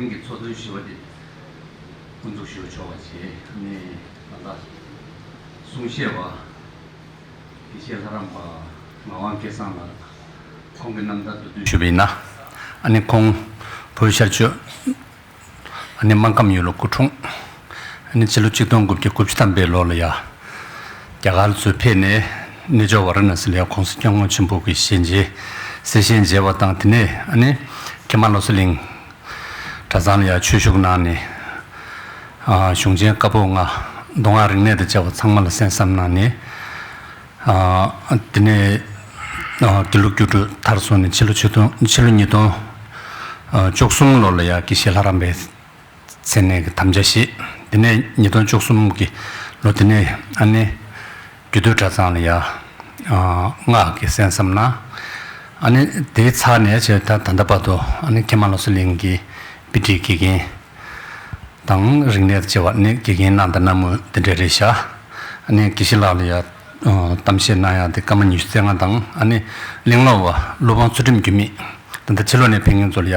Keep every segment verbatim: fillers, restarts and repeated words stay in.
གི་ཚོགས་ཐུན་བཞི་པ་དེ་དབུ་འཛུགས་ཞུ་ཆོག་པ་བྱས། ཨ་ནི་ད་ལྟ་གསུང་བཤད་པ་དགེ་བཤེས་ལྷ་རམས་པ་ངག་དབང་སྐལ་བཟང་ལགས། ཁོང་གི་རྣམ་ཐར་མདོར་བསྡུས་ཞུས་པ་ཡིན་ན། ཨ་ནི་ཁོང་བོད་ཤར་ཕྱོགས་ཨ་ནི་སྨར་ཁམས་ཡུལ་ལ་སྐུ་འཁྲུངས། ཨ་ནི་ཕྱི་ལོ་ཆིག་སྟོང་དགུ་བརྒྱ་དགུ་བཅུ་ཐམ་པའི་ལོ་ལ་ཡ། རྒྱ་གར་ལ་ཚུར་ཕེབས་ནས་གནས་མཆོག་ཝཱ་ར་ཎ་སི་ལ་ཡ་གོང་ས་སྐྱབས་མགོན་ཆེན་པོ་གི་ཞལ་མཇལ་གསེར་ཞལ་མཇལ་བ་དང་། དེ་ནས་ཨ་ནི་ཀྱེ་མ་ལོ་སི་གླིང་གྲྭ་ཚང་ལ་ཡ་ཆོས་ཞུགས་གནང་ནས། ཨ་གཞུང་ཆེན་བཀའ་པོད་ལྔ། མདོ་སྔགས་རིག་གནས་དང་བཅས་པ་ཚང་མ་ལ་གསན་བསམ་གནང་ནས། ཨ་དེ་ནས་ཨ་དགེ་ལུགས་རྒྱུད་དྲུག་མཐར་སོན་ནས་ཕྱི་ལོ་ཆིག་སྟོང་ཕྱི་ལོ་ཉིས་སྟོང་ཨ་བཅུ་གསུམ་ལོ་ལ་ཡ་དགེ་བཤེས་ལྷ་རམས་པའི་མཚན་གནས་ཀྱི་དམ་བཅའ་བཞེས། དེ་ནས་ཉིས་སྟོང་བཅུ་གསུམ་གྱི་ལོ་དེ་ནས་ཨ་ནི་རྒྱུད་སྟོད་གྲྭ་ཚང་ལ་ཡ་ཨ་སྔགས་ཀྱི་གསན་བསམ་གནང་། ཨ་ནི་དེའི་ཚར་ནས་བྱས་ད་ད་ལྟ་བར་དུ་ཨ་ནི་ཀྱེ་མ་ལོ་སི་གླིང་གི་དཔེ་ཁྲིད་དགེ་རྒན་དང་རིག་གནས་དང་བཅས་པ་ནི་དགེ་རྒན་གནང་དང་གནང་མུས་དེ་འདྲ་རེད་ཤག་ཨ་ནི་དགེ་བཤེས་ལགས་ལ་ཡ་ཨ་གཏམ་བཤད་གནང་ཡག་དེ་སྐར་མ་ཉི་ཤུ་རྩ་ལྔ་དང་། ཨ་ནི་གླེང་སློང་བ་སློབ་དཔོན་ཚུལ་ཁྲིམས་འགྱུར་མེད། ད་ལྟ་ཕྱི་ལོགས་ནས་ཕེབས་མཁན་ཚོ་ལ་ཡ་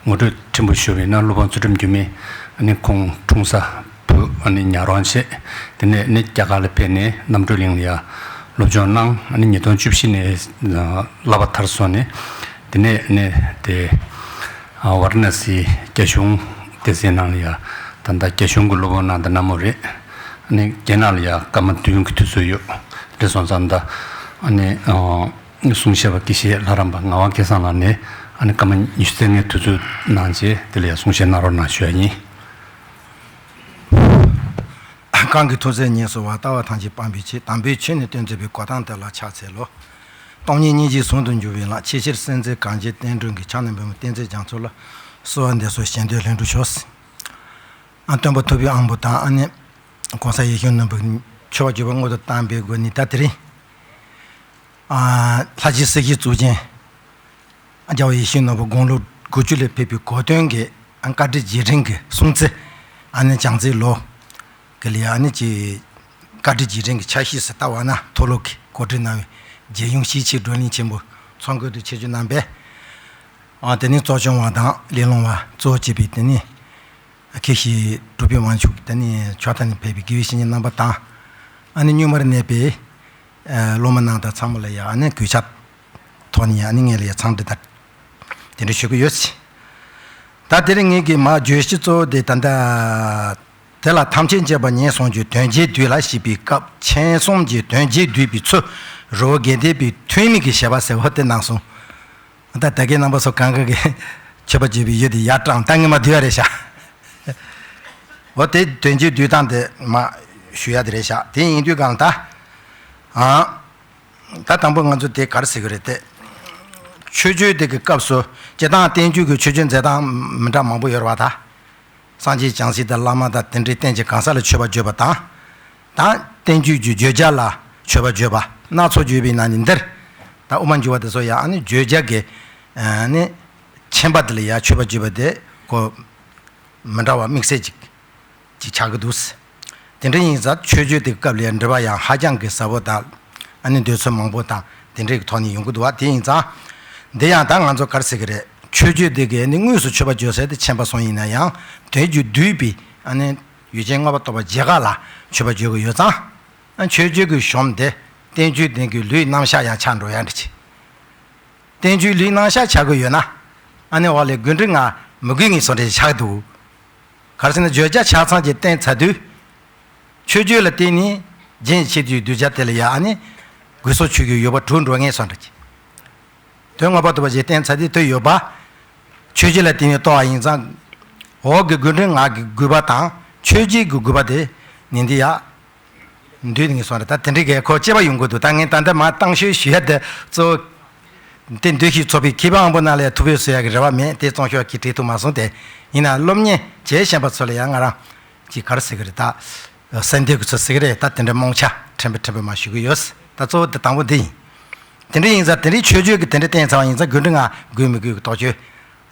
ངོ་སྤྲོད་ཕྲན་བུ་ཞུ་བ་ཡིན་ན། སློབ་དཔོན་ཚུལ་ཁྲིམས་འགྱུར་མེད་ཨ་ནི་ཁོང་འཁྲུངས་ས་བོད་ཨ་ནི་ཉག་རོང་བྱས། དེ་ནས་ཨ་ནི་རྒྱ་གར་ལ་ཕེབས་ནས་རྣམ་གྲོལ་གླིང་ལ་ཡ་སློབ་སྦྱོང་གནང་། ཨ་ནི་ཉིས་སྟོང་བཅུ་བཞི་ནས་བསླབ་པ་མཐར་སོན་ནས། དེ་ནས་ཨ་ནི་དེ་ཨ་ཝཱ་ར་ཎ་སིའི་རྒྱ་གཞུང་སྡེ་ཚན་ནང་ལ་ཡ་ད་ལྟ་རྒྱ་གཞུང་གི་སློབ་དཔོན་གནང་དང་གནང་མུས་རེད། ཨ་ནི་རྒྱ་ནག་ལ་ཡ་སྐར་མ་བདུན་གྱི་དུས་ཚོད་ཡོད་རེད་སོང་ཙང་། ད་ཨ་ནི་ཨ་གསུང་བཤད་པ་དགེ་བཤེས་ལྷ་རམས་པ་ངག་དབང་སྐལ་བཟང་ལགས་ནས་ཨ་ནི་སྐར་མ་ཉི་ཤུ་རྩ་ལྔའི་དུས་ཚོད་གནང་རྗེས་དེ་ལ་ཡ་གསུང་བཤད་གནང་རོགས་གནང་ཞུ་ཡ་ཡིན། གང་གི་ཐུགས་བརྩེ་ཉེར་བཟུང་བ། ལྟ་བ་ཐམས་ཅད་སྤང་བའི་ཕྱིར། དམ་པའི་ཆོས་ནི་སྟོན་མཛད་པའི། གོ་ཏམ་དེ་ལ་ཕྱག་འཚལ་ལོ། སྟོང་ཉིད་སྙིང་རྗེའི་ཟུང་དུ་འཇུག་པའི་ལམ། ཆེས་ཆེར་གསལ་མཛད་གངས་ཅན་བསྟན་འགྲོའི་དཀྱིལ། ཕྱག་ན་པདྨོ་བསྟན་འཛིན་རྒྱ་མཚོ་ལ། གསོལ་བ་འདེབས་སོ། གཞན་དོན་ལྷུན་གྲུབ་ཤོག། ཨ་སྟོན་པ་ཐུབ་པའི་དབང་པོ་དང་། ཨ་ནི་གོང་ས་ཡེ་ཤེས་ནོར་བུ་མཆོད་པར་བརྗོད་པ་སྔོན་དུ་བཏང་པའི་སྒོ་ནས། ད་དེ་རིང་ཨ་ལྷ་རྗེ་སྲིད་ཞིའི་གཙུག་རྒྱན་རྒྱལ་བ་ཡིད་བཞིན་ནོར་བུ་དགུང་ལོ་དགུ་བཅུ་ལ་ཕེབས་པའི་གོ་སྟོན་གྱི་ཨ་བཀའ་དྲིན་རྗེས་དྲན་གྱི་སྲུང་བརྩི། ཨ་ནི་བྱང་རྩེ་ལོ་གི་ལ་ཡ་ཨ་ནི་ཀྱི་བཀའ་དྲིན་རྗེས་དྲན་གྱི་ཆ་ཤས་སུ་ལྟ་བ་ན། མཐོ་སློབ་ཀྱིས་གོ་སྒྲིག་གནང་བའི་རྒྱལ་ཡོངས་ཤེས་བྱའི་བགྲོ་གླེང་ཆེན་པོ་ཚོགས་འཁོར་དུ་ཆིབས་བསྒྱུར་གནང་བས། ཨ་དེ་ནི་གཙོ་སྐྱོང་བ་དང་གླེང་སློང་བ་གཙོ་བྱས་པའི་དེ་ནི་དགེ་བཤེས་གྲུབ་པའི་དབང་ཕྱུག། དེ་ནི་ཕྱོགས་མཐའ་ནས་ཕེབས་པའི་དགེ་བའི་བཤེས་གཉེན་རྣམ་པ་དང་། ཨ་ནི་སྔོན་མར་གནས་པའི་ཨ་སློབ་མ་རྣམས་དང་ཚང་མ་ལ་ཡ་ཨ་ནི་གུས་ཕྱག་ཐོག་ནས་ཨ་ནི་ངས་ལ་ཡ་འཚམས་འདྲི་དང་དེ་འདྲ་ཞུ་གི་ཡོད། ད་དེ་རིང་ངེད་ཀྱི་མ་བརྗོད་གཞི་གཙོ་བོ་དེ་ད་ལྟ་དེ་ལ་ཐམས་ཅད་མཁྱེན་པ་ངན་སོང་གྱུར། དོན་བྱེད་བདུད་ལ་ཞེན་པའི་སྐབས། མཁྱེན་གསུམ་གྱི་དོན་བྱེད་བསྡུས་པའི་ཚུལ། རི་བོ་དགེ་ལྡན་པའི་ཐུན་མིན་གྱི་བཞེད་པ་ཟེར་བ་དེ་གནང་སོང་། ད་ད་གའི་རྣམ་པ་ཚོ་གང་ག་གིས་མཆོད་པ་བརྗོད་པའི་ཡུལ་དེ་ཡར་དྲངས་ད་ངས་མ་བསྡུས་ཡ་རེད་ཤག་འོ་དེ་དོན་བྱེད་བསྡུས་སྟངས་དེ་མ་ཞུ་ཡ་དེ་རེད་ཤག་དེ་ཡིན་དུས་གང་ལ་ད། ཨང་། ད་དང་པོ་ང་ཚོ་དེ་ག་རེ་ཟེར་གི་རེད་དེ། མཆོད་བརྗོད་དེ་གི་སྐབས་སུ་སྤྱིར་བཏང་བསྟན་བཅོས་ཀྱི་མཆོད་བརྗོད་མཛད་སྟངས་མི་འདྲ་མང་པོ་ཡོད་རེད་བ་ད། སངས་རྒྱས་བྱང་སེམས་དང་བླ་མ་དང་དེ་འདྲའི་རྟེན་གྱི་གང་ཟག་ལ་མཆོད་པ་བརྗོད་པ་དང་། དང་བསྟན་བཅོས་ཀྱི་བརྗོད་བྱ་ལ་མཆོད་པ་བརྗོད་པ་སྣ་ཚོགས་ཡོད་པའི་ནང་ནས་འདིར། ད་དབུ་མ་འཇུག་པ་དེ་ཚོ་ཡང་ཨ་ནི་བརྗོད་བྱ་གི་ཨ་ནི་མཁྱེན་པ་དེ་ལ་ཡང་མཆོད་པ་བརྗོད་པ་དེ་གོ་མི་འདྲ་བ་དམིགས་བསལ་ཅིག་ཅིག་ཆགས་ཀྱི་འདུག་དེ་འདྲ་ཡིན་ཙང་མཆོད་བརྗོད་དེ་སྐབས་ལ་ཡང་འབྲེལ་བ་ཡང་ཧ་ཅང་གི་ཟབ་པོ་དང་། ཨ་ནི་འདོད་ཚུལ་མང་པོ་དང་དེ་འདྲའི་ཐོག་ནས་ཡོང་གི་འདུག་བ། དེ་ཡིན་ཙང་། འདི་ཡང་ད་ང་ཚོ་ག་རེ་ཟེར་གི་རེད། མཆོད་བརྗོད་དེ་གའི་ནི་དངོས་སུ་མཆོད་པ་བརྗོད་ཟེར་དེ་མཁྱེན་པ་སོང་ཡིན་ན་ཡང་དོན་བརྗོད་བསྡུས་པའི་ཨ་ནི་ཡུལ་ཅན་མངོན་པར་རྟོགས་པ་རྒྱ་གར་ལ་མཆོད་པ་བརྗོད་ཀྱི་ཡོད་ཙང་། ཨ་མཆོད་བརྗོད་ཀྱི་གཞུང་དེ་བསྟན་བཅོས་ལྡན་གྱི་ལུས་རྣམ་གཞག་ཡང་ཆགས་འགྲོ་ཡ་འདྲ་ཅིག་བསྟན་བཅོས་ལུས་རྣམ་གཞག་ཆགས་ཀྱི་ཡོད་ན། ཨ་ནི་འོག་ལས་དགོས་འདྲི་ང་མི་དགོས་ངེས་སོང་འདྲ་ཆགས་འདུག་ག་རེ་ཟེར་ན་བརྗོད་བྱ་ཆ་ཚང་གཅིག་བསྟན་ཚར་དུས། མཆོད་བརྗོད་ལ་བརྟེན་ནས་རྒྱུན་ཆད་དུས་གདུལ་བྱ་དེ་ལ་ཡང་ཨ་ནི་དགོས་སོགས་ཆོས་ཀྱི་ཡོད་པ་གྲུབ་འགྲོ་ངེས་སོང་འདྲ་ཅིག་དོན་མངོན་པར་རྟོགས་པ་ཞིག་བསྟན་ཚར་དུས་དེ་ཡོད་པ། མཆོད་བརྗོད་ལ་བརྟེན་ནས་རྟོགས་པ་ཡིན་ཙང་། འོག་གི་དགོས་འདྲི་ང་གི་དགོས་པ་དང་མཆོད་བརྗོད་ཀྱི་དགོས་པ་དེ་ནི་འདི་ཡ། འདུས་ངེས་སོང་རེད། ད་དེ་འདྲའི་གི་ཁོ་དཔྱད་པ་ཡོང་གི་འདུག་ད་ངས་ད་ལྟ་མ་བཏང་ཤོས་ཞུ་ཡ་དེ་གཙོ་བོ། དེ་འདུས་ཤིག་ཚོགས་པའི་མཁས་པ་དབང་པོ་ནང་ལ་ཡ་ཐུགས་ཕན་གསོས་ཡ་གི་རེ་བ་མེད་དེ་གཙང་ཤོག་གི་བྲིས་ཐུབ་མ་སོང་སྟེ། ཡིན་ན་སློབ་གཉེར་བྱེད་ཤེས་པ་ཚོ་ལ་ཡ་ང་རང་གི་ག་རེ་ཟེར་གི་རེད་ད། གསལ་འདེབས་གི་ཚོ་ཟེར་གི་རེད་ད། དེ་འདྲ་རྨོངས་ཆ་ཕྲན་བུ་ཕྲན་བུ་མ་ཞུ་གི་ཡོད། ད་གཙོ་བོ་དེ་དང་པོ་འདི་ཡིན། དེ་འདྲ་ཡིན་ཙང་དེ་འདྲའི་མཆོད་བརྗོད་ཀྱི་དེ་འདྲ་བསྟན་ཚར་བ་ཡིན་ཙང་དགོས་འདྲི་ང་དགོས་མི་དགོས་ཀྱི་རྟོག་དཔྱོད་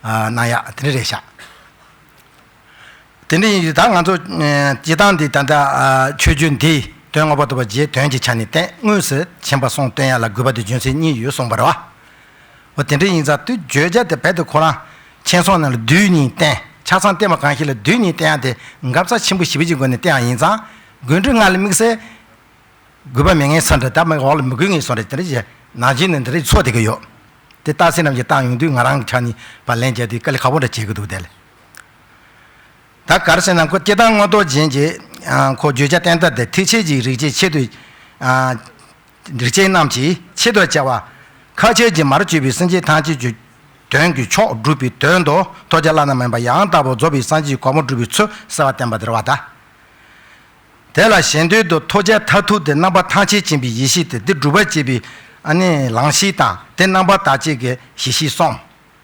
གནང་ཡ་དེ་འདྲ་རེད་ཤག་དེ་འདྲ་ཡིན་དུས་ད་ང་ཚོ་ཨ་སྤྱིར་བཏང་འདི་ད་ལྟ་ཨ་མཆོད་བརྗོད་འདི་དོན་ངོ་མ་རྟོགས་པ་རྗེས་དོན་གྱི་ཆ་ནས་བསྟན། དངོས་སུ་མཁྱེན་པ་གསུམ་སྟོན་ཡ་ལ་དགོས་པ་དེ་རྒྱུ་མཚན་གཉིས་ཡོད་གསུངས་པ་རེད་བ། འོ་དེ་འདྲ་ཡིན་ཙང་དུས་བརྗོད་བྱ་དེ་རྦད་དེ་ཁོ་རང་མཁྱེན་གསུམ་ནང་ལ་བསྡུས་ནས་བསྟན། ཆ་ཚང་བསྟན་པ་གང་ཞིག་ལ་བསྡུས་ནས་བསྟན་ཡ་དེ་འགབ་རྩ་ཆེན་པོ་ཞེ་པོ་ཅིག་སྒོ་ནས་བསྟན་ཡ་ཡིན་ཙང་། དགོས་འདུན་ལྔ་ལ་དམིགས་བསལ་དགོས་པ་མེད་ངེས་སོ་འདྲ། ད་མི་འོག་ལ་མི་དགོས་ངེས་སོ་འདྲ་དེ་འདྲ་བྱས་ནང་བཞིན་ནི་འདི་རིགས་ཚོགས་བསྡད་ཀྱི་ཡོད། དེ་རྟགས་གསལ་རྣམས་ཀྱིས་བཏང་ཡོང་དུས་ང་རང་གི་ཆ་ནས་ཕར་ལན་བརྒྱབ་དུས་དཀའ་ལས་ཁག་པོ་འདྲ་བྱེད་ཀྱི་འདུག་དེ་ལ། ད་ག་རེ་ཟེར་ན་ཁོ་སྐྱེ་དང་སྔོན་ཐོག་རྗེན་གྱི་ཁོ་བརྗོད་བྱ་བསྟན་ཐབས་དེ་ཐེག་ཆེན་གྱི་རིགས་ཆད་ཆེད་དུ། རིགས་ཆད་རྣམས་ཀྱི་ཆེད་དུ་བྱ་བ། ཁ་ཆད་ཀྱིས་མར་གྱུར་པའི་སེམས་ཅན་ཐམས་ཅད་ཀྱི་དོན་གྱི་མཆོག་སྒྲུབ་པའི་དོན་དུ་ཐོབ་བྱ་བླ་ན་མེད་པ་ཡང་དག་པར་རྫོགས་པའི་སངས་རྒྱས་ཀྱི་གོ་འཕང་སྒྲུབ་པའི་ཚུལ་གསལ་བར་བསྟན་པ་དེ་རེད་བ་ད། དེ་ལ་ཞེ་འདོད་དུ་ཐོབ་བྱ་མཐར་ཐུག་དེ་རྣམ་པ་ཐམས་ཅད་མཁྱེན་པའི་ཡེ་ཤེས་དེ་དེ་སྒྲུབ་པར་བྱེད་པའི་ཨ་ནི་ལང་གཤིས་དང་དེ་རྣམ་པར་དག་བྱེད་ཀྱི་ཞི་ཞིང་གསུམ།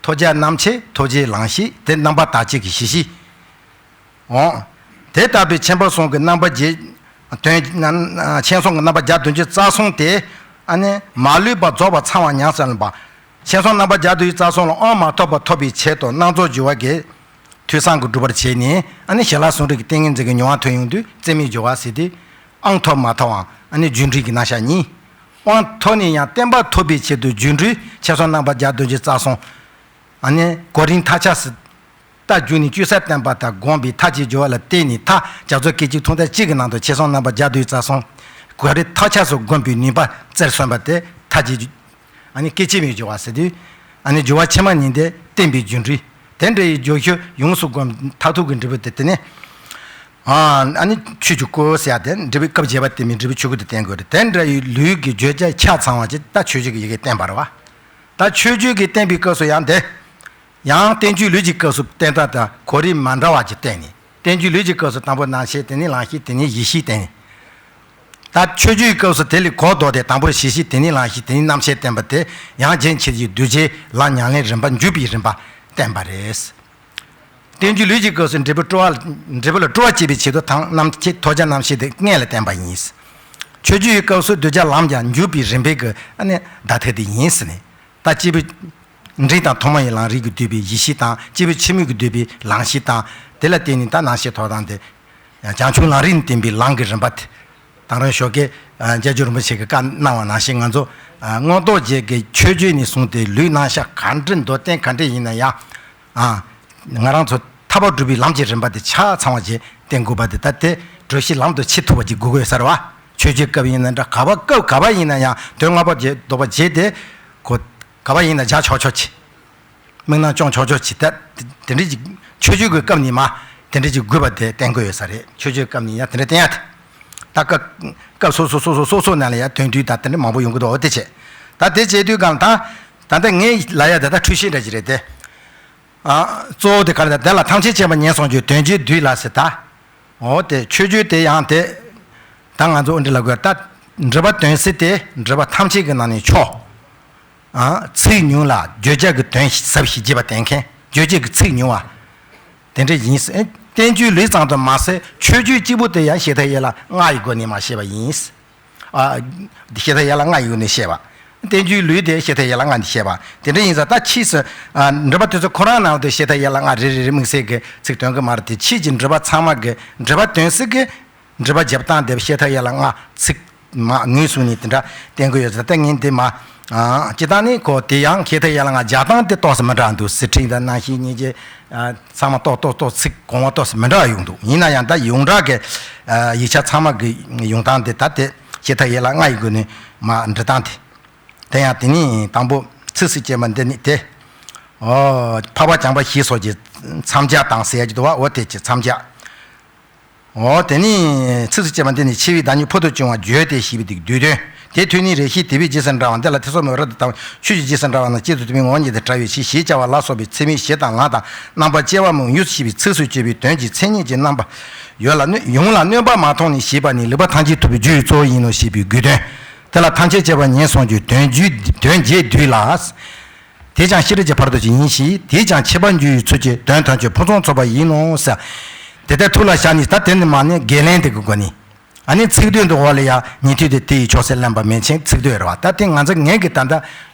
ཐོབ་བྱ་རྣམ་ཕྱེ་ཐོབ་བྱའི་ལང་གཤིས་དེ་རྣམ་པར་དག་བྱེད་ཀྱི་ཞི་ཞིང་། འོང་། དེ་ལྟ་བུའི་ཆེན་པོ་གསུམ་གྱི་རྣམ་པ་བརྒྱད། དོན་ཆེན་གསུམ་གྱི་རྣམ་པ་བརྒྱ་བདུན་ཅུ་རྩ་གསུམ་དེ་ཨ་ནི་མ་ལུས་པ་རྫོགས་པར་ཚང་བ་ཉམས་སུ་ལེན་པ། ཆེན་གསུམ་རྣམ་པ་བརྒྱ་བདུན་ཅུ་རྩ་གསུམ་ལ་དབང་མ་ཐོབ་པ་ཐོབ་པའི་ཆེད་དུ་སྣ་ཚོགས་སྦྱོར་བ་གི་ཐོས་བསམ་གྱིས་སྒྲུབ་པར་བྱས་ནས་ཨ་ནི་ཞི་ལྷག་ཟུང་འབྲེལ་གྱི་ཏིང་ངེ་འཛིན་གྱི་མྱོང་བ་ཐོན་ཡོང་དུས་རྩེ་མོའི་སྦྱོར་བ་ཟེར་ཏེ། དབང་ཐོབ་མ་ཐོབ་པའམ་ཨ་ནི་རྒྱུ་འབྲས་ཀྱི་རྣམ་གཞག་གཉིས། དབང་ཐོབ་ནས་ཡང་བརྟན་པ་ཐོབ་པའི་ཆེད་དུ་རྒྱུ་འབྲས་ཆེན་གསུམ་རྣམ་པ་བརྒྱ་བདུན་ཅུ་རྩ་གསུམ། ཨ་ནི་གོ་རིམ་མཐའ་ཆ་སི། རྟ་རྒྱུག་ནས་བཅུ་ས་བསྟན་པ་དང་བསྒོམས་པའི་མཐའ་བཅད་སྦྱོར་བ་ལ་བརྟེན་ནས་མཐའ་རྒྱ་མཚོ་སྐད་ཅིག་ཐུང་མཐའ་གཅིག་གི་ནང་དུ་ཆེན་གསུམ་རྣམ་པ་བརྒྱ་བདུན་ཅུ་རྩ་གསུམ། གོ་རིམ་མཐའ་ཆ་སུ་བསྒོམས་པའི་ནུས་པ་རྩལ་སོན་པ་དེ་མཐའ་བཅད། ཨ་ནི་སྐད་ཅིག་མའི་སྦྱོར་བ་ཟེར་དུས། ཨ་ནི་སྦྱོར་བ་ཕྱི་མ་གཉིས་དེ་བརྟན་པའི་རྒྱུ་འབྲས། དེ་འདྲ་ཡི་སྦྱོར་ཤུགས་ཡོངས་སུ་བསྒོམས་མཐར་ཐུག་གི་འབྲས་བུ་དེ་དེ་ནི། ཨ་ནི་ཆོས་ཀྱི་སྐུ་ཟེར་ཡ་དེ་འབྲས་བུའི་སྐབས་བརྒྱད་པ་དེ་མིན་འབྲས་བུ་ཆོས་སྐུ་དེ་བསྟན་དགོས་རེད། དེ་འདྲ་ཡི་ལུས་ཀྱི་བརྗོད་བྱ་ཆ་ཚང་བ་ཅིག་ད་ཆོས་བརྗོད་ཀྱི་ཡི་གེ་བསྟན་པ་རེད་བ། ད་ཆོས་བརྗོད་ཀྱི་བསྟན་པའི་སྐབས་སུ་ཡང་དེ། ཡང་བསྟན་བཅོས་ལུས་ཀྱི་སྐབས་སུ་བསྟན་སྟངས་དང་གོ་རིམ་མ་འདྲ་བ་ཅིག་བསྟན་ནས། བསྟན་བཅོས་ལུས་ཀྱི་སྐབས་སུ་དང་པོ་རྣམ་བཤད་དེ་ནས་ལང་གཤིས་དེ་ནས་ཡེ་ཤེས་བསྟན་ནས། ད་ཆོས་བརྗོད་ཀྱི་སྐབས་སུ་དེ་ལས་གོ་ལྡོག་སྟེ་དང་པོ་ཡེ་ཤེས་དེ་ནས་ལང་གཤིས་དེ་ནས་རྣམ་བཤད་བསྟན་པ་དེ་ཡང་རྒྱན་ཆེ་བའི་གདུལ་བྱའི་ལམ་ཉམས་ལེན་རིམ་པ་འཇུག་པའི་རིམ་པ་བསྟན་པ་རེད། བསྟན་བཅོས་ལུས་ཀྱི་སྐབས་སུ་འབྲས་བུ་སྤྲོ་བ་འབྲས་བུ་ལ་སྤྲོ་བ་སྐྱེད་པའི་ཆེད་དུ་དང་རྣམ་བཤད་ཐོབ་བྱ་རྣམ་བཤད་དེ་སྔོན་ལ་བསྟན་པ་ཡིན། ཆོས་བརྗོད་ཀྱི་སྐབས་སུ་གདུལ་བྱ་ལམ་ཀྱང་འཇུག་པའི་རིམ་པའི་གི་ཨ་ནི་བརྡ་དོན་དེ་ཡིན་ཟེར་ནས། ད་སྐྱེས་བུ་འབྲིང་དང་ཐུན་མོང་བའི་ལམ་རིམ་གྱིས་བསྡུས་པའི་ཡེ་ཤེས་དང་སྐྱེས་བུ་ཕྱི་མོ་གིས་བསྡུས་པའི་ལང་གཤིས་དང་དེ་ལ་བརྟེན་ནས་ད་རྣམ་བཤད་ཐོབ་ཐང་དེ། བྱང་ཆུབ་ལམ་རིམ་བསྟན་པའི་ལམ་གྱི་རིམ་པ་དེ། དེང་རབས་ཞོགས་ཀས་རྒྱལ་བརྒྱུད་རིན་པོ་ཆེ་གིས་བཀའ་གནང་བ་ནང་བཞིན་ང་ཚོ་མངོན་རྟོགས་རྒྱན་གྱི་ཆོས་བརྗོད་ནས་བཟུང་སྟེ་ལུས་རྣམ་གཞག་ག་འདྲ་མདོར་བསྟན་ག་འདྲ་ཡིན་ན་ཡང་། ང་རང་ཚོ་ཐར་པ་སྒྲུབ་པའི་ལམ་གྱི་རིམ་པ་དེ་ཆ་ཚང་བ་ཅིག་བསྟན་དགོས་པ་དེ་ད་དེ་བགྲོད་བྱེད་ལམ་དུ་ཁྱེར་ཐུབ་པ་ཅིག་དགོས་ཀྱི་ཡོད་ས་རེད་བ། ཆོས་བརྗོད་སྐབས་ཡིན་ན་འདྲ་ག་པ་སྐབས་ག་པ་ཡིན་ན་ཡང་དོན་ལྔ་པོ་བརྗོད་ལྡོག་པ་བྱས་ཏེ། གོ། ག་པ་ཡིན་ན་བྱ་ཆོག་ཆོག་ཅིག་དམིགས་རྣམ་སྐྱོང་ཆོག་ཆོག་ཅིག་ད་དེ་འདྲ་ཅིག་ཆོས་བརྗོད་ཀྱི་སྐབས་ནས་མ་དེ་འདྲ་ཅིག་དགོས་པ་དེ་བསྟན་དགོས་ཡོད་ས་རེད། ཆོས་བརྗོད་སྐབས་ནས་ཡང་དེ་འདྲ་བསྟན་ཡ་དེ། ད་སྐབས་སྐབས་སོ་སོ་སོ་སོ་སོ་སོ་ནང་ལ་ཡང་དོན་བསྡུས་དང་དེ་འདྲ་མང་པོ་ཡོང་གི་འདུག་འོ་དེ་བྱས། ད་དེ་བྱས་དུས་གང་ལ་ད་ད་ལྟ་ངས་ལབ་ཡ་དེ་ད་འཁྲུལ་ཤེས་འདྲ་ཅིག་རེད་དེ། ཨ། གཙོ་བོ་དེ་ག་རེ་ད་དེ་ལ་ཐམས་ཅད་མཁྱེན་པ་ཉེར་སོང་གི་དོན་བརྗོད་བསྡུས་ལ་ཟེར་ད། འོ་དེ་ཆོས་བརྗོད་དེ་ཡང་དེ། ད་ང་ཚོ་འདི་ལ་དགོས་ད། འགྲེལ་པ་དོན་གསལ་དེ་འགྲེལ་པ་ཐམས་ཅད་ཀྱི་ནང་ནས་མཆོག་ཨ། ཚིག་ཉུང་ལ་བརྗོད་བྱ་གི་དོན་ཟབ་ཞིང་རྒྱས་པ་བསྟན་མཁན་བརྗོད་བྱེད་ཀྱི་ཚིག་ཉུང་བ། དེ་འདྲ་ཡིན་ཟེར། བསྟན་བཅོས་ལུས་ཙམ་དུ་མ་ཟད་ཆོས་བརྗོད་གཅིག་པུ་དེ་ཡང་བྱེད་ཐབས་ཡན་ལག་ལྔ་ཡི་སྒོ་ནས་མ་བཤད་པ་ཡིན། ཨ། བྱེད་ཐབས་ཡན་ལག་ལྔ་ཡི་སྒོ་ནས་བཤད་པ། བསྟན་བཅོས་ལུས་དེ་བྱེད་ཐབས་ཡན་ལག་ལྔ་ནས་བཤད་པ། དེ་འདྲ་ཡིན་ཙང་ད་ཕྱིས་སུ། ཨ། འགྲེལ་པ་དེ་ཚོ་ཁོ་རང་ནང་དུ་བྱེད་ཐབས་ཡན་ལག་ལྔ་རེ་རེ་རེ་དམིགས་བསལ་གྱི་ཚིག་སྟོན་གྱི་མ་རེད་དེ་ཕྱིས་ཀྱི་འགྲེལ་པ་ཚང་མ་གི་འགྲེལ་པ་དོན་གསལ་གྱི། འགྲེལ་པ་རྒྱབ་སྟངས་དེ་བྱེད་ཐབས་ཡན་ལག་ལྔ་ཚིག་མ་ངོས་བཟུང་ནས་དེ་འདྲ་བསྟན་གྱི་ཡོད་ཙང་ད་ངས་འདི་མ། ཨ། སྤྱིར་བཏང་ནི་ཁོ་དེ་ཡང་བྱེད་ཐབས་ཡན་ལག་ལྔ་རྒྱག་སྟངས་དེ་ཏོག་ཙམ་མི་འདྲ་འདུག་ཟེར། ཕྲེང་དང་རྣམ་བཤད་སྙིང་རྗེ། ཨ། ཚང་མ་ཏོག་ཏོག་ཏོག་ཚིག་གོང་བ་ཏོག་ཙམ་མི་འདྲ་བ་ཡོང་འདུག་ཡིན་ན་ཡང་ད་ཡོངས་གྲགས་ཀྱི། ཨ། ཡིག་ཆ་ཚང་མ་གི་ཡོང་སྟངས་དེ་ད་དེ་བྱེད་ཐབས་ཡན་ལག་ལྔ་ཡི་སྒོ་ནས་མ་འབྲི་སྟངས་དེ། དེ་ཡང་དེ་ནི་དང་པོ་ཚིགས་སུ་བཅད་པ་འདི་ནི་དེ། ཨོ། འཕགས་པ་བྱམས་པ་ཞེས་སོགས་ཀྱི་མཚམས་སྦྱར་དང་ཟེར་ཡ་གྱི་འདུག་བ། འོ་དེ་ཀྱི་མཚམས་སྦྱར། འོ་དེ་ནི་ཚིགས་སུ་བཅད་པ་འདི་ནི་ཆེ་བའི་བདག་ཉིད་ཕུང་དུ་བྱུང་བ་བརྗོད་དེ་ཞེས་པའི་དེ་བསྡུས་དོན། དེ་ཐོས་ནས་རེ་ཞིག་དེ་བས་ཇི་སྲིད་འབྲང་བ་འདི་ལ་ཐེ་ཚོམ་མེད་པར་རབ་ཏུ་དག་པ་ཆོས་ཀྱི་རྗེས་སུ་འབྲང་བ་རྣམས་སྐྱེ་ཚུལ་དེ་བས་ངོ་བོ་ཉིད་དུ་བྲལ་བའི་ཕྱིར་ཞེས་བྱ་བ་ལ་སོགས་པའི་ཚིག་མིང་བཞི་དང་ལམ་དང་རྣམ་པར་དཔྱད་པ་མང་པོ་ཡོངས་སུ་ཤེས་པའི་ཚིགས་སུ་བཅད་པའི་དོན་གྱི་མཚན་ཉིད་ཀྱི་རྣམ་པ་ཡོད་ལ་གནོད་ཡོངས་ལ་གནོད་པ་མ་མཐོང་ནས་ཞེས་པ་ནི་ལེགས་པར་ཐམས་ཅད་ཐུབ་པའི་རྒྱུ་ཡི་གཙོ་བོ་ཡིན་ནོ་ཞེས་པའི་དགོས་དོན། དེ་ལ་ཐམས་ཅད་དཔྱད་པ་ཉེར་སོང་གི་དོན་རྒྱུད་དོན་རྒྱས་བསྡུས་ལ། དེས་ཀྱང་ཤེས་རིག་གི་ཕ་རོལ་ཏུ་ཕྱིན་ཡིན་ཞིང་དེས་ཀྱང་ཁྱད་པར་འབྱུང་བའི་ཚུལ་གྱི་དོན་ཐམས་ཅད་ཕུན་སུམ་ཚོགས་པ་ཡིན་ནོ་ཟེར། དེ་ལྟར་ཐུགས་ལ་བཞག་ནས་ད་དེ་ནི་མ་ནི་བརྒལ་ལན་དེ་གི་སྒོ་ནས། ཨ་ནི་ཚིག་དོན་དུ་འོག་ལ་ཡང་ཉན་ཐོས་དེ་དེ་ཡི་ཕྱོགས་སུ་ལེན་པ་མན་ཆད་ཚིག་དོན་རེད་བ། ད་དེ་ང་ཚོ་ངས་ཀྱི་ད་ལྟ་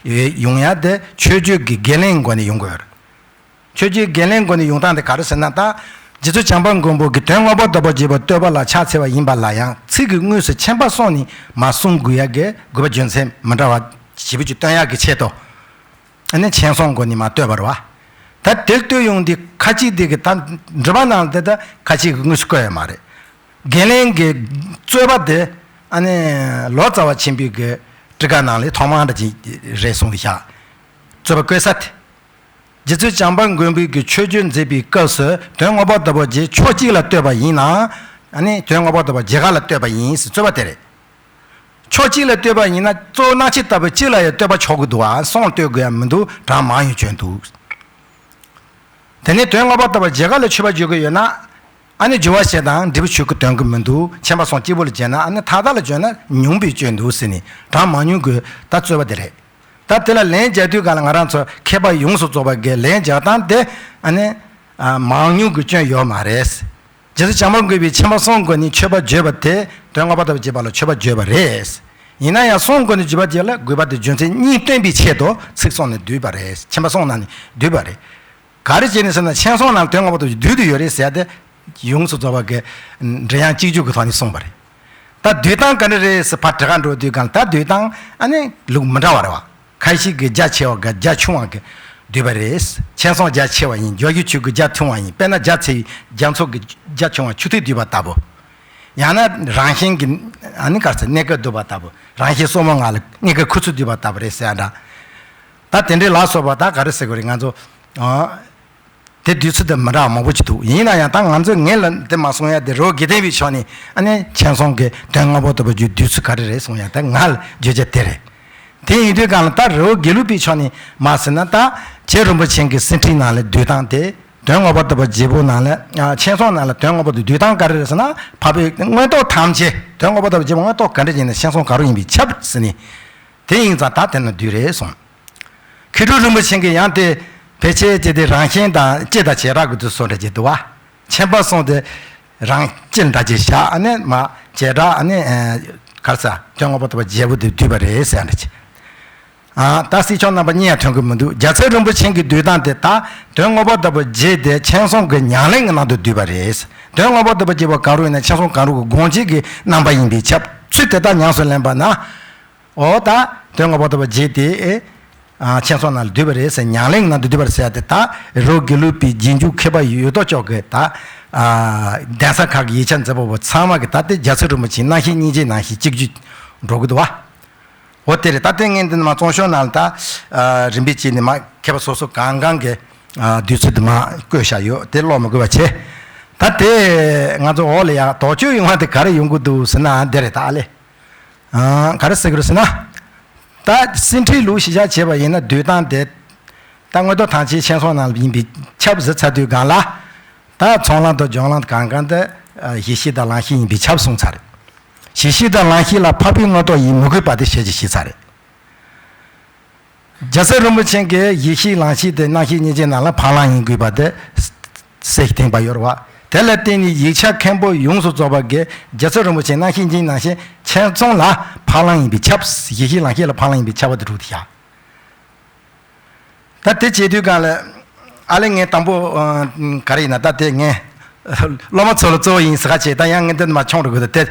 ཡོང་ཡ་དེ་ཆོས་བརྗོད་ཀྱི་བརྒལ་ལན་སྒོ་ནས་ཡོང་དགོས་རེད། ཆོས་བརྒྱུད་བརྒལ་ལན་སྒོ་ནས་ཡོང་སྟངས་དེ་ག་རེ་ཟེར་ན་ད། རྗེ་བཙུན་བྱམས་པ་མགོན་པོ་གིས་དོན་ལྔ་པོ་ལྡོག་པར་བྱེད་པའི་བསྟོད་པ་ལ་ཕྱག་འཚལ་བ་ཡིན་པ་ལ་ཡང་ཚིག་གི་དངོས་སུ་མཁྱེན་པ་སོགས་ནི་མ་གསུང་དགོས་ཡ་གི་དགོས་པ་རྒྱུ་མཚན་མི་འདྲ་བ་ཞེ་པོ་ཅིག་སྟོན་ཡག་གི་ཆེད་དུ། ཨ་ནི་མཁྱེན་སོང་སྒོ་ནས་མ་བསྟོད་པ་རེད་བ། ད་དེར་ལྟོས་ཡོང་དུས་ཁ་ཅིག་དེ་གི་ད་འགྲུལ་པ་ནང་དེ་ད་ཁ་ཅིག་གི་དངོས་སུ་བཀོད་ཡོད་མ་རེད། འགན་ལེན་གྱི་རྩོད་པ་དེ་ཨ་ནི་ལོ་ཙཱ་བ་ཆེན་པོའི་གི་ཊཱི་ཀ་ནང་ལས་ཐོག་མར་འདྲ་ཅིག་རེད་གསུངས་ཏེ་བཞག་རྩོད་པ་བཀོད་ས་དེ། རྗེ་བཙུན་བྱམས་པ་མགོན་པོའི་གི་ཆོས་བརྒྱུད་མཛད་པའི་སྐབས་སུ་དོན་ལྔ་པོ་ལྟ་བུ་རྗེ་ཕྱོགས་གཅིག་ལ་ལྟོས་པ་ཡིན་ན། ཨ་ནི་དོན་ལྔ་པོ་ལྟ་བུ་རྗེས་འགའ་ལ་ལྟོས་པ་ཡིན་ཟེར་རྩོད་པ་དེ་རེད། ཕྱོགས་གཅིག་ལ་ལྟོས་པ་ཡིན་ན་གཙོ་བོ་སྣང་མཆེད་ལྟ་བུ་གཅིག་ལ་ཡང་ལྟོས་པ་ཆོག་གི་འདུག་ཨ། གསུམ་ལ་ལྟོས་དགོས་ཡ་མི་འདུག་གྲངས་མང་ཡང་བྱོན་འདུག་དེ་ནས་དོན་ལྔ་པོ་ལྟ་བུ་རྗེས་འགའ་ལ་མཆོད་པ་བརྗོད་ཀྱི་ཡོད་ན། ཨ་ནི་སྦྱོར་བ་བྱེད་དང་འབྲས་བུ་མཆོད་ཀྱི་དོན་གྱི་མི་འདུག་མཁྱེན་པ་གསུམ་གཅིག་པུ་ལ་བྱས་ན་ཨ་ནི་མཐའ་དག་ལ་བྱོན་ན་ཉུང་པས་བྱོན་འདུག་ཟེར་ནས་གྲངས་མང་ཉུང་གི་ད་རྩོད་པ་དེ་རེད། ད་དེ་ལ་ལན་རྒྱག་དུས་གང་ལ་ང་རང་ཚོ་མཁས་པ་ཡོངས་སུ་རྫོགས་པ་གི་ལན་རྒྱག་སྟངས་དེ་ཨ་ནི་མང་ཉུང་གི་སྐྱོན་ཡོད་མ་རེད། རྗེ་བཙུན་བྱམས་པ་མགོན་པོས་མཁྱེན་པ་གསུམ་སྒོ་ནས་མཆོད་པ་བརྗོད་པ་དེ་དོན་ལྔ་པོ་ལྟ་བུ་རྗེས་འགའ་ལ་མཆོད་པ་བརྗོད་པ་རེད། ཡིན་ན་ཡང་གསུམ་སྒོ་ནས་བརྗོད་པ་དེ་ལ་དགོས་པ་དེ་རྒྱུ་མཚན་གཉིས་སྟོན་པའི་ཆེད་དུ་ཚིག་གསུམ་ནས་བསྡུས་པ་རེད། མཁྱེན་པ་གསུམ་ནང་ནས་བསྡུས་པ་རེད། ག་རེ་བྱས་ནས་ཟེར་ན་མཁྱེན་པ་གསུམ་ནང་དོན་ལྔ་པོ་ལྟ་བུ་བསྡུས་ཏེ་ཡོད་རེད་ཟེར་ཡ་དེ་ཡོངས་སུ་རྫོགས་པ་གི་འགྲེལ་དབྱངས་གཅིག་གྱུར་གྱི་ཐོག་ནས་གསུངས་པ་རེད། ད་བསྡུས་སྟངས་ག་འདྲ་རེད་ཟེར་ཕར་དྲི་ག་འགྲོ་དུས་གང་ལ་ད་བསྡུས་སྟངས་ཨ་ནི་ལུགས་མི་འདྲ་བ་རེད་བ། ཁ་ཤས་ཀྱིས་རྒྱ་ཆེ་བ་ག་རྒྱ་ཆུང་བ་གི་བསྡུས་པ་རེད། མཁྱེན་པ་གསུམ་རྒྱ་ཆེ་བ་ཡིན། རྒྱ་གི་ཆོས་ཀྱི་རྒྱ་ཐུང་བ་ཡིན། དཔེར་ན་རྒྱ་ཆེ་བའི་རྒྱ་མཚོ་གི་རྒྱ་ཆུང་བ་ཆུ་ཐིགས་བསྡུས་པ་ལྟ་བུ། ཡང་ན་རང་བཞིན་གྱི་ཨ་ནི་ག་རེ་ཟེར་གནས་སྐབས་བསྡུས་པ་ལྟ་བུ། རང་བཞིན་སོར་མོ་ལྔ་ལ་གནས་སྐབས་ཁུ་ཚུར་བསྡུས་པ་ལྟ་བུ་རེད་ཟེར་ཡ་འདྲ། ད་དེ་འདྲའི་ལ་སོགས་པ་ད་ག་རེ་ཟེར་དགོས་རེད་ང་ཚོ། ཨ། དེ་བསྡུས་ཚུལ་དེ་མི་འདྲ་བ་མང་པོ་ཅིག་འདུག་ཡིན་ན་ཡང་ད་ང་ཚོས་ངས་ལ་དེ་མ་གསུང་ཡ་དེ་རི་བོ་དགེ་ལྡན་པའི་ཕྱོགས་ནས་ཨ་ནི་མཁྱེན་པ་གསུམ་གྱི་དོན་ལྔ་པོ་ལྟ་བུ་བརྗོད་བསྡུས་ཚུལ་ག་རེ་རེད་གསུང་ཡ་ད་ང་ལ་བརྗོད་བྱ་དེ་རེད། དེ་ཡིན་དུས་གང་ལ་ད་རི་བོ་དགེ་ལུགས་པའི་ཕྱོགས་ནས་མ་ཟེར་ན་ད་རྗེ་རིན་པོ་ཆེ་གི་གསེར་ཁྲིའི་ནང་ལ་བསྡུས་སྟངས་དེ་དོན་ལྔ་པོ་ལྟ་བུ་བརྗོད་པོ་ནང་ལ་ཨ་མཁྱེན་པ་གསུམ་ནང་ལ་དོན་ལྔ་པོ་ལྟ་བུ་བསྡུས་སྟངས་ག་རེ་རེད་ཟེར་ན་འཕགས་པའི་མངོན་རྟོགས་ཐམས་ཅད་དོན་ལྔ་པོ་ལྟ་བུ་བརྗོད་པོ་མངོན་རྟོགས་ག་འདྲ་ཡིན་ན་མཁྱེན་པ་གསུམ་ག་རུ་ཡིན་པས་ཁྱབ་ཟེར་ནས། དེ་ཡིན་ཙང་ད་དེ་ནི་བསྡུས་རེད་གསུངས། མཁས་གྲུབ་རིན་པོ་ཆེ་གིས་ཡང་དེ་ཕལ་ཆེར་དེ་དེ་རང་བཞིན་དང་སྤྱི་དང་བྱེ་བྲག་གི་དུས་སུ་འདྲ་ཅིག་འདུག་བ། མཁྱེན་པ་གསུམ་དེ་རང་སྤྱི་འདྲ་ཅིག་བཞག་ཨ་ནི་མ་བྱེ་བྲག་ཨ་ནི་ག་རེ་ཟེར་དོན་ལྔ་པོ་ལྟ་བུ་བརྗོད་པོ་དེ་བསྡུས་པ་རེད་ཟེར་འདྲ་ཅིག་ཨ་ད་སྲིད་སྐྱོང་རྣམ་པ་གཉིས་ཡང་ཐོན་གི་མི་འདུག་རྒྱལ་སྲས་རིན་པོ་ཆེ་གི་བསྡུས་སྟངས་དེ་ད་དོན་ལྔ་པོ་ལྟ་བུ་བརྗོད་དེ་མཁྱེན་པ་གསུམ་གྱི་ཉམས་ལེན་གྱི་ནང་དུ་བསྡུས་པ་རེད། དོན་ལྔ་པོ་ལྟ་བུ་བརྗོད་པོ་གང་རུང་ཡིན་ན་མཁྱེན་པ་གསུམ་གང་རུང་གི་དགོངས་གཅིག་གི་རྣམ་པ་ཡིན་པས་ཁྱབ། ཚུལ་དེ་དག་ཉམས་སུ་ལེན་པ་ན། འོ་ད་དོན་ལྔ་པོ་ལྟ་བུ་བརྗོད་དེ་ཨེ། ཨ་མཁྱེན་པ་གསུམ་ནང་ལ་བསྡུས་པ་རེད་ཟེར་ཉམས་ལེན་ནང་དུ་བསྡུས་པ་རེད་ཟེར་ཡ་དེ་ད་རི་བོ་དགེ་ལུགས་པའི་རྗེས་འཇུག་མཁས་པ་ཡོད་དོ་ཅོག་གི་ད་ཨ་གདན་ས་ཁག་གི་ཡིག་ཆ་མཛད་པ་པོ་ཚང་མ་གི་ད་དེ་རྒྱལ་སྲས་རིན་པོ་ཆེའི་རྣམ་བཤད་སྙིང་རྗེའི་རྣམ་བཤད་གཅིག་གྱུར་འགྲོ་གི་འདུག་བ། འོ་དེ་རེད། ད་དེ་ངས་འདི་ནས་མ་བཙོང་ཤོག་ནང་ལ་ད་ཨ་རིམ་པས་བྱས་ནས་མ་མཁས་པ་སོ་སོ་གང་གང་གི་ཨ་བསྡུས་ཚུལ་དུ་མ་བཀོད་བཞག་ཡོད་དེ་ཀློག་མི་དགོས་པ་བྱས། ད་དེ་ང་ཚོ་འོག་ལ་ཡ་དོགས་གཅོད་ཡོང་བ་དེ་ག་རེ་ཡོང་གི་འདུག་ཟེར་ན་འདི་རེད་ད་ཨ་ལེ། ཨ་ག་རེ་ཟེར་གི་རེད་ཟེར་ན། ད་སེང་ཁྲིའི་ལུགས་གཞི་བཞག་བྱས་པ་ཡིན་ན་བསྡུས་སྟངས་དེ། ད་མངོན་རྟོགས་ཐམས་ཅད་མཁྱེན་པ་གསུམ་ནང་ཡིན་པས་ཁྱབ་ཟེར་ཚར་དུས་སྒང་ལ། ད་ཚོགས་ལམ་དང་སྦྱོར་ལམ་དང་གང་གང་དེ་གཞི་ཤེས་དང་ལམ་ཤེས་ཡིན་པས་ཁྱབ་གསུངས་ཚར་རེད། གཞི་ཤེས་དང་ལམ་ཤེས་ལ་འཕགས་པའི་མངོན་རྟོགས་ཡིན་མི་དགོས་པ་དེ་ཞལ་གྱིས་བཞེས་ཚར་རེད། རྒྱལ་སྲས་རིན་པོ་ཆེ་གིས་གཞི་ཤེས་ལམ་ཤེས་དེ་རྣམ་བཤད་སྙིང་རྗེའི་ནང་ལ་འཕགས་ལམ་ཡིན་དགོས་པ་དེ་གསལ་བསྟན་པ་ཡོད་རེད་བ། དེ་ལ་བརྟེན་ནས་ཡིག་ཆ་མཁན་པོ་ཡོངས་སུ་རྫོགས་པ་གིས་རྒྱལ་སྲས་རིན་པོ་ཆེ་རྣམ་བཤད་སྙིང་རྗེའི་ནང་བཞིན་མཁྱེན་པ་གསུམ་ལ་འཕགས་ལམ་ཡིན་པས་ཁྱབ། གཞི་ཤེས་ལམ་ཤེས་ལ་འཕགས་ལམ་ཡིན་པས་ཁྱབ་པ་དེ་སྒྲུབ་དེ་བཞག་ད་དེ་བྱེད་དུས་སྒང་ལ་ཨ་ལེ་ངས་དང་པོ་ཨ་ག་རེ་ཡིན་ན་ད་དེ་ངས་སློབ་མ་ཚོ་ལ་གཙོ་བོ་ཡིན་ཟེར་ཁ་བྱས་ད་ཡང་ངས་འདི་མ་ཆུང་རུ་དགོས་ད་དེ་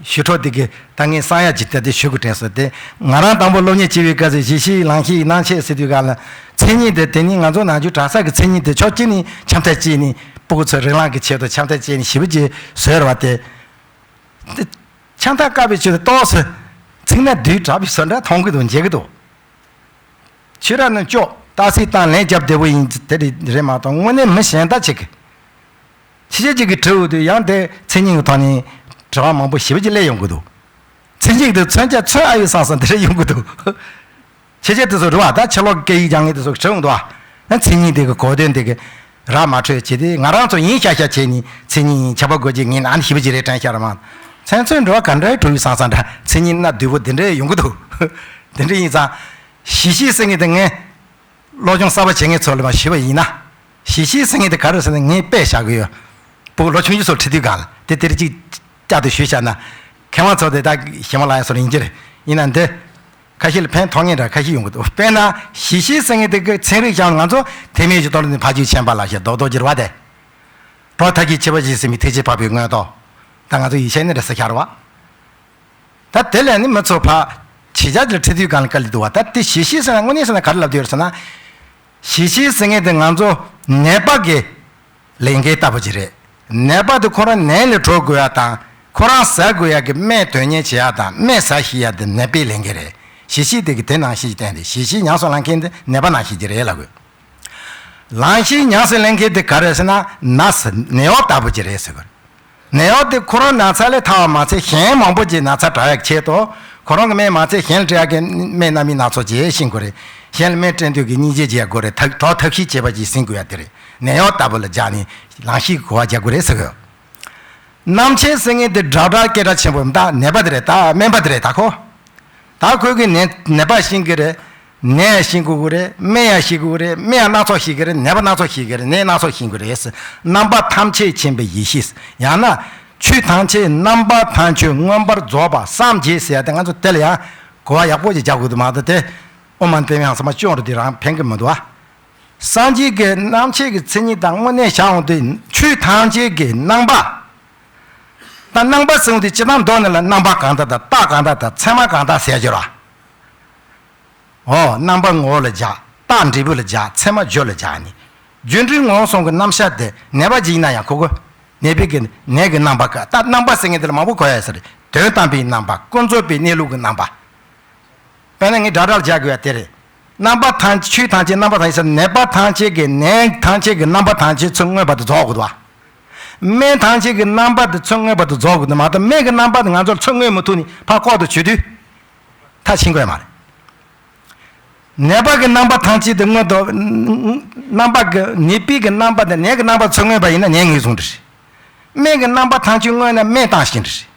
ཞུ་འཕྲོ་དེ་གི་ད་ངས་བསམ་ཡ་ཅིག་ད་དེ་ཞུ་དགོས་དྲན་སོང་དེ་ང་རང་དང་པོ་སློབ་གཉེར་བྱེད་པའི་སྐབས་སུ་གཞི་ཤེས་ལམ་ཤེས་ཡིན་སྣང་མཆེད་ཟེར་དུས་སྒང་ལ་མཚན་ཉིད་དེ་དེ་ནི་ང་ཚོ་ནང་ཆོས་གྲྭ་ས་གི་མཚན་ཉིད་དེ་ཕྱོགས་གཅིག་ནས་འཆམ་ཐབས་གཅིག་ནས་སྤུ་གུ་ཚོའི་རིགས་ལམ་གྱི་ཆེད་དུ་འཆམ་ཐབས་གཅིག་ནས་ཞེ་པོ་ཅིག་བཟོས་ར་བ་དེ། དེ་འཆམ་ཐབས་བཀག་པའི་ཆེད་དུ་ཏོག་ཙམ་ཚིག་སྣ་བསྡུས་དྲགས་པའི་བཟོ་འདྲ་མཐོང་གི་འདུག་མཇལ་གི་འདུག་ཆོས་ར་ནི་ལྕོགས་རྟགས་གསལ་བཏང་ལན་རྒྱབ་བདེ་པོ་ཡིན་དེ་རེད་རེད་མ་གཏོགས་དངོས་གནས་མི་གཞན་དག་ཅིག་གིས་ཕྱི་རྒྱལ་ཅིག་གིས་དྲི་འོང་དུས་ཡང་དེ་མཚན་ཉིད་ཀྱི་ཐོག་ནས་དྲི་བ་མང་པོ་ཞེ་པོ་ཅིག་སླེབས་ཡོང་གི་འདུག་མཚན་ཉིད་དེ་མཚོན་ཆ་མཚོན་ཨ་ཡོད་བསམ་བསམ་དེ་རེད་ཡོང་གི་འདུག་ཕྱི་རྒྱལ་དེ་ཚོ་རེད་བ་ད་ཕྱི་ལོགས་སྐད་ཡིག་སྦྱང་མཁན་དེ་ཚོ་གིས་དྲི་འོང་འདུག་བ། མཚན་ཉིད་དེ་གི་གོ་དོན་དེ་གི་ར་མ་འཕྲོད་བྱས་ཏེ་ང་རང་ཚོ་ཡིན་ཤག་ཤག་བྱས་ནས་མཚན་ཉིད་ཡིན་ཁྱབ་པ་དགོས་ཀྱི་ངས་ཨ་ནི་ཞེ་པོ་ཅིག་རེད་དྲན་ཤག་ར་མ། མཚན་མཚོན་འགྲོ་བ་ག་འདྲའི་གྲུ་ཡིག་བསམ་བསམ་འདྲ་མཚན་ཉིད་སྣ་བསྡུས་པོ་འདི་འདྲའི་ཡོང་གི་འདུག་དེ་འདྲ་ཡིན་ཙང་། གཞི་ཤེས་ཟེར་མཁན་དེ་ངས་སློབ་སྦྱོང་གསར་པ་བྱེད་མཁན་ཚོ་ལ་མ་ཞུས་པ་ཡིན་ན། གཞི་ཤེས་ཟེར་མཁན་དེ་ག་རེ་ཟེར་ན་ངས་དཔེ་བཞག་གི་ཡོད། ཕྲུ་གུ་ལོ་ཆུང་ཆུང་ཚོ་ཁྲིད་དུས་སྒང་ལ་དེ་དེར་གཅིག་བསྐྱར་དུ་ཞུས་བཞག་ན། མཁས་དབང་ཚོ་དེ་དག་ཞི་མ་ལ་ཡ་ཚོ་ལ་ཡིན་གྱི་རེད། ཡིན་ན་འདི། ཁ་ཤས་ལ་ཕན་ཐོགས་ངེས་འདྲ་ཁ་ཤས་ཡོང་གི་འདུག་དཔེར་ན་གཞི་ཤེས་ཟེར་མཁན་དེ་གི་ཚན་རིག་སྦྱང་ང་ཚོ་དེ་མིན་གྱི་ཐོག་ལ་ནི་ཕ་རྒྱུད་ཆེན་པ་ལ་ཞེས་རྡོག་རྡོག་གྱུར་བ་དེ། གྲོགས་མཐའ་བརྒྱུད་ཕྱི་པ་ཞིག་ཟིན་པའི་ཐེག་ཆེན་འཕགས་པའི་མངོན་རྟོགས། ད་ང་ཚོ་ཡིག་ཆ་ནི་རེ་ས་ཤར་བ། ད་དེ་ལས་ནི་མི་ཚོ་ཕ། ཕྱི་རྒྱལ་དུ་ཁྲིད་དུས་གང་ལ་དཀའ་ལས་འདུག་བ་ད་དེ་གཞི་ཤེས་ཟེར་ན་དངོས་གནས་ཟེར་ན་ག་རེ་ལབ་དུས་ཡོད་ཟེར་ན། གཞི་ཤེས་ཟེར་མཁན་དེ་ང་ཚོ་ ནད་པ་གི་ལས་འགན་ལྟ་བུ་ཅིག་རེད། ནད་པ་དེ་ཁོ་རང་ནད་ལས་གྲོལ་དགོས་ཡ་དང་ཁོ་རང་ཟ་དགོས་ཡ་གི་སྨན་དོན་གཉེར་བྱེད་ཡ་དང་སྨན་ཟ་ཤེས་ཡ་དེ་ནད་པའི་ལས་འགན་རེད། ཞི་ཞི་དེ་གི་དེ་ནང་བཞིན་གྱི་བསྟན་ཏེ་ཞི་ཞི་ཉམས་སུ་བླང་མཁན་དེ་ནད་པ་ནང་བཞིན་གྱི་རེད་ལབ་དགོས། ལངས་ཤིག་ཉམས་སུ་ལེན་མཁན་དེ་ག་རེ་ཟེར་ན་ན་ཟེར་ནད་གཡོག་ལྟ་བུ་ཅིག་རེད་ཟེར་གི་རེད། ནད་གཡོག་དེ་ཁོ་རང་ན་ཚ་ལས་ཐར་བ་མ་ཚད་གཞན་མང་པོ་ཅིག་ན་ཚ་དྲག་ཡག་ཆེད་དུ་ཁོ་རང་གི་སྨན་མ་ཚད་གཞན་ལ་སྤྲད་ཡག་གི་སྨན་སྣ་མིན་སྣ་ཚོགས་ཅིག་ཤེས་དགོས་རེད། གཞན་ལ་སྨན་སྤྲད་དུས་ཀྱི་སྙིང་རྗེ་བྱེད་དགོས་རེད། ཐབས་གྲོགས་ཐབས་ཤེས་བྱེད་པ་ཅིག་ཟིན་དགོས་ཡ་དེ་རེད། ནད་གཡོག་ལྟ་བུ་ལ་སྦྱར་ནས་ལངས་ཤིག་གོ་བ་རྒྱག་དགོས་རེད་ཟེར་གི་ཡོད། རྣམ་མཁྱེན་ཟེར་མཁན་དེ་དྲག་དྲག་སྐད་གྲགས་ཆེན་པོ་མི་ད་ནད་པ་དེ་རེད། ད་སྨན་པ་དེ་རེད། ད་ཁོ། ད་ཁོས་གི་ནད་ནད་པ་ཤེས་གི་རེད། ནད་ཡང་ཤེས་དགོས་གི་རེད། སྨན་ཡང་ཤེས་དགོས་གི་རེད། སྨན་ཡང་སྣ་ཚོགས་ཤེས་གི་རེད། ནད་པ་སྣ་ཚོགས་ཤེས་གི་རེད། ནད་སྣ་ཚོགས་ཤེས་དགོས་རེད། རྣམ་པ་ཐམས་ཅད་མཁྱེན་པའི་ཡེ་ཤེས། ཡང་ན་ཆོས་ཐམས་ཅད་རྣམ་པ་ཐམས་ཅད་མངོན་པར་རྫོགས་པ་སངས་རྒྱས་ཟེར་ཡ་དེ་ང་ཚོ་དེ་ལ་ཡང་གོ་བ་ཡག་པོ་ཞིག་རྒྱག་དགོས་འདུག་མ་གཏོགས་དེ་ཨོཾ་མ་ཎི་པདྨེ་ཧཱུྃ་ཚང་མ་སྐྱོན་རུ་དེ་རང་ཕན་གི་མི་འདུག་ཨ། སངས་རྒྱས་ཀྱི་རྣམ་མཁྱེན་གྱི་མཚན་ཉིད་དང་དངོས་གནས་བྱ་འོང་དུས་ཆོས་ཐམས་ཅད་ཀྱི་རྣམ་པ། ད་རྣམ་པ་ཟེར་དུས་སྤྱིར་བཏང་མདོ་ནང་ལ་རྣམ་པ་གང་དག་དང་རྟགས་གང་དག་དང་མཚན་མ་གང་དག་ཟེར་གྱི་རེད། འོ་རྣམ་པ་ངོ་བོ་ལ་སྦྱར། རྟགས་འབྲས་བུ་ལ་སྦྱར། མཚན་མ་རྒྱུ་ལ་སྦྱར་ནས། རྒྱུ་འབྲས་ངོ་བོ་གསུམ་གྱི་རྣམ་གཞག་དེ་ནད་པ་ཅིག་ཡིན་ན་ཡང་ཁོ་ཁོ་ནད་པའི་གི་ནད་ཀྱི་རྣམ་པ་ག་ད་རྣམ་པ་ཟེར་མཁན་དེ་ལ་མང་པོ་གོ་ཡ་ཟེར། དོན་དམ་པའི་རྣམ་པ། ཀུན་རྫོབ་པའི་གནས་ལུགས་ཀྱི་རྣམ་པ། དཔེར་ན་ངས་སྒྲ་སྒྲ་ལ་སྦྱར་དགོས་ཡ་དེ་རེད། རྣམ་པ་ཐམས་ཆོས་ཐམས་ཅད་རྣམ་པ་ཐམས་ཅད་ཟེར་ནད་པ་ཐམས་ཅད་ཀྱི་ནད་ཐམས་ཅད་ཀྱི་རྣམ་པ་ཐམས་ཅད་ཚུར་མངོན་པར་དུ་རྫོགས་དགོས་འདུག་བ། སྨན་ཐམས་ཅད་ཀྱི་རྣམ་པ་དེ་ཚུར་མངོན་པར་དུ་རྫོགས་དགོས་འདུག་མ་གཏོགས་སྨན་གྱི་རྣམ་པ་དེ་ང་ཚོར་ཚུར་མངོན་མི་ཐུབ་ནས་ཕར་ལྐོག་ཏུ་བྱེད་དུས་ད་ཕྱིན་དགོས་མ་རེད། ནད་པ་གི་རྣམ་པ་ཐམས་ཅད་དེ་མངོན་དུ། རྣམ་པ་གི་ནད་པའི་གི་རྣམ་པ་དེ་ནད་ཀྱི་རྣམ་པ་ཚུར་མངོན་པ་ཡིན་ན་ནད་ངོས་བཟུང་འདྲ་རེད། སྨན་གྱི་རྣམ་པ་ཐམས་ཅད་མངོན་ན་སྨན་བཏང་ཞིང་འདྲ་རེད།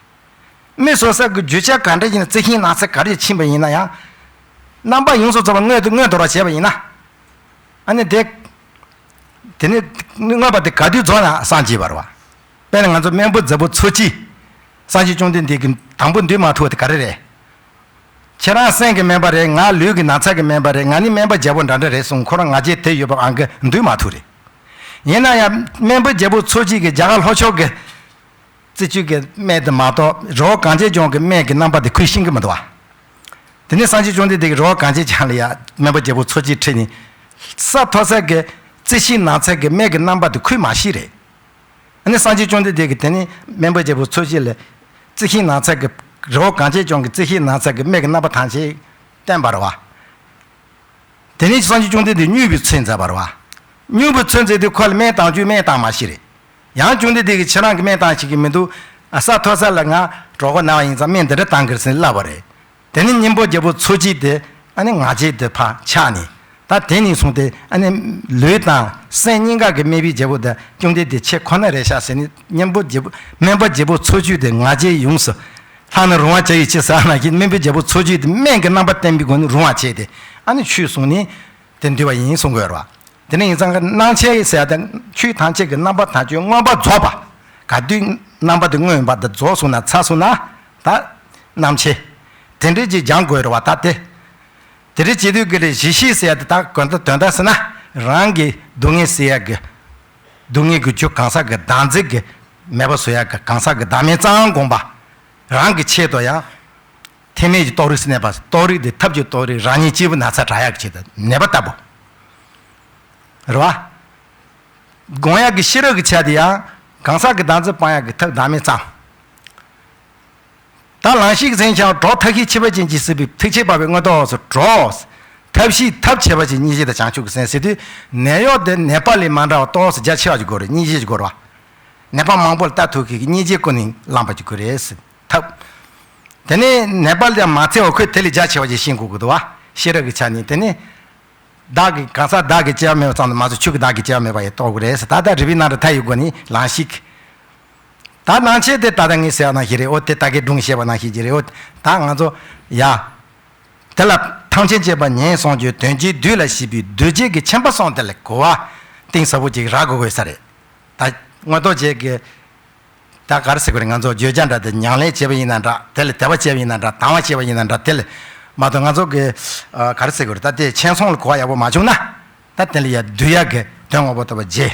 མི་སོ་སོ་གི་རྒྱུ་ཆ་ག་འདྲ་ཡིན་ན་རྩི་ཤིང་ནགས་ཚལ་ག་རེ་ཕྱིན་པ་ཡིན་ན་ཡང་། རྣམ་པ་ཡོངས་སུ་རྫོགས་པ་མངོན་དུ་མངོན་དུ་ར་བྱས་པ་ཡིན་ན། ཨ་ནི་དེ། དེ་ནི་མངོན་པ་དེ་ག་དུས་རྫོགས་ན་སངས་རྒྱས་པ་རེད་བ། དཔེར་ན་ང་ཚོ་སྨན་པོ་རྫི་པོ་འཚོ་བྱེད། སངས་རྒྱས་བཅོམ་ལྡན་འདས་ཀྱིས་དང་པོ་འདུལ་མ་ཐུབ་པ་དེ་ག་རེ་རེད། ཁྱེད་རང་སེམས་ཀྱི་སྨན་པ་རེད། ང་ལུས་ཀྱི་ན་ཚ་གི་སྨན་པ་རེད། ང་ནི་སྨན་པ་རྒྱལ་པོ་འདྲ་འདྲ་རེད་གསུངས། ཁོ་རང་ང་རྒྱལ་དེ་ཡོད་པ་ཨང་གི་འདུལ་མ་ཐུབ་རེད། ཡིན་ན་ཡང་སྨན་པོ་རྒྱལ་པོ་འཚོ་བྱེད་ཀྱི་རྒྱ་གར་ལྷོ་ཕྱོགས་ཀྱི་རྩི་བཅུད་ཀྱི་སྨན་དེ་མ་གཏོགས་རི་བོ་གངས་ཅན་ལྗོངས་ཀྱི་སྨན་གྱི་རྣམ་པ་དེ་ཁོས་ཤེས་ཀྱི་མི་འདུག་བ། དེ་ནས་སངས་རྒྱས་བཅོམ་ལྡན་འདས་ཀྱིས་རི་བོ་གངས་ཅན་ལྗོངས་ལ་ཡ་སྨན་པོ་རྒྱལ་པོ་འཚོ་བྱེད་ཁྲིད་ནས། ས་མཐོ་ས་གི་རྩི་ཤིང་ནགས་ཚལ་གྱི་སྨན་གྱི་རྣམ་པ་དེ་ཁོས་མ་ཤེས་རེད། ཨ་ནི་སངས་རྒྱས་བཅོམ་ལྡན་འདས་ཀྱིས་དེ་ནས་སྨན་པོ་རྒྱལ་པོ་འཚོ་བྱེད་ལ་རྩི་ཤིང་ནགས་ཚལ་གྱི་རི་བོ་གངས་ཅན་ལྗོངས་ཀྱི་རྩི་ཤིང་ནགས་ཚལ་གྱི་སྨན་གྱི་རྣམ་པ་ཐམས་ཅད་བསྟན་པ་རེད་བ། དེ་ནས་སངས་རྒྱས་བཅོམ་ལྡན་འདས་སྨྱུ་གུའི་ཚོད་མཛད་པ་རེད་བ། སྨྱུ་གུའི་ཚོད་མཛད་དུས་ཁོ་ལ་སྨན་བཏང་རྒྱུའི་སྨན་བཏང་མ་ཤེས་རེད། ཡང་བཅོམ་ལྡན་འདས་ཀྱིས་ཁྱེད་རང་གི་སྨན་བཏང་ཤེས་ཀྱི་མི་འདུག་ས་མཐོ་ས་ལ་ང་གྲོད་ཁོག་ན་བ་ཡིན་ཙང་སྨན་འདི་འདྲ་བཏང་གི་རེད་ཟེར་ནས་ལབ་པ་རེད། དེ་ནས་སྨན་པོ་རྒྱལ་པོ་འཚོ་བྱེད་དེ་ཨ་ནི་ང་རྒྱལ་དེ་ཕར་ཆག་ནས། ད་དེ་ནས་བཟུང་སྟེ་ཨ་ནི་ལུས་དང་སེམས་གཉིས་ཀ་གི་སྨན་པའི་རྒྱལ་པོ་དེ་བཅོམ་ལྡན་འདས་ཁྱེད་ཁོ་ན་རེད་ཤག་ཟེར་ནས་སྨན་པོ་རྒྱལ་པོ་སྨན་པ་རྒྱལ་པོ་འཚོ་བྱེད་དེ་ང་རྒྱལ་ཡོངས་སུ། ལྷ་ནི་རུང་བ་བྱ་ཡི་ཕྱིར་ཟེར་ན་བཞིན་སྨན་པའི་རྒྱལ་པོ་འཚོ་བྱེད་དེ་སྨན་གྱི་རྣམ་པ་བསྟན་པའི་སྒོ་ནས་རུང་བ་བྱས་ཏེ་ཨ་ནི་ཆོས་གསུངས་ནས་དེ་འདུལ་བ་ཡིན་གསུང་དགོས་རེད་བ། དེ་ནས་ཡིན་ཙང་གི་རྣམ་མཁྱེན་ཟེར་ཡ་དེ་ཆོས་ཐམས་ཅད་ཀྱི་རྣམ་པ་ཐམས་ཅད་མངོན་པར་རྫོགས་པ། ག་དུས་རྣམ་པ་དེ་མངོན་པ་དེ་རྫོགས་སོང་ན་ཚར་སོང་ན་ད་རྣམ་མཁྱེན། དེ་འདྲས་ཀྱི་སྦྱང་དགོས་རེད་བ་ད་དེ། དེ་འདྲས་བྱེད་དུས་ཀྱི་ལས་ཞི་ཞི་ཟེར་ཡ་དེ་ད་གོ་ད་དོན་དག་ཟེར་ན་རང་གི་སྡུག་བསྔལ་སེལ་ཡ་གི་སྡུག་བསྔལ་གྱི་རྒྱུ་གང་ཟག་གི་བདག་འཛིན་གྱི་མེད་པ་བཟོ་ཡ་གི་གང་ཟག་གི་བདག་མེད་གཙང་བསྒོམ་པ། རང་གི་ཆེད་དུ་ཡང་། ཐེག་དམན་གྱི་རྟོགས་རིགས་སུ་གནས་པ་རྟོགས་རིགས་འདི་ཐབས་ཀྱི་རྟོགས་རིགས་རང་ཉིད་སྐྱེས་བུ་ན་ཚ་དྲག་ཡག་གི་ཆེད་དུ་ནད་པ་ལྟ་བུ། རེད་བ། སྒོམ་ཡག་གི་ཤེས་རབ་ཀྱི་ཆ་དེ་ཡང་གང་ཟག་གི་བདག་འཛིན་སྤང་ཡག་གི་ཐབས་བདག་མེད་གཙང་། ད་ལང་གཤེགས་མཚན་ཞབས་གྲོགས་ཐབས་ཤེས་ཁྱད་པར་ཅན་གྱིས་གཟིགས་པའི་ཐུགས་བསྐྱེད་འཕགས་པའི་མངོན་རྟོགས་སུ་གྲོགས། ཐབས་ཤེས་ཐབས་ཁྱད་པར་ཅན་སྙིང་རྗེ་དང་བྱང་ཆུབ་ཀྱི་སེམས་ཟེར་དུས་ནད་གཡོག་དེ་ནད་པ་ལས་མ་འདྲ་བ་ཏོག་ཙམ་རྒྱ་ཆེ་བ་ཅིག་དགོས་རེད། སྙིང་རྗེ་ཅིག་དགོས་རེད་བ། ནད་པ་མང་པོ་ལ་ལྟ་ཐུབ་མཁན་གྱི་སྙིང་རྗེ་ཀུན་ནས་བསླངས་པ་ཅིག་དགོས་རེད་ཟེར། ཐབས། དེ་ནས་ནད་པ་ལས་མ་འཚེ་བ་ཁོས་དེ་ལས་རྒྱ་ཆེ་བ་ཞིག་ཤེས་དགོས་ཀྱི་འདུག་བ། ཤེས་རབ་ཀྱི་ཆ་ནས་དེ་ནས། བདག་གི་གང་ཟག་བདག་གི་སྐྱེ་བ་མེད་པ་ཙམ་དུ་མ་ཟད་ཆོས་ཀྱི་བདག་གི་སྐྱེ་བ་མེད་པ་ཡང་རྟོགས་དགོས་རེད་ཟེར། ད་ལྟ་རིག་པའི་རྣམ་གྲངས་མཐའ་ཡས་སྒོ་ནས་ལང་གཤེགས། ད་ནང་ཆེན་དེ་ད་ལྟ་ངས་ཟེར་བ་ནང་བཞིན་རེད། འོ་དེ་ད་གིན་སྒྲུང་བཤད་པ་ནང་བཞིན་གྱི་རེད། འོ་ད་ང་ཚོ་ཡ། དེ་ལ་ཐམས་ཅད་མཁྱེན་པ་ཉན་སོང་ཅིག་དོན་གྱི་བདུད་ལ་ཞིག་པའི་བདུད་བྱེད་ཀྱི་ཁྱིམ་པ་སོང་དེ་ལ་གོ་བ་གཏིང་ཟབ་པོ་ཅིག་རག་དགོས་དགོས་ས་རེད། ད་མངོན་རྟོགས་བྱེད་ཀྱི། ད་ག་རེ་ཟེར་དགོས་རེད། ང་ཚོ་བརྗོད་བྱ་འདྲ་དེ་ཉམས་ལེན་བྱས་པ་ཡིན་ན་འདྲ། དེ་ལ་དད་པ་བྱས་པ་ཡིན་ན་འདྲ། དང་བ་བྱས་པ་ཡིན་ན་འདྲ། དེ་ལ་མ་གཏོགས་ང་ཚོ་གི་ཨ་ག་རེ་ཟེར་དགོས་རེད། ད་དེ་མཁྱེན་སོང་ལ་གོ་བ་ཡག་པོ་མ་བྱུང་ན་ད་དེ་ལ་ཡ་བསྡུ་ཡག་གི་དོན་དངོས་པོ་ལྟ་བུ་བྱེད།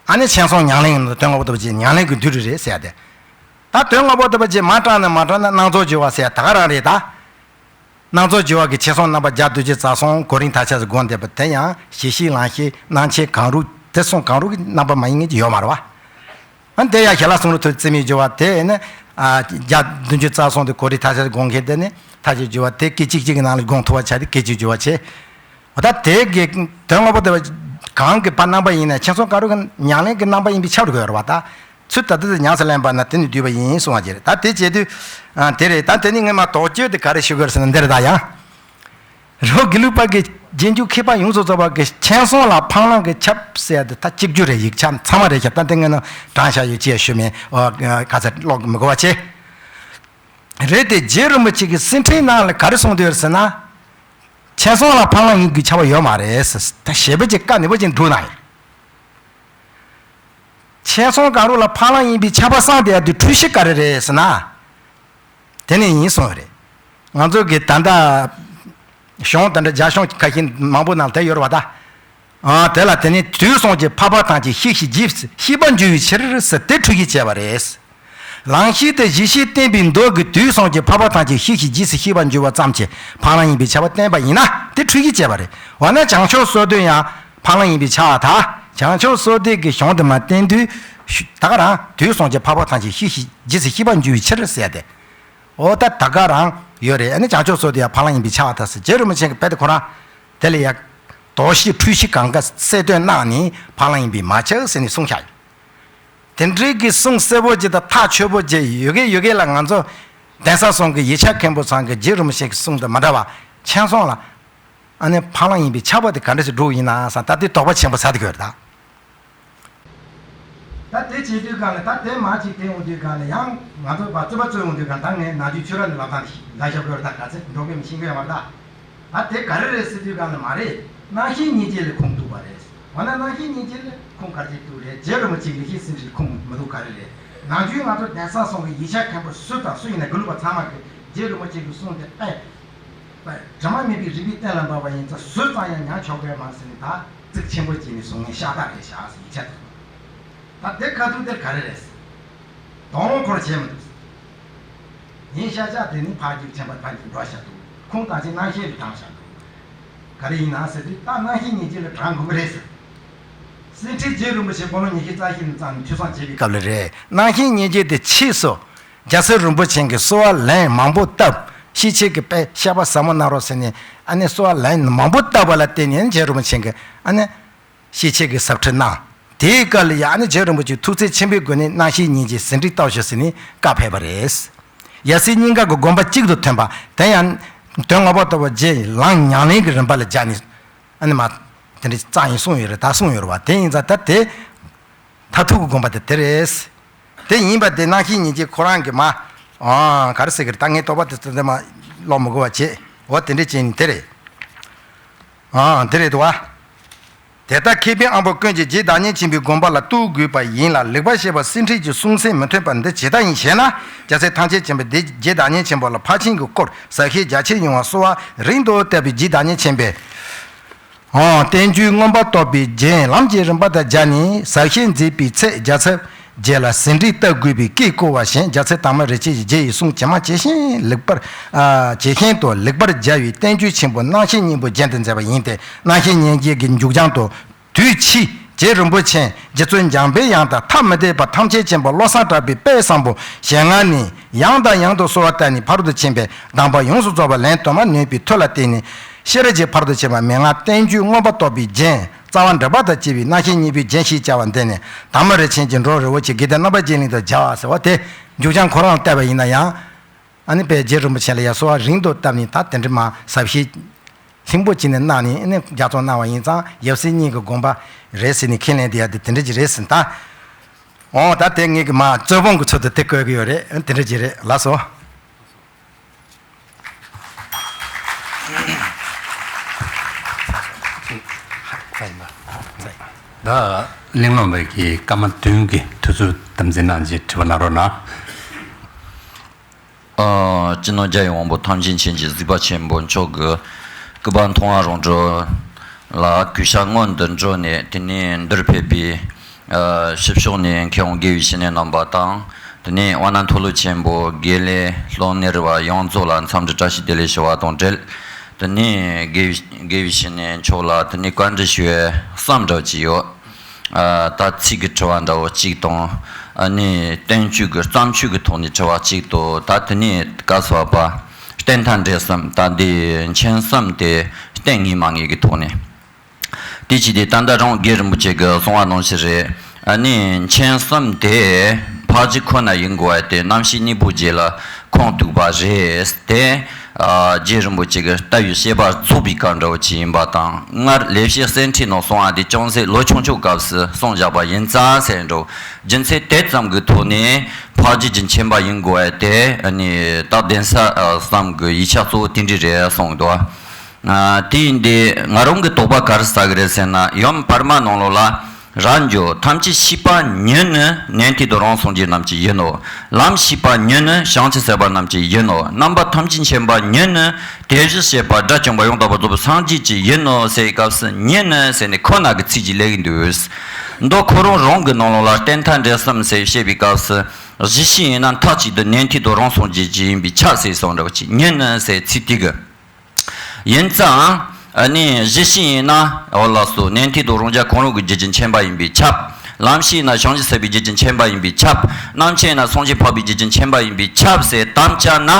ཨ་ནི་མཁྱེན་སོང་ཉམས་ལེན་ཡིན་ན་དོན་དངོས་པོ་ལྟ་བུ་བྱེད། ཉམས་ལེན་གྱི་བསྡུས་རིགས་རེད་ཟེར་ཡ་དེ། ད་དོན་དངོས་པོ་ལྟ་བུ་བྱེད་མ་དྲངས་ན་མ་དྲངས་ན་སྣང་ཚོར་སྦྱོར་བ་ཟེར་ཡ་ད་ག་རང་རེད་ད། སྣང་ཚོར་སྦྱོར་བ་གི་ཕྱི་སོང་རྣམ་པ་བརྒྱ་དུས་བཞི་རྩ་གསུམ་གོ་རིམ་མཐའ་ཆ་ཟེར་སྒོམ་བསྡད་པ་དེ་ཡང་ཞི་ཞི་ལང་གཤེགས་རྣམ་མཁྱེན་གང་རུང་ དེ་གསུང་གང་རུང་གི་རྣམ་པ་མ་ཡིན་མཁན་ཅིག་ཡོད་མ་རེད་བ། ཨ་དེ་ཡང་ཞལ་ལག་གསུང་རབ་ཐོས་རྩེ་མོའི་སྦྱོར་བ་དེ་ནི་ཨ་བརྒྱ་བདུན་ཅུ་རྩ་གསུམ་དེ་གོ་རིམ་མཐའ་ཤར་དགོངས་མཁན་དེ་ནི་མཐའ་ཤར་སྦྱོར་བ་དེ་སྐད་ཅིག་གཅིག་གི་ནང་ལ་དགོངས་ཐུབ་པ་བྱ་དེ་སྐད་ཅིག་སྦྱོར་བ་བྱེད། འོ་ད་དེ་གི་དོན་ངོ་མ་དེ་བ་གང་གི་བར་རྣམ་པ་ཡིན་ན་ཁྱེད་ཚོ་ག་རུ་གི་ཉམས་ལེན་གྱི་རྣམ་པ་ཡིན་པས་ཁྱབ་དགོས་རེད་བ། ད་ཚུལ་ད་ལྟ་དེ་ཉམས་སུ་ལེན་པ་ན་དེ་ནི་བསྡུས་པ་ཡིན་གསུང་བ་ཅི་རེད། ད་དེ་བྱེད་དུས་ཨ་དེ་རེད། ད་དེ་ནི་ངས་མ་དོགས་གཅོད་དེ་ག་རེ་ཞུ་དགོས་རེད་ཟེར་ན་འདིར་ད་ཡང་རོ་དགེ་ལུགས་པ་གི་རྗེས་འཇུག་མཁས་པ་ཡོངས་སུ་རྫོགས་པ་གི་མཁྱེན་སོང་ལ་འཕགས་ལམ་གྱི་ཆབ་ཟེར་ཡ་དེ་ད་གཅིག་གྱུར་རེད། ཡིག་ཆ་ཚང་མ་རེད་ཤག་ད་དེ་ངས་ནི་དྲངས་བཞག་ཡོད་ཅེས་ཞུ་མེད། ཨོ་ག་ཚ་ཀློག་མི་དགོས་པ་བྱེད། རེད་དེ་རྗེ་རིན་པོ་ཆེ་གི་གསེར་ཕྲེང་ནང་ལ་ག་རེ་གསུངས་འདུག་ཟེར་ན། མཁྱེན་སོང་ལ་འཕགས་ལམ་ཡིན་དགོས་ཁྱབ་པ་ཡོད་མ་རེད་ཟེར། ད་ཞེ་པོ་ཅིག་བཀའ་ནན་པོ་ཅིག་འགྲོ་ན་ཡིན། མཁྱེན་སོང་གང་རུང་ལ་འཕགས་ལམ་ཡིན་པའི་ཁྱབ་པ་གསུངས་བསྡད་ཡ་དེ་འཁྲུལ་གཞི་ག་རེ་རེད་ཟེར་ན། དེ་ནས་ཡིན་གསུངས་རེད། ང་ཚོ་གི་ད་ལྟ་གཞུང་དེ་འདྲ་རྒྱ་གཞུང་ཁ་ཤས་མང་པོ་ནང་ལ་དེ་ཡོད་རེད་བ་ད། ཨ་དེ་ལ་དེ་ནི་དུས་གསུམ་གྱི་འཕགས་པ་ཐམས་ཅད་ཤེས་ཤིང་རྗེས་སུ་ཤེས་པར་འགྱུར་བའི་ཕྱིར་ཟེར་དེ་འཁྲུལ་གཞི་བྱས་པ་རེད། ལམ་ཤེས་དེ་གཞི་ཤེས་བསྟན་པའི་མདོ་གི་དུས་གསུམ་གྱི་འཕགས་པ་ཐམས་ཅད་ཤེས་ཤིང་རྗེས་སུ་ཤེས་པར་འགྱུར་བ་ཙམ་གྱིས་འཕགས་ལམ་ཡིན་པའི་ཁྱབ་པ་བསྟན་པ་ཡིན་ན་དེ་འཁྲུལ་གཞི་བྱས་པ་རེད། འོ་ན་བྱང་ཆུབ་སོ་བདུན་ཡང་འཕགས་ལམ་ཡིན་པའི་ཁྱབ་པ་དང་བྱང་ཆུབ་སོ་བདུན་གྱི་གཞུང་དུ་མ་བསྟན་དུས་ད་ག་རང་དུས་གསུམ་གྱི་འཕགས་པ་ཐམས་ཅད་ཤེས་ཤིང་རྗེས་སུ་ཤེས་པར་འགྱུར་བའི་ཕྱིར་ཟེར་ཏེ། འོ་ད་ད་ག་རང་ཡོད་རེད། ཨ་ནི་བྱང་ཆུབ་སོ་བདུན་ཡང་འཕགས་ལམ་ཡིན་པའི་ཁྱབ་པ་དང་ཟེར། རྗེ་རིན་པོ་ཆེ་གི་དཔེ་དེ་ཁོ་རང་དེ་ལ་ཡང་དོགས་གཞི་འཁྲུལ་གཞི་གང་ག་གསལ་སྟོན་གནང་ནས་འཕགས་ལམ་ཡིན་པས་མ་ཁྱབ་ཟེར་ནས་གསུངས་བཞག་ཡོད། དེ་འདྲའི་གི་གསུང་གསལ་པོ་ཅིག་དང་ཐག་ཆོད་པོ་ཅིག་ཡོད་གི་ཡོད་གི་ལ་ང་ཚོ་གདན་ས་གསུམ་གི་ཡིག་ཆ་མཁན་པོ་ཚང་གི་རྗེ་རིན་པོ་ཆེ་གི་གསུང་དང་མ་འདྲ་བ་མཁྱེན་སོང་ལ་ཨ་ནི་འཕགས་ལམ་ཡིན་པའི་ཁྱབ་པ་དེ་ག་འདྲ་ཞིག་འགྲོ་གི་ཡིན་ན་བསམ། ད་དེ་དོགས་པ་ཆེན་པོ་ཟ་དེ་གི་ཡོད་རེད་ད། ད་དེ་བྱེད་དུས་གང་ལ་ད་དེ་མ་ཅིག་དེ་འོང་དུས་གང་ལ་ཡང་ང་ཚོ་བ་རྩོད་པ་རྩོད་འོང་དུས་གང་ལ་ད་ངས་ནམ་རྒྱུན་ཆོས་ར་ནས་ལབ་སྟངས་ཤིག་ལ་ཞབས་པོ་ད་ག་ཚད་འགྲོ་གི་མི་ཤེས་གི་ཡོད་མ་རེད་ད། ད་དེ་ག་རེ་རེད་ཟེར་དུས་གང་ལ་མ་རེད། རྣམ་ཤེས་ཉིད་ཅན་ལས་ཁུངས་གཏུགས་པ་རེད། འོ་ན་རྣམ་ཤེས་ཉིད་ཅན་ལས་ཁུངས་ག་རེ་གཏུགས་རེད། རྗེ་རིན་པོ་ཆེ་ལེགས་བཤད་ཟིན་བྲིས་ཁུངས་མི་གཏུགས་ག་རེ་རེད། ནམ་རྒྱུན་ང་ཚོ་གདན་ས་གསུམ་གི་ཡིག་ཆ་མཁན་པོ་སུ་དང་སུ་ཡིན་ན་དགེ་ལུགས་པ་ཚང་མ་གི་རྗེ་རིན་པོ་ཆེ་གི་གསུང་དེ་ཨེ། དྲི་མ་མེད་པའི་རིགས་པའི་གཏན་ལ་འབེབས་པ་ཡིན་ཙང་སུ་ཙམ་ཡང་ཉར་ཆོག་གི་མ་ཟེར་ནས་ད་ཚིག་ཆེན་པོ་བྱས་ནས་གསུང་ངེས་ཤ་སྟག་རེད་བཞག་ཟེར་ཡིག་ཆ་དེ། ད་དེ་ཁ་ཐུག་དེར་ག་རེ་རེད་ཟེར། དོན་ཁོར་བྱས་མི་འདུག་ཟེར། ངའི་ཤ་ཆག་དེ་ནི་ཕར་རྒྱུག་ཆེན་པོ་ཕར་རྒྱུག་འགྲོ་བཞག་འདུག་ཁུངས་དང་ཅི་རྣམ་ཤེས་ལ་དྲངས་བཞག་འདུག་ག་རེ་ཡིན་ན་ཟེར་དུས་ད་རྣམ་ཤེས་ཉིད་ཅན་ལ་དྲངས་དགོས་ཀྱི་རེད་ཟེར། གསེར་ཕྲེང་རྗེ་རིན་པོ་ཆེ་དགུང་ལོ་ཉི་ཤུ་རྩ་བཞི་ནས་བརྩམས་ནས་ཐོས་བསམ་བྱེད་པའི་སྐབས་ལ་རེད། རྣམ་ཤེས་ཉིད་ཅན་དེ་ཕྱིས་སུ་རྒྱལ་སྲས་རིན་པོ་ཆེ་གིས་གསོལ་བ་ལན་མང་པོ་བཏབ། ཤེས་བྱེད་ཀྱི་དཔེ་བཤད་པ་ཟབ་མོ་གནང་རོགས་ཟེར་ནས་ཨ་ནི་གསོལ་བ་ལན་མང་པོ་བཏབ་པ་ལ་བརྟེན་ནས་རྗེ་རིན་པོ་ཆེ་གིས་ཨ་ནི་ཤེས་བྱེད་ཀྱི་ཟབ་ཁྲིད་གནང་། དེའི་སྐབས་ལ་ཡང་ཨ་ནི་རྗེ་རིན་པོ་ཆེས་ཐུགས་བརྩེ་ཆེན་པོའི་སྒོ་ནས་རྣམ་ཤེས་ཉིད་ཅན་ཟིན་བྲིས་བཏབ་ཤོག་ཟེར་ནས་བཀའ་ཕེབས་པ་རེད། ཡབ་སྲས་གཉིས་ཀ་གི་དགོངས་པ་གཅིག་ཏུ་ཐོན་པ་དེ་ཡང་དོན་ངོ་མ་ལྟ་བུ་རྗེ་ལམ་ཉམས་ལེན་གྱི་རིམ་པ་ལ་སྦྱར་ནས་ཨ་ནི་མ་དེ་འདྲ་རྩ་ཡིན་གསུངས་ཡོད་རེད། ད་གསུངས་ཡོད་རེད་བ། དེ་ཡིན་ཙང་ད་དེ་མཐར་ཐུག་གི་དགོངས་པ་དེ་དེ་རེད། དེ་ཡིན་པ་དེ་རྣམ་ཤེས་ཉིད་ཅན་ཁོ་རང་གིས་མ་ཨ་ག་རེ་ཟེར་གི་རེད། ད་ངས་དོགས་པ་དེ་ཚོ་དེ་མ་ཀློག་མི་དགོས་པ་བྱེད། འོ་དེ་འདྲ་བྱས་ནས་དེ་རེད། ཨ་དེ་རེད་དོ། དེ་ལྟར་མཁས་པའི་དབང་པོ་ཀུན་གྱིས་རྗེ་བདག་ཉིད་ཆེན་པོའི་དགོངས་པ་ལ་གཏུག་དགོས་པ་ཡིན་ལ། ལེགས་པར་བཤད་པ་གསེར་ཕྲེང་གི་གསུང་ཚད་མི་མཐུན་པ་འདི་ཇི་ལྟར་ཡིན་ཞེ་ན། རྒྱལ་སྲས་ཐམས་ཅད་མཁྱེན་པ་འདི་རྗེ་བདག་ཉིད་ཆེན་པོ་ལ་ཕར་ཕྱིན་གྱི་སྐོར་ཟབ་ཞིང་རྒྱ་ཆེར་ཡོང་བར་གསོལ་བ་རིང་དུ་བཏབ་པའི་རྗེ་བདག་ཉིད་ཆེན་པོས། ཨོ། བསྟན་བཅོས་མངོན་པར་རྟོགས་པའི་རྒྱན་ལམ་གྱི་རིམ་པ་དང་སྦྱར་ནས་ཟབ་ཞིང་མཛད་པའི་ཚེ་རྒྱལ་ཚབ་རྗེ་ལ་ཟིན་བྲིས་བཏབ་དགོས་པའི་སྐད་བསྐུལ་བ་བཞིན། རྒྱལ་སྲས་དར་མ་རིན་ཆེན་གྱིས་རྗེ་ཡི་གསུང་ཇི་མ་ཇི་བཞིན་ལེགས་པར་ཨ་ཇི་བཞིན་དུ་ལེགས་པར་སྦྱར་བའི་བསྟན་བཅོས་ཆེན་པོ་རྣམ་བཤད་སྙིང་པོ་རྒྱན་དུ་མཛད་པ་ཡིན་ཏེ། རྣམ་བཤད་སྙིང་རྗེ་གི་མཇུག་བྱང་དུ། དུས་ཕྱིས་རྗེ་རིན་པོ་ཆེ་རྗེ་བཙུན་འཇམ་དཔལ་དབྱངས་དང་ཐ་མི་དད་པ་ཐམས་ཅད་མཁྱེན་པ་བློ་བཟང་གྲགས་པའི་དཔལ་བཟང་པོ་ཞལ་སྔ་ནས་ཡང་དང་ཡང་དུ་གསོལ་བ་བཏབ་ནས་ཕ་རོལ་ཏུ་ཕྱིན་པའི་གདམས་པ་ཡོངས་སུ་རྫོགས་པ་ལན་དུ་མ་ནོས་པའི་མཐུ་ལ་བརྟེན་ནས། ཤེས་རབ་ཀྱི་ཕ་རོལ་ཏུ་ཕྱིན་པ་མན་ངག་བསྟན་བཅོས་མངོན་པར་རྟོགས་པའི་རྒྱན། རྩ་བ་འགྲེལ་པ་དང་བཅས་པའི་རྣམ་བཤད་སྙིང་པོའི་རྒྱན་ཞེས་བྱ་བ་འདི་ནི་དར་མ་རིན་ཆེན་གྱི་འགྲོ་རི་བོ་ཆེ་དགེ་ལྡན་རྣམ་པར་རྒྱན་གླིང་དུ་སྦྱར་བ་ཟེར་བ་དེ་མཇུག་བྱང་ཁོ་རང་ལ་བལྟས་པ་ཡིན་ན་ཡང་། ཨ་ནི་དཔལ་རྗེ་རིན་པོ་ཆེ་ལ་ཡང་གསོལ་བ་རིང་དུ་བཏབ་ནས་ད་དེ་འདྲ་མ་ཟབ་ཞིང་ལྷིང་པོ་བྱས་ནས་གནང་ནས་ཨ་ནི་ལྗགས་རྩོམ་གནང་བ་ཡིན་ཙང་ཡབ་སྲས་གཉིས་ཀྱི་དགོངས་པ་རེད་ཟེར་ནས་ཁས་ལེན་དེ་ཡ་དེ་དེ་འདྲ་ཅིག་རེད་ཟེར་ད། འོ་ད་དེ་ངེད་ཀྱི་མ་རྩོད་སྤོང་གི་ཚུལ་དུ་དེ་བཀོད་ཀྱི་ཡོད་རེད། དེ་འདྲ་ཅིག་རེད་ལགས་སོ། ད་གླེང་སློང་བའི་གི་སྐར་མ་བདུན་གྱི་དུས་ཚོད་དམ་འཛིན་གནང་རྗེས་དྲི་བ་གནང་རོགས་གནང་། ཨ། སྤྱི་ནོར་རྒྱལ་བའི་དབང་པོ་ཐམས་ཅད་མཁྱེན་ཅིང་གཟིགས་པ་ཆེན་པོ་མཆོག་གི་སྐུ་པར་མཐོང་བ་རང་གྲོལ་ལ་གུས་ཞབས་སྔོན་དུ་འགྲོ་ནས། དེ་ནས་འདིར་ཕེབས་པའི་ཨ་ཕྱི་ཕྱོགས་ནས་མཁས་དབང་དགེ་བའི་བཤེས་གཉེན་རྣམ་པ་དང་། དེ་ནས་དབང་རྣམ་མཐོ་སློབ་ཆེན་པོ་དགེ་ལས་སློབ་གཉེར་བ་ཡོངས་རྫོགས་ལ་འཚམས་འདྲི་བཀྲ་ཤིས་བདེ་ལེགས་ཞུ་བ་དང་འབྲེལ། དེ་ནས་དགེ་བའི་དགེ་བའི་བཤེས་གཉེན་མཆོག་ལ་དེ་ནས་བཀའ་འདྲི་ཞུ་བའི་བསམ་འདྲ་ཅིག་ཡོད། ཨ། ད་ཚིག་གི་དྲི་བ་འདྲ་བོ་གཅིག་དང་། ཨ་ནི་བསྟན་བཅོས་ཀྱི་བརྩམས་ཆོས་ཀྱི་ཐོག་ནས་དྲི་བ་གཅིག་དང་། ད་དེ་ནས་སྐབས་སུ་བབ་པ་བསྟན་མཐའ་འགྲེལ་གསུམ། ད་འདི་མཆན་གསུམ་དེ་བསྟན་ངེས་མ་ངེས་ཀྱི་ཐོག་ནས། དེ་བྱས་ཏེ་ད་ལྟ་རང་རྒན་རིན་པོ་ཆེ་གིས་གསུངས་པ་ནང་བཞིན་རེད། ཨ་ནི་མཆན་གསུམ་དེ་འཕགས་རྒྱུད་ཁོ་ན་ཡིན་དགོས་པ་དེ་རྣམ་བཤད་སྙིང་པོའི་རྒྱན་ལ་ཁུངས་གཏུགས་པ་རེད་དེ། ཨ། རྒན་རིན་པོ་ཆེ་གི་ལྟ་བའི་བཤད་པ་རྫོགས་པའི་སྐབས་འདྲ་བོ་ཅིག་ཡིན་པ་དང་། སྔར་ལེགས་བཤད་གསེར་ཕྲེང་ནང་གསུངས་པ་དེ་ཅུང་ཟད་ལོ་ཆུང་ཆུང་སྐབས་སུ་གསུངས་བཞག་པ་ཡིན་ཙང་ཟེར་འགྲོ། རྒྱུ་མཚན་དེ་ཙམ་གྱི་ཐོག་ནས་འཕགས་རྒྱུད་ཀྱི་མཆན་པ་ཡིན་དགོས་པ་དེ། ཨ་ནི་ད་གདན་ས་གསུམ་གྱི་ཡིག་ཆ་གཙོ་བོ་དེ་འདྲ་རེད་གསུངས་འདུག། ཨ། དེ་ཡིན་དུས་ང་རང་གི་དོགས་པ་ག་རེ་ཟ་གི་རེད་ཟེར་ན། ཡུམ་བར་མ་ནང་ལོགས་ལ། རབ་འབྱོར་ཐམས་ཅད་ཤེས་པ་ཉིད་ནི། ནན་ཏན་དུ་རང་སངས་རྒྱས་རྣམས་ཀྱི་ཡིད་ནོ། ལམ་ཤེས་པ་ཉིད་ནི། བྱང་ཆུབ་སེམས་དཔའ་རྣམས་ཀྱི་ཡིད་ནོ། རྣམ་པ་ཐམས་ཅད་མཁྱེན་པ་ཉིད་ནི། དེ་བཞིན་གཤེགས་པ་དགྲ་བཅོམ་པ་ཡང་དག་པར་རྫོགས་པའི་སངས་རྒྱས་ཀྱི་ཡིད་ནོ་ཟེར་བའི་སྐབས་སུ་ཉིད་ནི་ཟེར་ནས་ཁོ་ན་གི་ཚིག་ཅིག་སླེབས་ཀྱི་འདུག། མདོ་ཁོ་རང་རང་གི་ནང་ལོགས་ལ་བསྟན་མཐའ་འགྲེལ་གསུམ་ཟེར་བཤད་པའི་སྐབས་སུ། གཞི་ཤེས་ཡིན་ན་མཐའ་གཅིག་ཏུ་ནན་ཏན་དུ་རང་སངས་རྒྱས་ཀྱི་ཡིན་པས་ཁྱབ་ཟེར་གསུངས་འདྲ་བོ་ཅིག། ཉིད་ནི་ཟེར་ཚིག་དེ་གི། ཡིན་ཙང་། ཨ་ནི་གཞི་ཤེས་ཡིན་ན། འོ་ལགས་སོ། ནན་ཏན་དུ་རང་རྒྱལ་གང་རུང་གི་རྒྱུད་ཀྱི་མཁྱེན་པ་ཡིན་པས་ཁྱབ། ལམ་ཤེས་ཡིན་ན་བྱང་ཆུབ་སེམས་དཔའི་རྒྱུད་ཀྱི་མཁྱེན་པ་ཡིན་པས་ཁྱབ། རྣམ་མཁྱེན་ཡིན་ན་སངས་རྒྱས་འཕགས་པའི་རྒྱུད་ཀྱི་མཁྱེན་པ་ཡིན་པས་ཁྱབ་ཟེར་དམ་བཅའ་ན།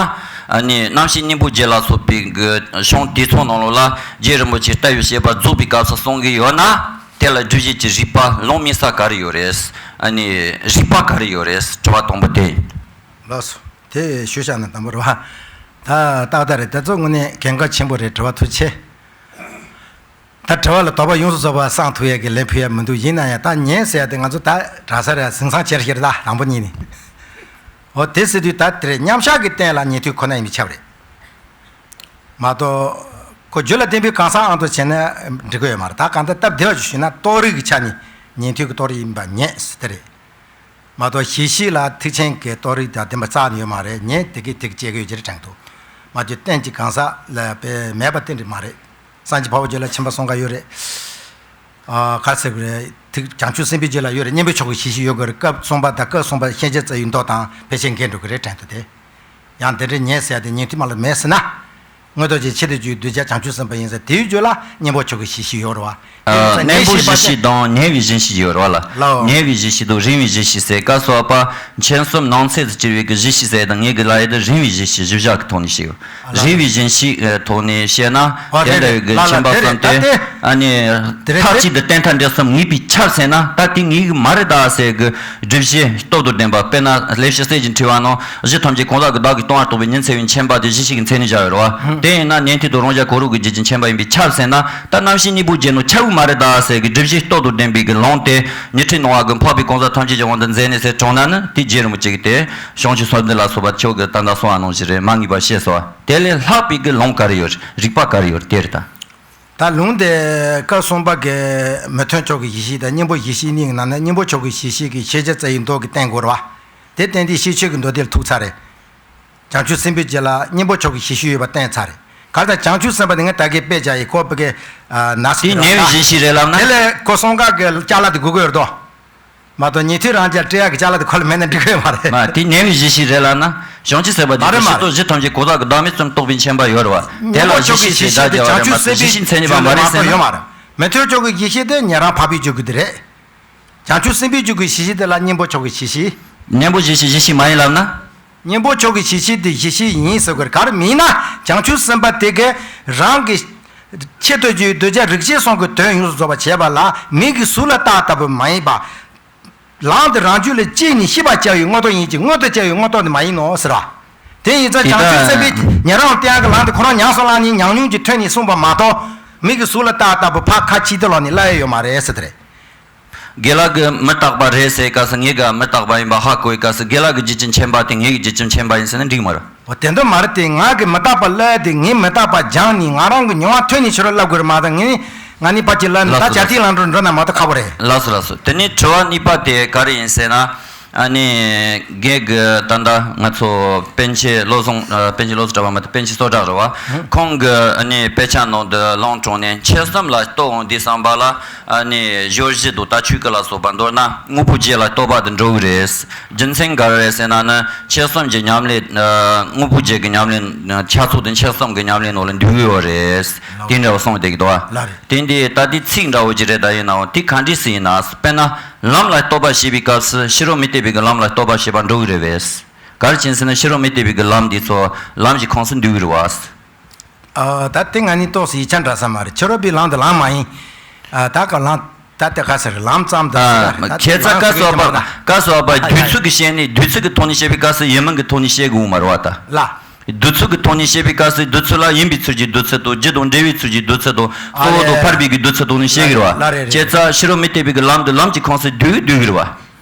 ཨ་ནི་རྣམ་བཤད་སྙིང་པོའི་རྒྱན་ལ་སོགས་པའི་གི་གཞུང་དེ་ཚོ་ནང་ལོགས་ལ་རྗེ་རིན་པོ་ཆེ་ལྟ་བའི་བཤད་པ་རྫོགས་པའི་སྐབས་སུ་གསུང་གི་ཡོད་ན། དེ་ལ་སྒྲུབ་བྱེད་ཀྱི་རིགས་པ་ལོང་མེད་ས་ག་རེ་ཡོད་རེད། ཨ་ནི་རིགས་པ་ག་རེ་ཡོད་རེད། དྲི་བ་དང་པོ་དེ་ཡིན། ལགས་སོ། དེ་ཞུས་བཞག་ན་དང་པོ་རེད་བ། ད་ཏག་ཏག་རེད། དེ་ཚོ་དངོས་གནས་གལ་འགངས་ཆེན་པོ་རེད། དྲི་བ་ཐུགས་ཆེ། ད་དྲི་བ་ལ་དོགས་པ་ཡོངས་སུ་རྫོགས་པ་སངས་ཐུབ་ཡས་ཀྱི་ལན་ཕུལ་ཡས་མི་འདུག། ཡིན་ན་ཡང་ད་ཉན་ཟེར་ཡ་དེ་ང་ཚོ་ད་གྲྭ་ས་རེད། ཟིང་ཚང་ཆེར་ཤེར་ད་དང་པོ་ཉིད་ནས། འོ་དེ་ཟེར་དུས་ད་དེ་རེད། མཉམ་བཞག་གི་རྟེན་ལ་ཉན་ཐོས་ཁོ་ན་ཡིན་པས་ཁྱབ་རེད། མ་གཏོགས་ཁོ་རྒྱུད་ལ་བརྟེན་པའི་གང་ཟག་དབང་དུ་བྱས་ན་འགྲིག་གི་ཡོད་མ་རེད། ད་གང་ལྟར་སྟབས་བདེ་བ་ཞིག་ཞུས་ན་རྟོགས་རིགས་ཀྱི་ཆ་ནས་ཉན་ཐོས་ཀྱི་རྟོགས་རིགས་ཡིན་པ་ཉན་ཟེར་དེ་རེད། མ་གཏོགས་ཤེས་བྱེད་ལ་ཐེག་ཆེན་གྱི་རྟོགས་རིགས་དང་ལྡན་པ་རྩ་ནས་ཡོད་མ་རེད། ཉན་དེ་གས་དེ་གས་བྱེད་ཀྱི་ཡོད་ཅེས་དྲན་ཐུབ། མ་གཏོགས་རྟེན་གྱི་གང་ཟག་ལ་དཔེ་མེད་པ་གཏན་ནས་མ་རེད། སངས་རྒྱས་འཕགས་པའི་རྒྱུད་ལ་མཁྱེན་པ་གསུམ་ཀ་ཡོད་རེད། ཨ། ག་ཟེར་དགོས་རེད། ཐེག་བྱང་ཆུབ་སེམས་དཔའི་རྒྱུད་ལ་ཡོད་རེད། གཉེན་པོ་མཆོག་གི་ཤེས་བྱེད་ཡོད་དགོས་རེད། སྐབས་གསུམ་པ་དང་སྐབས་གསུམ་པ་ཤེས་བྱ་རྩ་བའི་མདོ་དང་ཕལ་ཆེར་འགལ་འགྲོ་གི་རེད་དྲན་ཐུབ་སྟེ། ཡང་དེ་འདྲའི་ཉན་ཟེར་ཡ་དེ་ཉན་ཐོས་མ་ལ་མེད་ཟེར་ན། མངོན་རྟོགས་ཀྱི་ཆེད་དུ་བརྗོད་གདུལ་བྱ་བྱང་ཆུབ་སེམས་དཔའ་ཡིན་ཟེར། དེའི་རྒྱུད་ལ་གཉེན་པོ་མཆོག་གི་ཤེས་བྱེད་ཡོད་རེད་བ། ཨ། གཉེན་པོ་གཞི་ཤེས་དང་ཉེ་བའི་གཞི་ཤེས་ཡོད་རེད་བ་ལ། ལའོ། ཉེ་བའི་གཞི་ཤེས་དང་རིང་བའི་གཞི་ཤེས་ཟེར། སྐབས་སུ་བབ་པ་མཆན་གསུམ་ནང་ཚན་དུ་གྱུར་བའི་གི་གཞི་ཤེས་ཟེར་དང་། ངས་གི་ལ་ཡ་དེ་རིང་བའི་གཞི་ཤེས་གཞི་བཞག་གི་ཐོག་ནས་བཤད་ཡོད། རིང་བའི་གཞི་ཤེས་ཐོག་ནས་བཤད་ན། ཨོ་དེ་འདྲ་བའི་གི་ལ་ལ་མཁྱེན་པ་དེ་རེད། གསུམ་དེ། ད་དེ་ཨ་ནི་དེ་རེད། མཐའ་གཅིག་ཏུ་བསྟན་མཐའ་འགྲེལ་གསུམ་ངེས་པས་ཁྱབ་ཟེར་ན། ད་དེ་ངེས་གི་མ་རེད་ད་ཟེར་གི་སྒྲུབ་བྱེད་སྟོབས་དང་ལྡན་པ། དཔེར་ན་ལེགས་བཤད་གསེར་གྱི་ཕྲེང་བ་ནང་གཞི་ཐམས་ཅད་གང་ཟག་གི་བདག་གིས་སྟོང་པར་རྟོགས་པའི་ཉིན་མཚན་དབྱེར་མཁྱེན་པ་དེ་གཞི་ཤེས་ཀྱི་མཚན་ཉིད་བཞག་ཡོད་རེད་བ། དེ་ཡིན་ན་ཉན་ཐོས་དང་རང་རྒྱལ་གང་རུང་གི་རྒྱུད་ཀྱི་མཁྱེན་པ་ཡིན་པས་ཁྱབ་ཟེར་ན། ད་རྣམ་བཤད་སྙིང་པོའི་རྒྱན་ནང་ཁྱབ་གི་མ་རེད་ད་ཟེར་གི་སྒྲུབ་བྱེད་སྟོབས་དང་ལྡན་པའི་གི་ལུང་དེ་ཉི་ཁྲི་སྣང་བ་གིས་འཕགས་པའི་གང་ཟག་ཐམས་ཅད་ཀྱི་དབང་དུ་མཛད་ནས་ཟེར་དྲངས་ན་ནི། དེ་རྗེ་རིན་པོ་ཆེ་གིས་དེ་བྱང་ཆུབ་སེམས་འདུན་ལ་སོགས་པ་ཁྱོད་ཀྱིས་ད་ལྟ་གསུངས་པ་ནང་བཞིན་རེད། མ་ངེས་པར་བཤད་སོང་བ། དེ་ལས་ལྷག་པའི་གི་ལུང་ག་རེ་ཡོད། རིགས་པ་ག་རེ་ཡོད། དེ་རེད་ད། ད་ལུང་དེ་སྐབས་གསུམ་པ་གི་མི་མཐུན་ཕྱོགས་ཀྱི་གཞི་ཤེས་དང་གཉེན་པོ་གཞི་ཤེས་གཉིས་ཀྱི་ནང་ནས་གཉེན་པོ་ཕྱོགས་ཀྱི་གཞི་ཤེས་ཀྱི་ཤེས་བྱ་རྩ་བའི་མདོ་གི་བསྟན་དགོས་རེད་བ། དེ་བསྟན་དུས་ཤེས་བྱེད་ཀྱི་མདོ་དེ་ལ་ཐུག་ཚར་རེད། བྱང་ཆུབ་སེམས་དཔའི་རྒྱུད་ལ་གཉེན་པོ་ཕྱོགས་ཀྱི་གཞི་ཤེས་ཡོད་པ་བསྟན་ཚར་རེད། ག་རེ་ད་བྱང་ཆུབ་སེམས་དཔའ་དེ་ངས་ད་གིན་དཔེ་བཞག་ཡིན། ཁོ་བི་གེ་ན་སི་དེ་ཉེ་བའི་གཞི་ཤེས་རེད་ལབ་ན། དེ་ལས་ཁོ་གསུམ་ཀ་གི་ཅ་ལག་དེ་དགོས་ཀྱི་ཡོད་རེད་དོ། མ་གཏོགས་ཉན་ཐོས་རང་རྒྱལ་སྤྲད་ཡག་གི་ཅ་ལག་དེ་ཁོ་ལ་མེད་ན་འགྲིག་གི་ཡོད་མ་རེད། མ་དེ་ཉེ་བའི་གཞི་ཤེས་རེད་ལབ་ན། བྱང་ཆུབ་སེམས་དཔའ་དེ་མ་རེད་གཞི་མ་རེད། ཤེས་རྟོགས་གཞི་ཐམས་ཅད་གང་ཟག་གི་བདག་མེད་ཙམ་རྟོགས་པའི་མཁྱེན་པ་ཡོད་རེད་བ། དེ་ལ་གཉེན་པོ་གཞི་ཕྱོགས་ཀྱི་ཤེས་ད་བྱང་ཆུབ་སེམས་དཔའི་རྒྱུད་ལ་མ་གཏོགས་གཞི་ཤེས་མཚན་ཉིད་པ་མ་རེད་ཟེར་ན། ཡོད་མ་རེད། མི་མཐུན་ཕྱོགས་ཀྱི་གཞི་ཤེས་དེ་ཉན་རང་འཕགས་པའི་རྒྱུད་ཀྱི་དེ་རེད། བྱང་ཆུབ་སེམས་དཔའི་རྒྱུད་ཀྱི་གཞི་ཤེས་དེ་ལ་གཉེན་པོ་ཕྱོགས་ཀྱི་གཞི་ཤེས། གཉེན་པོ་གཞི་ཤེས་གཞི་ཤེས་མ་ཡིན་ལབ་ན། གཉེན་པོ་ཕྱོགས་ཀྱི་གཞི་ཤེས་དེ་གཞི་ཤེས་ཡིན་ཟེར་དགོས་རེད། ག་རེ་མིན་ན་བྱང་ཆུབ་སེམས་དཔའ་དེ་གས་རང་གི་ཆེད་དུ་གྱུར་གདུལ་བྱ་རིགས་ཤེས་གསུམ་གྱི་དོན་ཡོངས་སུ་རྫོགས་པར་བྱེད་པ་ལ་མིག་གིས་གཟུགས་ལ་བལྟ་ལྟ་བུ་མ་ཡིན་པ། ལམ་དེ་རང་རྒྱུད་ལ་སྐྱེས་ནས་ཤེས་པར་བྱ་བའི་མངོན་རྟོགས་ཡིན་གྱི་མངོན་དུ་བྱ་བའི་མངོན་རྟོགས་ནི་མ་ཡིན་ནོ་ཟེར་བ། དེ་ཡིན་ཙང་དེ་བྱང་ཆུབ་ལྟ་སེམས་དཔའི་ཉན་རང་བསྟན་ཡག་གི་ལམ་དེ་ཁོ་རང་ཉམས་སུ་བླངས་ནས་ཉམས་མྱོང་གི་ཐོག་ནས་གསུངས་པ་མ་གཏོགས་མིག་གིས་གཟུགས་ལ་བལྟ་ལྟ་བུ་ཕར་ཁ་ཕྱིས་ཏེ་ལོག་ནས་སླ་ཡོད་ཡོད་མ་རེད་ཟེར་དེ་རེད། དགེ་ལགས་ཀྱིས་མི་རྟག་པ་རེད་ཟེར་སྐབས་སུ་ངས་ག་མི་རྟག་པ་ཡིན་པ་ཧ་གོ་བའི་སྐབས་སུ་དགེ་ལགས་ཀྱི་རྒྱུད་ཀྱི་མཁྱེན་པ་དེ་ངེད་ཀྱི་རྒྱུད་ཀྱི་མཁྱེན་པ་ཡིན་ཟེར་ན་འགྲིག་མ་རེད། འོ་དེ་འདྲ་མ་རེད་དེ། ང་གིས་མི་རྟག་པ་སླབ་དེ་ངས་མི་རྟག་པ་སྦྱངས་ནས་ང་རང་གི་མྱོང་བ་ཐོན་ནས་ཕྱི་རོལ་སླབ་དགོས་རེད་མ་གཏོགས། ངས་ང་ནི་ཕར་ཅིག་སླབ་ནས་ད་ལགས་སོ་ཇ་ཐིག་ལམ་འགྲོ་འགྲོ་ན་མ་གཏོགས་ཁག་པོ་རེད། ལགས་སོ་ལགས་སོ། དེ་ནས་དྲི་བ་གཉིས་པ་དེ་ག་རེ་ཡིན་ཟེར་ན། ཨ་ནི་རྒན་གྱི་ད་ལྟ་ང་ཚོ་པཎ་ཆེན་བློ་བཟང་ཨ། པཎ་ཆེན་བློ་བཟང་གྲགས་པ་མ་གཏོགས་པཎ་ཆེན་བསོད་གྲགས་རེད་བ། ཁོང་གི་ཨ་ནི་དཔེ་ཆ་ནང་དུ་ལམ་དྲངས་ནས་འཆི་གསུམ་ལ་ལྟོས་འོང་དུས་ཙམ་པ་ལ། ཨ་ནི་སྦྱོར་བཞི་དང་ལྟ་ཆོས་སྐུ་ལ་སོགས་པ་མདོར་ན་དངོས་པོའི་རྒྱུད་ལ་ལྟོས་པ་དེ་འགྲོ་གི་རེད། རྒྱུ་མཚན་ག་རེ་རེད་ཟེར་ན་ནི་འཆི་གསུམ་གྱི་ཉམས་ལེན། དངོས་པོའི་རྒྱུད་ཀྱི་ཉམས་ལེན་ཆ་ཚང་དེ་འཆི་གསུམ་གྱི་ཉམས་ལེན་ནང་ལ་འདུས་ཡོད་རེད། དེ་འདྲ་བ་གསུངས་བསྡད་ཀྱི་འདུག་བ། ལགས་རེད། དེ་འདི་ད་ལྟའི་ཚིག་འདྲ་བོ་ཅིག་རེད། ད་ཡིན་ནའང་དེ་ག་འདྲ་ཞིག་ཡིན་ན། དཔེར་ན་ལམ་ལ་ལྟོས་པ་བྱེད་པའི་སྐབས་སུ་ཕྱི་རོལ་མུ་སྟེགས་པའི་གི་ལམ་ལ་ལྟོས་པ་བྱེད་པ་འགྲོ་གི་རེད་པས། ག་རེ་བྱས་ཟེར་ན་ཕྱི་རོལ་མུ་སྟེགས་པའི་གི་ལམ་འདི་ཚོ་ལམ་གྱི་ཁོངས་སུ་འདུས་གི་རེད་པ། ཨ། ད་དེ་ང་གཉིས་ཏོག་ཙམ་ཡིག་ཆ་འདྲ་ས་མ་རེད། ཕྱི་རོལ་པའི་ལམ་དེ་ལམ་མ་ཡིན། ཨ། ད་ག་ལམ་ད་དེ་ག་ཟེར་ལམ་ཙམ་དུ་ཟེར་ད། ཁྱེད་ཚ་ལམ་ཟེར་གི་ཅི་མ་ད། བཀའ་སོགས་པ་བདུད་ཚོད་ཀྱི་བཤད་ནས་བདུད་ཚོད་ཀྱི་ཐོག་ནས་བཤད་པའི་སྐབས་སུ་ཡིན་མིན་གྱི་ཐོག་ནས་བཤད་དགོས་མ་རེད་པ་ད། ལ། བདུད་ཚོད་ཀྱི་ཐོག་ནས་བཤད་པའི་སྐབས་སུ་བདུད་ཚོད་ལ་ཡིན་པའི་ཚུལ་གྱི་བདུད་ཚོད་དང་རྒྱུ་དང་འབྲས་བུའི་ཚུལ་གྱི་བདུད་ཚོད་དང་གཙོ་བོ་དང་ཕར་པའི་གི་བདུད་ཚོད་དང་ནས་བཤད་གི་རེད་པ། ལ་རེད་རེད། ཁྱེད་ཚ་ཕྱི་རོལ་མུ་སྟེགས་པའི་གི་ལམ་དུ་ལམ་གྱི་ཁོངས་སུ་འདུས་འདུས་གི་རེད་པ།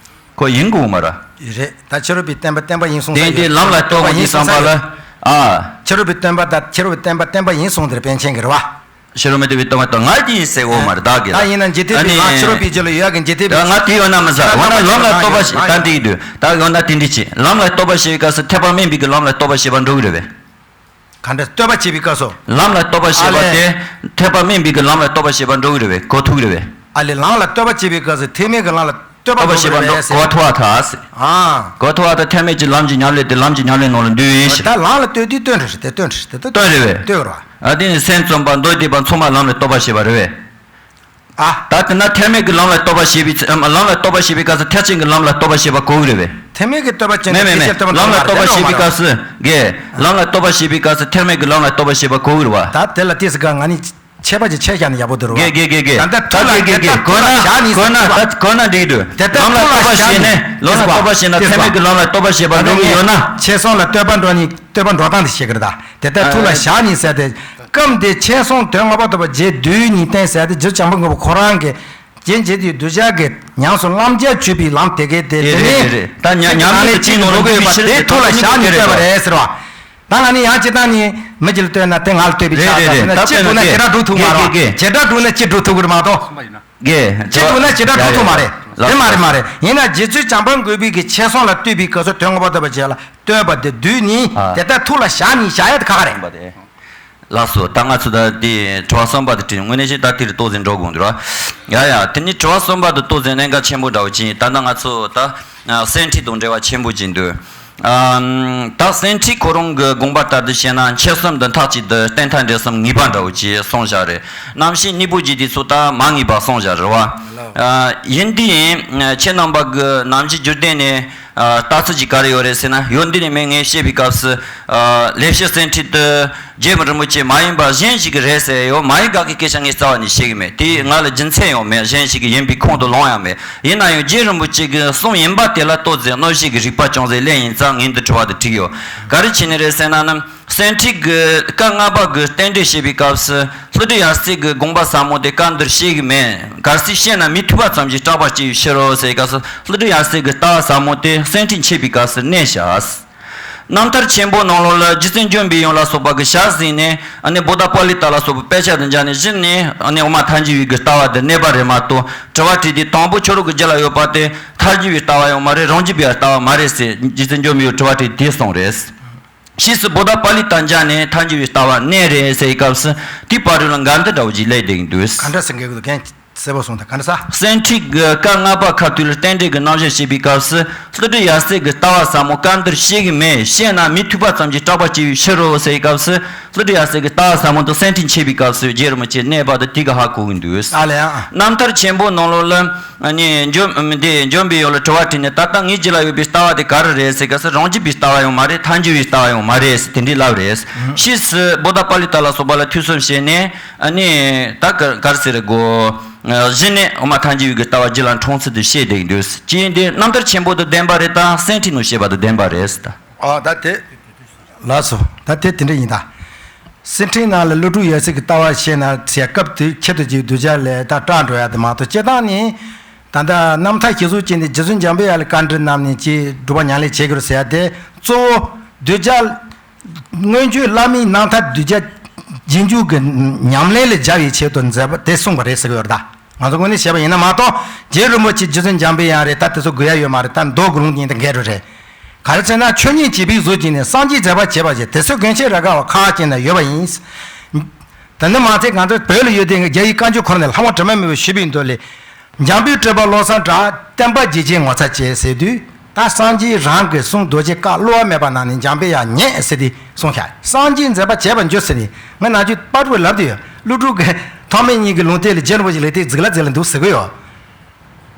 ཁོ་ཡིན་དགོས་མ་རེད། རེད། ད་ཕྱི་རོལ་པའི་བསྟན་པ་བསྟན་པ་ཡིན་གསུངས། དེ་ས་དེ་ཡོད། ལམ་ལ་ལྟོས་པ་ཡིན་གསུངས་ས་ཡོད། ཨ། ཕྱི་རོལ་པའི་བསྟན་པ་ད་ཕྱི་རོལ་པའི་བསྟན་པ་བསྟན་པ་ཡིན་གསུངས་དེར་པཎ་ཆེན་གྱི་རེད་པ། ཕྱི་རོལ་མུ་སྟེགས་པའི་བསྟན་པ་ད་ང་དེ་ཡིན་ཟེར་འོ་མ་རེད་བདག་གིས་ད་ཡིན་ན་འཇིག་རྟེན་པའི་ལམ་ཕྱི་རོལ་པའི་རྒྱུད་ལ་ཡོད་ཀྱི་འཇིག་རྟེན་པའི་ད་ང་དེ་ཡོད་ན་མི་ཟ་འོ་ན་ལམ་ལ་ལྟོས་པ་ཞིག་ད་འདི་ཡིན་དུས་ད་འོ་ན་དེ་འདྲི་ཅི་ལམ་ལ་ལྟོས་པ་ཞེས་པའི་སྐབས་སུ་ཐེག་པ་དམན་པའི་གི་ལམ་ལ་ལྟོས་པ་ཞེས་པ་འགྲོ་གི་རེད་པས། ག་འདྲ་ལྟོས་པ་བྱེད་པའི་སྐབས་སུ། ལམ་ལ་ལྟོས་པ་ཞེས་པ་ཨ་ལས། དེ་ཐེག་པ་དམན་པའི་གི་ལམ་ལ་ལྟོས་པ་ཞེས་པ་འགྲོ་གི་རེད་པས་གོ་ཐུབ་ཀྱི་རེད་པས། ཨ་ལས་ལམ་ལ་ལྟོས་པ་བྱེད་པའི་སྐབས་སུ་ཐེག་དམན་གྱི་ལམ་ལ་ལྟོས་པ་ལྟོས་པ་འགྲོ་ཞེས་གི་པ་རེད་ཟེར། གོ་ཐུབ་པ་ཐལ་ཟེར། ཨ། གོ་ཐུབ་པ་ཐལ་ཐེག་དམན་གྱི་ལམ་གྱི་ཉམས་ལེན་དེ་ལམ་གྱི་ཉམས་ལེན་ནང་ལ་འདུས་ཡིན་ད་ཞེས། ལམ་ལ་ལྟོས་དུས་སྟོན་རེད་དེ་སྟོན་རེད་དེ་སྟོན་སྟོན་རེད་པས། སྟོན་རེད་པ། ཨ་དེ་ནི་སེམས་ཙམ་པ་མདོ་སྡེ་པ་ཚང་མ་ལམ་ལ་ལྟོས་པ་ཞེས་པ་རེད་པས། ཨ། ད་དེ་ན་ཐེག་དམན་གྱི་ལམ་ལ་ལྟོས་པ་བྱེད་པའི་ཚེ་ལམ་ལ་ལྟོས་པ་བྱེད་པའི་སྐབས་སུ་ཐེག་ཆེན་གྱི་ལམ་ལ་ལྟོས་པ་བྱེད་པ་གོ་གི་རེད་པས། ཐེག་དམན་གྱི་ལྟོས་པ་ཅན་མེད་དང་མེད་ཐེག་མེད་ཆེན་ལྟོས་པ་ལམ་ལ་ལྟོས་པ་བྱེད་པའི་སྐབས་སུ་དགེ་ལམ་ལ་ལྟོས་པ་བྱེད་པའི་སྐབས་སུ་ཐེག་དམན་གྱི་ལམ་ལ་ལྟོས་པ་བྱེད་པ་གོ་གི་རེད་པ། ད་དེ་ལ་ཏིས་ག་ང་ནི་ཆད་པ་ཅིག་ཆད་བཞག་ན་ཡག་པོ་འདུག་རེད་པ། དགེ་དགེ་དགེ་དགེ་ད་ལྟ་ཐུགས་ལ་དགེ་དགེ་དེ་ལྟར་གོ་ན་ཐུགས་ལ་གོ་ན་བཞག་ནས་ད་གོ་ན་འགྲིག་འདུག་དེ་ལྟར་ལམ་ལ་ཐུགས་ལ་ལྟོས་པ་བཞག་བྱེད་ནས་ནས་ལམ་ལ་ལྟོས་པ་བྱེད་ན་ཐེག་དམན་གྱི་ལམ་ལ་ལྟོས་པ་བྱེད་པ་འགྲོ་གི་ཡོད་ན། ཆེ་སོང་ལ་ལྟོས་པ་འགྲོ་ནི་ལྟོས་པ་འགྲོ་སྟངས་དེ་ཤེས་ཀྱི་རེད་ད། དེ་ལྟར་ཐུགས་ལ་བཞག་ནས་ཟེར་ཏེ། སྐབས་འདིར་མཆན་གསུམ་དོན་ལྔ་པ་ཐོབ་པ་རྗེ་བདུད་གཉིས་བསྟན་ཟེར་ཏེ་རྗེ་བྱམས་པ་མགོན་པོ་ཁོ་རང་གིས་རྗེ་འཇིག་རྟེན་གདུལ་བྱ་གི་ཉམས་སུ་བླང་བྱར་གྱུར་པའི་ལམ་དེ་གའི་དེ་དེ་དེ་རེད་དེ་ནི་རེད་ད་ཉ་ཉམས་ལེན་གཅིག་ནང་ལོག་གི་ཡོད་པ་དེ་ཐུགས་ལ་བཞག་ནས་བསྟོད་པ་རེད་ཟེར་བ། ད་ང་ནི་ཡང་ཅི་ལྟར་ནི་མི་གཅིག་ལ་བསྟོད་ན་དེ་ང་ལ་བསྟོད་པའི་ཆ་རེད་རེད་རེད་ད་ད་ཅི་བསྟོད་ན་ཇི་འདྲ་སྒྲུབ་ཐུབ་མ་རེད་བ། ཇི་འདྲ་སྒྲུབ་ན་ཅི་སྒྲུབ་ཐུབ་ཀྱི་རེད་མ་གཏོགས། དགེ་ཅི་སྒྲུབ་ན་ཇི་འདྲ་སྒྲུབ་ཐུབ་མ་རེད། དེ་མ་རེད་མ་རེད། ཡིན་ན་རྗེ་བཙུན་བྱམས་པ་མགོན་པོའི་གི་མཆན་གསུམ་ལ་བསྟོད་པའི་སྐབས་སུ་དོན་ལྔ་པ་ཐོབ་པ་རྗེ་ལ་བསྟོད་པ་དེ་བདུད་ནི་ཨ། དེ་ལྟར་ཐུགས་ལ་བཞག་ནས་བཞག་ཡ་དེ་ཁག་ཁག་རེད། ལགས་སོ། ད་ང་ཚོ་ད་དེ་དྲི་བ་གསུམ་པ་དེ་དྲིས་དངོས་གནས་བྱས་ད་དེ་རུ་ཏོག་ཙམ་འགྲོ་དགོས་འདུག་ར། ཡ་ཡ་དེ་ནི་དྲི་བ་གསུམ་པ་དེ་ཏོག་ཙམ་གནད་འགག་ཆེན་པོ་འདྲ་བོ་ཅིག་ཡིན། ད་ལྟ་ང་ཚོ་ད་སེམས་ཁྲིད་དང་འབྲེལ་བ་ཆེན་པོ་ཅིག་འདུག་ཨམ། ད་སེམས་ཁྲིད་ཁོ་རང་གི་དགོངས་པ་ལྟར་དུ་བཤད་ན་འཆི་གསུམ་དང་མཐའ་གཅིག་ཏུ་རྟེན་མཐའ་འབྲེལ་གསུམ་ངེས་པ་འདྲ་བོ་ཅིག་གསུངས་བཞག་རེད། རྣམ་ཤེས་གཉིས་པོ་ཅིག་དེ་ཚོ་ད་མ་ངེས་པ་གསུངས་བཞག་རེད་བ། ཨ། ཡིན་དུས་ཡིན་ཁྱེད་རྣམ་པ་གི་ནམ་ཞིག་འཇིག་རྟེན་ནས་ཨ། ལྟ་ཚུལ་ཅིག་ག་རེ་ཡོད་རེད་ཟེར་ན་ཡོད་འདི་ནས་མེད་ངས་བཤད་པའི་སྐབས་སུ་ཨ། ལེགས་བཤད་སེམས་ཁྲིད་དུ་རྗེ་རིན་པོ་ཆེ་མ་ཡིན་པ་གཞན་ཞིག་གི་རེད་ཟེར་ཡོད་མ་ཡིན་དགག་གི་སྐད་ཆ་ངས་རྩ་བ་ནས་བཤད་གི་མེད། དེ་ང་ལ་རྒྱུ་མཚན་ཡང་མེད། གཞན་ཞིག་གི་ཡིན་པའི་ཁུངས་དུ་ལོང་ཡང་མེད། ཡིན་ན་ཡང་རྗེ་རིན་པོ་ཆེ་གི་གསུང་ཡིན་པ་དེ་ལ་ལྟོས་ཟེར་གནོད་བྱེད་ཀྱི་རིགས་པ་ཅུང་ཟད་གླེང་ཡིན་ཙང་ངས་འདི་དྲི་བ་འདི་དྲིས་ཡོད། ག་རེ་བྱས་ནས་རེད་ཟེར་ན་ནི། སེམས་ཁྲིད་ཀྱི་བཀའ་ལྔ་པ་གི་རྟེན་འབྲེལ་བཤད་པའི་སྐབས་སུ་ཀླུ་སྒྲུབ་ཡབ་སྲས་ཀྱི་དགོངས་པ་ཟབ་མོ་དེ་བཀའ་འདིར་བཤད་ཀྱི་མེད། གལ་སྲིད་བཤད་ན་མི་ཐུབ་པ་ཙམ་གྱིས་སྐྲག་པར་བྱེད་པའི་ཕྱིར་རོ་ཟེར་བའི་སྐབས་སུ་ཀླུ་སྒྲུབ་ཡབ་སྲས་ཀྱི་ལྟ་བ་ཟབ་མོ་དེ་སེམས་ཁྲིད་འཆད་པའི་སྐབས་སུ་གནས་བཞག་རྣམ་ཐར་ཆེན་པོ་ནང་ལོགས་ལ་རྗེ་བཙུན་འཇམ་པའི་དབྱངས་ལ་སོགས་པ་གི་ཞལ་གཟིགས་ནས་ཨ་ནི་བོ་དྷ་པཱ་ལི་ཏ་ལ་སོགས་པའི་དཔེ་ཆ་དང་སྦྱར་ནས་གཞི་ནས་ཨ་ནི་དབུ་མ་ཐལ་འགྱུར་བའི་གི་ལྟ་བ་དེ་གནས་པ་རེད་མ་གཏོགས་དྲི་བ་དྲིས་ཏེ་དང་པོ་ཁྱོད་རང་གི་རྒྱུད་ལ་ཡོད་པ་དེ་ཐལ་འགྱུར་བའི་ལྟ་བ་ཡང་མ་རེད། རང་རྒྱུད་པའི་ལྟ་བ་མ་རེད་ཟེར་རྗེ་བཙུན་འཇམ་པའི་དབྱངས་དྲི་བ་དྲིས་དེ་གསུངས་རེད། ཕྱིས་སུ་བོ་དྷ་པཱ་ལི་ཏ་མཇལ་ནས་ཐལ་འགྱུར་བའི་ལྟ་བ་གནས་རེད་ཟེར་བའི་སྐབས་སུ་དེའི་བར་དུ་ལ་འགལ་འདུ་འདྲ་བོ་ཅིག་སླེབས་བསྡད་ཀྱི་འདུག་ག་འདྲ་ཟེར་འགལ་གྱི་འདུག་གན་གསལ་པོ་གསུངས་དང་ག་འདྲ་ས། སེམས་ཁྲིད་ཀྱི་བཀའ་ལྔ་པ་ཁ་ཐུག་ལ་རྟེན་འབྲེལ་གྱི་རྣམ་གཞག་བཤད་པའི་སྐབས་སུ་ཀླུ་སྒྲུབ་ཡབ་སྲས་ཀྱི་ལྟ་བ་ཟབ་མོ་བཀའ་འདིར་བཤད་ཀྱི་མེད། བཤད་ན་མི་ཐུབ་པ་ཙམ་གྱིས་སྐྲག་པར་བྱེད་པའི་ཕྱིར་རོ་ཟེར་བའི་སྐབས་སུ་ཀླུ་སྒྲུབ་ཡབ་སྲས་ཀྱི་ལྟ་བ་ཟབ་མོ་དང་སེམས་ཁྲིད་འཆད་པའི་སྐབས་སུ་རྗེ་རིན་པོ་ཆེ་གནས་པ་དང་དེ་ག་ཧ་གོ་གི་འདུག་ཨ་ལས་ཨ། རྣམ་ཐར་ཆེན་པོ་ནང་ལོགས་ལ། ཨ་ནི་འཇོམས་འདི་འཇོམས་པའི་ཡུལ་ལ་དྲི་བ་དྲིས་ནས་ད་ལྟ་ངའི་རྒྱུད་ལ་ཡོད་པའི་ལྟ་བ་དེ་ག་རེ་རེད་ཟེར་ག་ས་རང་རྒྱུད་པའི་ལྟ་བ་ཡང་མ་རེད། ཐལ་འགྱུར་བའི་ལྟ་བ་ཡང་མ་རེད་ཟེར་དེ་འདྲའི་ལབ་རེད། ཕྱིས་སུ་བོ་དྷ་པཱ་ལི་ཏ་ལ་སོགས་པ་ལ་ཐོས་བསམ་བྱས་ནས་ཨ་ནི་ད་ག་ག་རེ་ཟེར་དགོས། གཞི་ནས་དབུ་མ་ཐལ་འགྱུར་བའི་ལྟ་བ་རྒྱུད་ལ་འཁྲུངས་ཚུལ་དེ་བཤད་བསྡད་འདུག་ཅི་ཡིན་དེ་རྣམ་ཐར་ཆེན་པོ་དང་ལྡན་པ་རེད་དང་སེམས་ཁྲིད་ནང་བཤད་པ་དང་ལྡན་པ་རེད་ཟེར་ད། ཨ་ད་དེ། ལགས་སོ། ད་དེ་དེ་འདྲ་ཡིན་ད། སེམས་ཁྲིད་ནང་ལ་ཀླུ་སྒྲུབ་ཡབ་སྲས་ཀྱི་ལྟ་བ་བཤད་ན་ཟེར་སྐབས་དེ་ཁྱེད་དུ་ཅིག་གདུལ་བྱ་ལས་ད་སྐྲག་འགྲོ་ཡ་དེ་མ་གཏོགས་སྤྱིར་བཏང་ནི། ད་ལྟ་རྣམ་ཐར་ཞིག་གསོ་བྱས་ནས་རྗེ་བཙུན་འཇམ་པའི་དབྱངས་ལ་བཀའ་འདྲི་གནང་ནས་ཅིག་སྒྲུབ་པ་ཉམས་ལེན་བྱེད་དགོས་ཟེར་ཡ་དེ་གཙོ་བོ་གདུལ་བྱ་སྔོན་བྱོན་བླ་མའི་རྣམ་ཐར་གདུལ་བྱ་རྗེས་འཇུག་གི་ཉམས་ལེན་ལ་སྦྱར་བའི་ཆེད་དུ་མཛད་པ་དེ་གསུངས་པ་རེད་ཟེར་གི་ཡོད་རེད་ད། ང་ཚོ་དངོས་གནས་བྱས་པ་ཡིན་ན་མ་གཏོགས་རྗེ་རིན་པོ་ཆེ་རྗེ་བཙུན་འཇམ་པའི་དབྱངས་རེད། ད་དེ་ཚོ་དགོས་ཡ་ཡོད་མ་རེད། ད་མདོ་དགུང་ལོ་ཉིན་དེ་འགལ་འགྲོ་རེད། ག་རེ་ཟེར་ན་ཆོས་ཉིད་བྱིས་པའི་གཟུགས་ཅན་ནི། སངས་རྒྱས་མཛད་པ་བྱས་པ་ཞེས། དེ་ཚོ་རྒན་ཆེན་ར་ག་བ་ཁག་ཅན་ན་ཡོད་པ་ཡིན། དེ་ནི་མ་ཚད་ང་ཚོ་བོད་ལ་ཡོད་དེ་རྒྱ་ཡིག་བཀའ་འགྱུར་ཁོ་ན་ནས་ལྷ་དབང་དྲི་མ་མེད་པའི་ཞུས་པའི་མདོ་ལས། འཇམ་དཔལ་སྤྲུལ་པ་བློ་བཟང་གྲགས། བསྟན་པ་བརྗིད་ཆེན་ངོ་མཚར་ཅན་ཟེར་དུས། ད་སངས་རྒྱས་རང་གི་གསུང་རྡོ་རྗེ་བཀའ་བསླུ་བ་མེད་པ་གནང་ནས་འཇམ་དཔལ་དབྱངས་ཉན་ཟེར་ཏེ་གསུངས་ཤག་སངས་རྒྱས་མཛད་པ་བྱས་པར་འགྱུར་ཟེར་ནས་ང་ནང་ཆོས་དཔལ་སྤྲུལ་ལབ་དུས་ཀླུ་སྒྲུབ་ཀྱི་ཐོགས་མེད་གཉིས་ཀྱི་ལུང་བསྟན་ལ་རྗེ་རིན་པོ་ཆེ་ལེགས་སྟེ་གཟིགས་ལ་གཟིགས་ལ་འདུག་ཟེར་གི་ཡོད།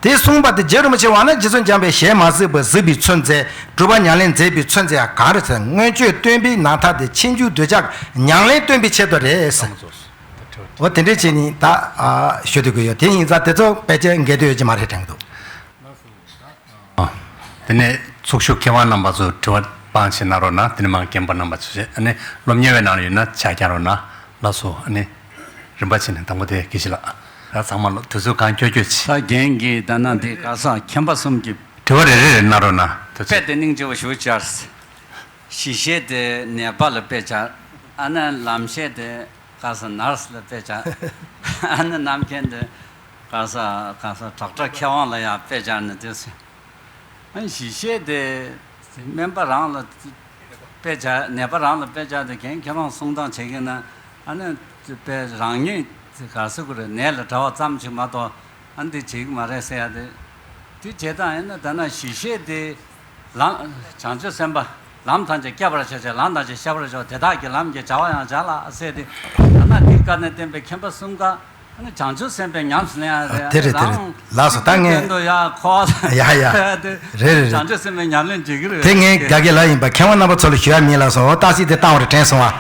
དེ་གསུངས་པ་དེ་རྗེ་རིན་པོ་ཆེ་བ་ན་རྗེ་བཙུན་འཇམ་དཔལ་ཞལ་མ་གཟིགས་པར་གཟིགས་པའི་ཚུལ་མཛད། སྒྲུབ་པ་ཉམས་ལེན་མཛད་པའི་ཚུལ་མཛད་ཡང་གང་རེད་ཟེར། མངོན་སྤྱོད་སྟོན་པའི་རྣམ་ཐར་དེ་ཕྱིན་བཅུའི་གདུལ་བྱ་ཉམས་ལེན་སྟོན་པའི་ཆེད་དུ་རེད་ཟེར། འོ་དེ་འདྲས་བྱས་ནས་ད་ཨ་ཞུ་འདོད་ཀྱི་ཡོད། དེ་ཡིན་ཙང་དེ་ཚོ་ཕལ་ཆེར་འགལ་འདོད་ཡོད་ཀྱི་མ་རེད་དྲན་གྱི་འདུག་དེ་ནས་ཚོགས་ཞུགས་མཁས་དབང་རྣམ་པ་ཚོས་དྲི་བ་སྤང་བྱེད་གནང་རོགས་གནང་། དེ་ནས་མ་རྒན་པ་རྣམ་པ་ཚོས་ཨ་ནི་སློབ་གཉེར་བའི་ནང་ཡོད་ན་ཕྱག་བརྐྱང་རོགས་གནང་། ལགས་སོ། ཨ་ནི་རིམ་པ་བྱས་ནས་དང་པོ་དེ་དགེ་བཤེས་ལགས། ད་ཚང་མ་ལོ་དུས་ཚོད་གང་ཁྱོད་ཁྱོད་ཆེ། ད་རྒན་གྱིས་ད་ན་དེ་ག་ས་མཁན་པ་གསུམ་གྱི་དྲི་བ་རེ་རེ་རེ་གནང་རོགས་གནང་། དུས་ཚོད། དཔེ་དེ་སྙིང་རྗེ་བོ་ཞུ་བྱར། ཞི་བྱེད་དེ་ནད་པ་ལ་དཔེ་བྱ། ཨ་ནི་ལམ་ཤེས་དེ་ག་ས་ནར་སི་ལ་དཔེ་བྱ། ཨ་ནི་རྣམ་མཁྱེན་དེ་ག་ས་ག་ས་ཌོག་ཊར་མཁས་དབང་ལ་ཡང་དཔེ་བྱ་ནི་དུས་ཚོད། ཨ་ནི་ཞི་བྱེད་དེ་སྨན་པ་རང་ལ་དཔེ་བྱ། ནད་པ་རང་ལ་དཔེ་བྱ་དེ་རྒན་ཁྱེད་རང་གསུང་སྟངས་བྱེད་ཀྱི་ན། ཨ་ནི་དཔེ་རང་ཉིད་ག་ཟེར་དགོས་རེད། ནད་ལ་དྲག་པ་ཙམ་ཞིག་མ་གཏོགས་ཨ་ནི་དེ་བྱེད་ཀྱི་མ་རེད་ཟེར་ཡ་དེ། དེ་བྱེད་སྟངས་ཡིན་ན་ད་ན་ཞི་བྱེད་དེ་ལམ་བྱང་ཆུབ་སེམས་དཔའ་ལམ་ཐམས་ཅད་བསྐྱབ་པར་བྱ་ཞེས། ལམ་ཐམས་ཅད་བསྐྱབ་པར་བྱ་བ་དེ་དག་གི་ལམ་གྱི་བྱ་བ་ཡང་བྱ་ལ་ཟེར་ཏེ། ད་ན་དེ་བཀའ་ནས་བསྟན་པའི་མཁན་པ་གསུམ་ཀ་ཨ་ནི་བྱང་ཆུབ་སེམས་དཔའི་ཉམས་སུ་ལེན་ཡ་རེད། དེ་རེད་དེ་རེད། རང་ལགས་སོ། ད་ངས་སྟོན་དུ་ཡ་ཁོ་ཡ་ཡ་དེ་རེད་རེད་རེད། བྱང་ཆུབ་སེམས་དཔའི་ཉམས་ལེན་བྱེད་ཀྱི་རེད། དེ་ངས་དགའ་གི་ལ་ཡིན་པ་མཁས་དབང་རྣམ་པ་ཚོ་ལ་ཞུ་ཡ་མིན་ལགས་སོ། ཏག་སི་དེ་བཏང་བ་རེད་དྲན་སོང་བ།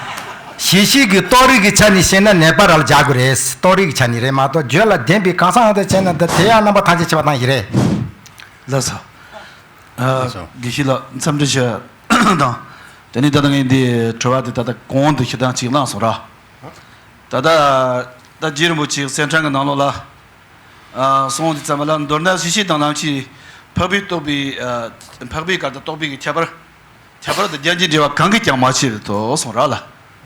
ཞི་བྱེད་ཀྱི་རྟོགས་རིགས་ཀྱི་ཆ་ནས་བཤད་ན་ནད་པ་ར་ལ་སྦྱར་དགོས་རེད། རྟོགས་རིགས་ཀྱི་ཆ་ནས་རེད་མ་གཏོགས་རྒྱུད་ལ་ལྡན་པའི་གང་ཟག་ཡང་དུ་བྱས་ན་འདི་དེ་ཡང་རྣམ་པ་ཐམས་ཅད་ཕྱེ་བ་བཏང་ཞིག་རེད། ལགས་སོ། ཨ། ལགས་སོ། དགེ་བཤེས་ལགས་འཚམས་འདྲི་ཞུ་དང་། དེ་ནས་ད་ལྟ་ངས་འདི་དྲི་བ་དེ་ད་ལྟ་གོང་དུ་ཞུ་སྟངས་ཅིག་བླངས་སོང་ར། ད་ལྟ་ད་རྗེ་རིན་པོ་ཆེའི་གསན་འཕྲིན་གྱི་ནང་ལོགས་ལ། ཨ། གསུངས་དེ་ཙམ་ལ་མདོར་ན་ཞི་བྱེད་དང་ལམ་ཤེས་འཕགས་པའི་རྟོགས་པའི། ཨ། འཕགས་པའི་སྐབས་དང་རྟོགས་པའི་གི་ཁྱད་པར། ཁྱད་པར་དུ་རྒྱན་གྱི་འགྲེལ་བ་གང་གིས་ཀྱང་མ་ཕྱེ་བར་དུ་གསུངས་ར་ལ།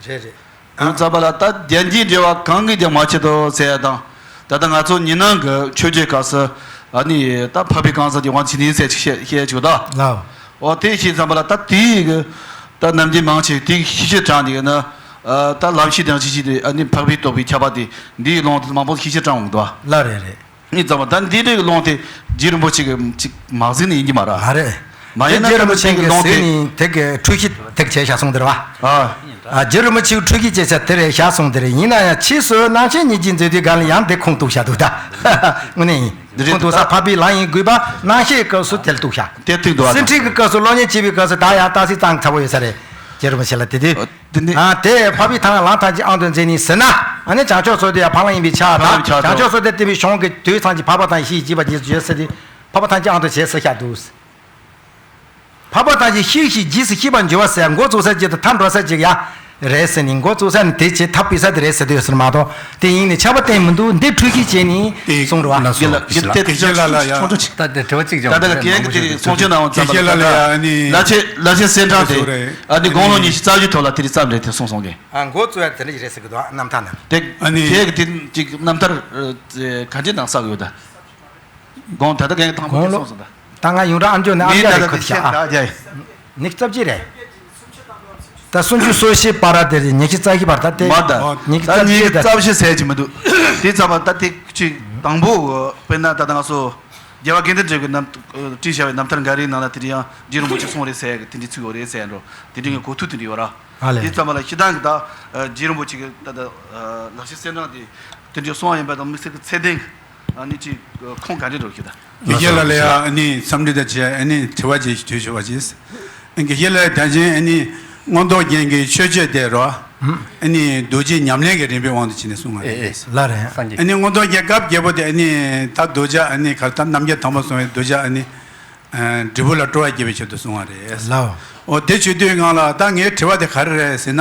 རེད་རེད། ཡང་རྩ་བ་ལ་ད་རྒྱན་གྱི་འགྲེལ་བ་གང་གིས་ཀྱང་མ་ཕྱེ་དོ་ཟེར་ཡ་དང་། ད་ལྟ་ང་ཚོ་ཉི་སྣང་གི་ཆོས་བརྒྱུད་སྐབས་སུ་ཨ་ནི་ད་འཕགས་པའི་གང་ཟག་གི་དབང་ཆེ་ནི་ཟེར་ཅིག་བཤད་བཤད་བཅུག་ད། ལའོ། འོ་དེ་ཤེས་ཙམ་པ་ལ་ད་དེའི་གི་ད་རྣམ་འགྱུར་མང་ཆེ་དེའི་ཤེས་བྱེད་དྲངས་ནས་ན། ད་ལམ་ཤེས་དང་ཞི་བྱེད་དེ་ཨ་ནི་འཕགས་པའི་རྟོགས་པའི་ཁྱད་པར་དེ་འདིའི་ཀློང་དུ་མང་པོ་ཤེས་བྱེད་དྲངས་འོང་འདུག་བ། ལ་རེད་རེད། ནི་ཙམ་པ་ད་འདི་འདྲའི་ཀློང་དེ་རྗེ་རིན་པོ་ཆེ་གི་ཅིག་མ་གཟིགས་ནས་ཡིན་གྱི་མ་རེད། མ་རེད། མ་ཡིན་ན་རྗེ་རིན་པོ་ཆེ་གི་ཀློང་དེ་གཟིགས་ནས་དེ་གི་འཁྲུལ་གཞི་དེ་གི་བྱས་བཞག་སོང་དེ་རེད་བ། ཨ། ཨ། རྗེ་རིན་པོ་ཆེ་གི་འཁྲུལ་གཞི་བྱས་བྱས་དེ་རེད་བཞག་སོང་དེ་རེད། ཡིན་ན་ཡང་ཕྱིས་སུ་རྣམ་བཤད་ཉིད་ཀྱིས་མཛད་དུས་གང་ལ་ཡང་དེ་ཁུངས་གཏུགས་བཞག་འདུག་ད། དངོས་གནས་ཡིན། འདི་རེད་ཁུངས་གཏུགས་ས། འཕགས་པའི་ལམ་ཡིན་དགོས་པ་རྣམ་བཤད་སྐབས་སུ་དེ་ལ་གཏུགས་བཞག་དེ་གཏུགས་འདུག་བ། སེམས་ཁྲིད་ཀྱི་སྐབས་སུ་སློབ་གཉེར་བྱེད་པའི་སྐབས་སུ་ད་ཡང་ཏག་སེ་གཙང་ཚ་པོ་ཡོད་ས་རེད། རྗེ་རིན་པོ་ཆེ་ལ་དེ་དུས། དེ་ནི། ཨ། དེ་འཕགས་པའི་ཐང་ལམ་ཐམས་ཅད་དབང་དུ་མཛད་ནས་ཟེར་ན། ཨ་ནི་བྱང་ཕྱོགས་སོ་དེ་ཡང་འཕགས་ལམ་ཡིན་པའི་ཆ་དང་། འཕགས་ལམ་ཆ་བྱང་ཕྱོགས་སོ་དེ་བསྟན་པའི་གཞུང་གི་དུས་ཐམས་ཅད་འཕགས་པ་དང་ཤེས་བྱེད་པ་རྗེས་སུ་བརྗོད་ཟེར་ཏེ། འཕགས་པ་ཐམས་ཅད་དབང་དུ་བྱས་ཟེར་བཞག་འདུག་འཕགས་པ་ཐམས་ཅད་ཤེས་ཤིང་རྗེས་སུ་ཤེས་པར་འགྱུར་བ་ཟེར་འགོ་བཙུགས་ས་ཅིག་དང་མཐར་འགྲོ་ས་ཅིག་ཡ་རེད་ཟེར་ནས། འགོ་བཙུགས་ས་ནི་དེ་བྱེད་ཐབས་སྤེལ་ས་དེ་རེད་ཟེར་དུས་ཟེར་མ་གཏོགས་དེ་ཡིན་ནས་ཁྱབ་པ་གཏན་མི་འདུག་འདི་འཁྲུལ་གཞི་བྱས་ནས་གསུངས་རེད་བ། ལགས་སོ། དགེ་ལགས། དགེ་ལགས། དགེ་བཤེས་ལགས་ལ་ཡ། ཆུང་ཆུང་ཅིག་ད་དེ་དྲི་བ་གཅིག་ཀྱང་ད་ལྟ་མང་པོ་ཞིག་གསུང་ཆོས་གནང་བ་ཙམ་པ་ལ། དགེ་བཤེས་ལགས་ལ་ཡ་ཨ་ནི། ལ་ཆེ་ལ་ཆེ་གསན་གྲངས་དེ། ཨ་ནི་དགུང་ལོ་ཉི་ཤུ་རྩ་བཞི་ཐོག་ལ་དེ་རིང་ཙམ་རེད་དེ་གསུངས་སོང་གི། ཨ། འགོ་བཙུགས་ཡ་དེ་འདྲ་ཞིག་རེད་ཟེར་གི་འདུག་རྣམ་ཐར་ནང་། དེ། ཨ་ནི། དེ་གི་དེ་ཅིག་རྣམ་ཐར་ག་འདྲ་ནང་བསགས་ཡོད་ད། དགོངས་ད་ལྟ་གན་གི་དང་པོ་དེ་གསུངས་སོང་ད། ད་ང་ཡོངས་གྲགས་ཨ་མཆོག་ནས་ཨ་མཆོག་རེད་ཁོ་ཐག་ཨ། ཉི་ཤུ་རྩ་བཞི་རེད། ད་སུམ་ཅུ་སོ་བཞི་བར་དེ་རེད། ཉི་ཤུ་རྩ་བཞི་བར་ད་དེ། མ་ད། ཉི་ཤུ་རྩ་བཞི་ད། ཉི་ཤུ་རྩ་བཞི་ཟེར་གྱི་མི་འདུག་དེ་ཙམ་པ་ད་དེ་ཅིག་དང་པོ་དཔེར་ན་ད་ལྟ་ང་ཚོ་རྒྱལ་བ་དགེ་ལྡན་འབྲས་བུ་གི་རྣམ་བྲིས་བྱ་བའི་རྣམ་ཐར་འགའ་རེའི་ནང་ལ་དེ་རིང་ཡང་རྗེ་རིན་པོ་ཆེ་གསུངས་རེད་ཟེར་གི་དེ་འདྲའི་ཚུལ་ཡོད་རེད་ཟེར་འགྲོ། དེ་འདྲའི་ངས་གོ་ཐོས་དེ་འདྲ་ཡོད་ར། ཨ་ལས། དེ་ཙམ་པ་ལ་སྤྱིར་བཏང་གི་ད་རྗེ་རིན་པོ་ཆེ་གི་ད་ལྟ་ལག་ཤེས་གསན་གྲངས་དེ་དེ་འདྲའི་གསུང་བ་ཡིན་པ་དང་དམིགས་བསལ་གི་ཚད་ལྡན་གི་ཨ་ནི་ཅིག་ཁུངས་ག་འདྲ་འགྲོ་གི་ད། དགེ་བཤེས་ལགས་ལ་ཡ་ཨ་ནི་འཚམས་འདྲི་དང་བཅས་ཨ་ནི་དྲི་བ་ཅིག་དྲི་ཞུ་བ་ཅིག་དགེ་བཤེས་ལགས་ད་ཅིང་ཨ་ནི་མངོན་རྟོགས་རྒྱན་གྱི་མཆོད་བརྗོད་དེ་རོ། ཨ་ནི་རྡོ་རྗེ་ཉམས་ལེན་གྱི་རིམ་པའི་དབང་དུ་བྱས་ནས་གསུང་བ་རེད། ལགས་རེད། ཨ་ནི་མངོན་རྟོགས་རྒྱན་སྐབས་བརྒྱད་པོ་དེ་ཨ་ནི་ད་རྡོ་རྗེ་ཨ་ནི་གར་ད་རྣམ་རྒྱལ་དམ་པ་གསུང་བའི་རྡོ་རྗེ་ཨ་ནི། འབྲས་བུ་ལ་སྤྲོ་བ་བསྐྱེད་པའི་ཆེད་དུ་གསུང་བ་རེད། ལའོ། འོ་དེ་བྱེད་དུས་སྒང་ལ་ད་ངའི་དྲི་བ་དེ་ག་རེ་རེད་ཟེར་ན།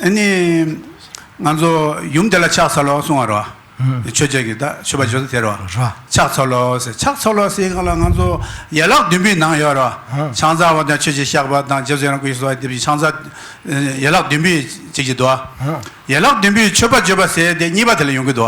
ཨ་ནི། ང་ཚོ་ཡུམ་དེ་ལ་ཕྱག་འཚལ་ལོ་གསུང་བ་རེད། ཆོས་རྒྱལ་གྱི་ད་མཆོད་པ་བརྗོད་ས་དེ་རེད། ཕྱག་འཚལ་ལོ་ཟེར། ཕྱག་འཚལ་ལོ་ཟེར་སྒང་ལ་ང་ཚོ་ཡན་ལག་བདུན་པའི་ནང་ཡོད་རེད། ཕྱག་འཚལ་བ་དང་མཆོད་ཅིང་བཤགས་པ་དང་རྗེས་སུ་ཡི་རང་བསྐུལ་ཞིང་གསོལ་བ་འདེབས་ཀྱི་ཕྱག་འཚལ། ཡན་ལག་བདུན་པའི་ཅིག་ཅིག་འདུག་ཡན་ལག་བདུན་པའི་མཆོད་པ་བརྗོད་པ་ཟེར་དེ་གཉིས་པ་དེ་ལ་ཡོང་གི་འདུག་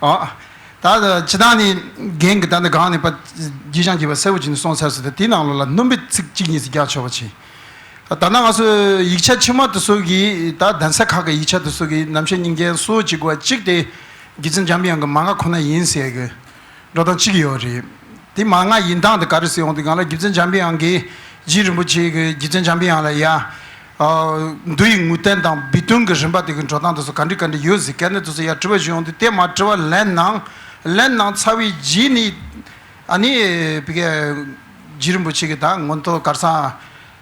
ཨོ། ད་ཇི་ལྟར་ནི་རྒན་གྱིས་ད་ནི་གང་ནས་པ་རྗེས་འཇམ་རྒྱས་པ་གསལ་པོ་བྱས་ནས་གསུངས་ཚར་སོང་། ད་དེའི་ནང་ལོགས་ལ་སྣོན་པའི་ཚིག་གཅིག་གཉིས་ཤིག་རྒྱག་ཆོག་པ་བྱས། ད་ལྟ་ང་ཚོས་ཡིག་ཆ་ཕྱི་མ་དེ་ཚོ་གི་ད་གདན་ས་ཁག་གི་ཡིག་ཆ་དེ་ཚོ་གི་རྣམ་བཤད་སྙིང་རྗེ་སོ་གཅིག་པ་གཅིག་དེ་རྗེ་བཙུན་འཇམ་པའི་དབྱངས་ཀྱི་མན་ངག་ཁོ་ན་ཡིན་ཟེར་གི་འགྲོ་སྟངས་གཅིག་ཡོད་རེད། དེ་མན་ངག་ཡིན་སྟངས་དེ་ག་རེ་ཟེར་ཡོང་དུས་སྒང་ལ་རྗེ་བཙུན་འཇམ་པའི་དབྱངས་ཀྱིས་རྗེ་རིན་པོ་ཆེ་གི་རྗེ་བཙུན་འཇམ་པའི་དབྱངས་ལ་ཡ། ཨ། མདོ་ཡི་ངུ་རྟེན་དང་སྦས་དོན་གྱི་རིམ་པ་དེ་གི་འགྲོ་སྟངས་དེ་ཚོ་ག་འདྲ་ག་འདྲ་ཡོད་ཟེར་སྐད་ནི་དེ་ཚོ་ཡ་དྲི་བ་ཞུ་ཡོང་དུས་དེ་མ་དྲི་བ་ལན་གནང་། ལན་གནང་ཚར་བའི་རྗེས་ནི་ཨ་ནི་བི་གའི་རྗེ་རིན་པོ་ཆེ་གི་ད་མངོན་མཐོ་གར་སང་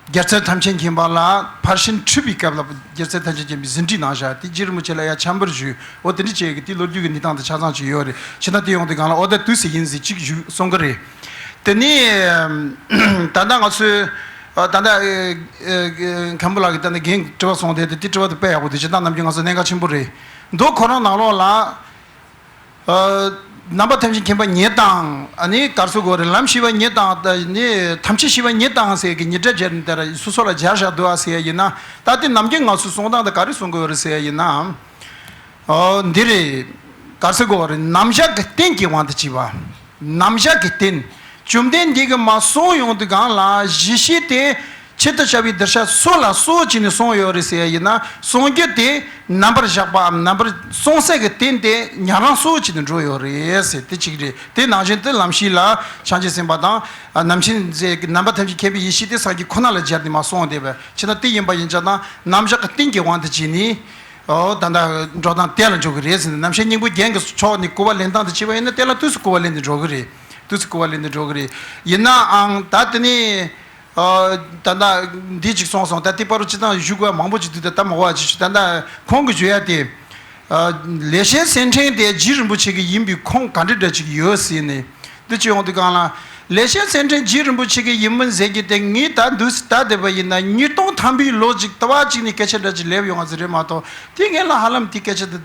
རྒྱལ་ཚབ་ཐམས་ཅད་མཁྱེན་པ་ལ་ཕར་ཕྱིན་འཁྲིད་པའི་སྐབས་ལ་རྒྱལ་ཚབ་ཐམས་ཅད་མཁྱེན་པས་ཟིན་བྲིས་གནང་བཞག་དེ་རྗེ་རིན་པོ་ཆེ་ལ་ཡ་ཆ་འབུལ་ཞུས། འོ་དེ་འདྲ་བྱས་ཀྱི་དེ་ལོ་རྒྱུས་ཀྱི་གནས་སྟངས་དེ་ཆ་ཚང་ཅིག་ཡོད་རེད། ཕྱི་ན་དེ་ཡོང་དུས་སྒང་ལ་འོ་ད་དུས་སུ་ཡིན་ཟེར་གཅིག་ཞུ་གསུང་གི་རེད། དེ་ནས་ད་ལྟ་ང་ཚོས་ད་ལྟ་མཁན་པོ་ལགས་ཀྱིས་ད་ལྟ་རྒན་དྲི་བ་གསུངས་དེ་དེ་དྲི་བ་དེ་དཔེ་ཡག་པོ་དེ་ཇི་ལྟར་ནམ་རྒྱུན་ང་ཚོ་གནད་འགག་ཆེན་པོ་རེད། མདོ་ཁོ་རང་ནང་ལོགས་ལ། ཨ། རྣམ་པ་ཐམས་ཅད་མཁྱེན་པ་ཉིད་དང་ཨ་ནི་ག་རེ་ཟེར་དགོས་རེད། ལམ་ཤེས་པ་ཉིད་དང་ཨ་ནི་ཐམས་ཅད་ཤེས་པ་ཉིད་དང་ཟེར་གྱི་ཉིན་སྒྲ་སྦྱར་ནས་དེ་ར་སོ་སོ་ལ་སྦྱར་བཞག་འདུག་ཨ་ཟེར་ཡ་ཡིན་ན། ད་དེ་ནམ་རྒྱུན་ང་ཚོས་གསུང་སྟངས་དེ་ག་རེ་གསུང་དགོས་རེད་ཟེར་ཡ་ཡིན་ན། ཨོ་འདི་རེད། ག་རེ་ཟེར་དགོས་རེད། རྣམ་གཞག་གི་རྟེན་གྱི་དབང་དུ་བྱས་པ། རྣམ་གཞག་གི་རྟེན། བཅོམ་ལྡན་འདས་ཀྱིས་མ་གསུངས་ཡོང་དུས་སྒང་ལ་གཞི་ཤེས་དེ། ཆེད་དུ་བྱ་བའི་གདུལ་བྱ་སུ་ལ་སོགས་བྱས་ནས་གསུངས་ཡོད་རེད་ཟེར་ཡ་ཡིན་ན། གསུང་རྒྱུ་དེ་རྣམ་པར་བཞག་པའམ་རྣམ་པར་གསུངས་ས་གི་རྟེན་དེ་ཉན་རང་སོགས་བྱས་ནས་འགྲོ་ཡོད་རེད་ཟེར། དེ་གཅིག་རེད། དེ་ནང་བཞིན་དུ་ལམ་ཤེས་ལ་བྱང་ཆུབ་སེམས་དཔའ་དང་། རྣམ་མཁྱེན་མཛད་ཀྱི་རྣམ་པ་ཐམས་ཅད་མཁྱེན་པའི་ཡེ་ཤེས་དེ་སངས་རྒྱས་ཁོ་ན་ལ་སྦྱར་ནས་མར་གསུངས་བསྡད་པ་ཕྱིར་ན། དེ་ཡིན་པ་ཡིན་ཙང་ན་རྣམ་གཞག་གི་རྟེན་གྱི་དབང་དུ་བྱས་ནས། ཨོ་ད་ལྟ་འགྲོ་སྟངས་དེ་ལ་འཇོག་གི་རེད་ཟེར་ནས། རྣམ་བཤད་སྙིང་པོ་རྒྱན་གྱི་ཕྱོགས་ནས་གོ་བ་ལེན་སྟངས་དེ་བྱས་པ་ཡིན་ན། དེ་ལ་དུས་སུ་གོ་བ་ལེན་ནས་འགྲོ་གི་རེད། དུས་སུ་གོ་བ་ལེན་ནས་འགྲོ་གི་རེད། ཡིན་ནའང་ད་དེ་ནས། ཨོ་ད་ལྟ་འདི་ཅིག་གསུངས་སོང་། ད་དེ་བར་དུ་སྤྱིར་བཏང་ཞུ་དགོས་མང་པོ་ཅིག་འདུག་ད་ལྟ་མ་གོ་བ་ཅིག་ཞུ། ད་ལྟ་ཁོང་གིས་ཞུ་ཡ་དེ། ཨོ་ལེགས་བཤད་གསེར་ཕྲེང་དེ་རྗེ་རིན་པོ་ཆེ་གི་ཡིན་པའི་ཁུངས་ག་འདྲ་འདྲ་ཅིག་ཡོད་ཟེར་ནས། འདི་ཅི་ཡོང་དུས་གང་ལ། ལེགས་བཤད་གསེར་ཕྲེང་རྗེ་རིན་པོ་ཆེ་གི་ཡིན་མིན་ཟེར་གྱི་དེ་ངས་ད་འདུག་ད་བསྡད་པ་ཡིན་ན། ཉིས་སྟོང་ཐམ་པའི་ལོ་ཅིག་ལྟ་བ་གཅིག་ནས་སྐད་ཆ་འདྲ་ཅིག་སླེབས་ཡོང་བ་ཟིག་རེད་མ་གཏོགས། དེ་ངས་ལ་ཧ་ལམ་དེ་སྐད་ཆ་དེ་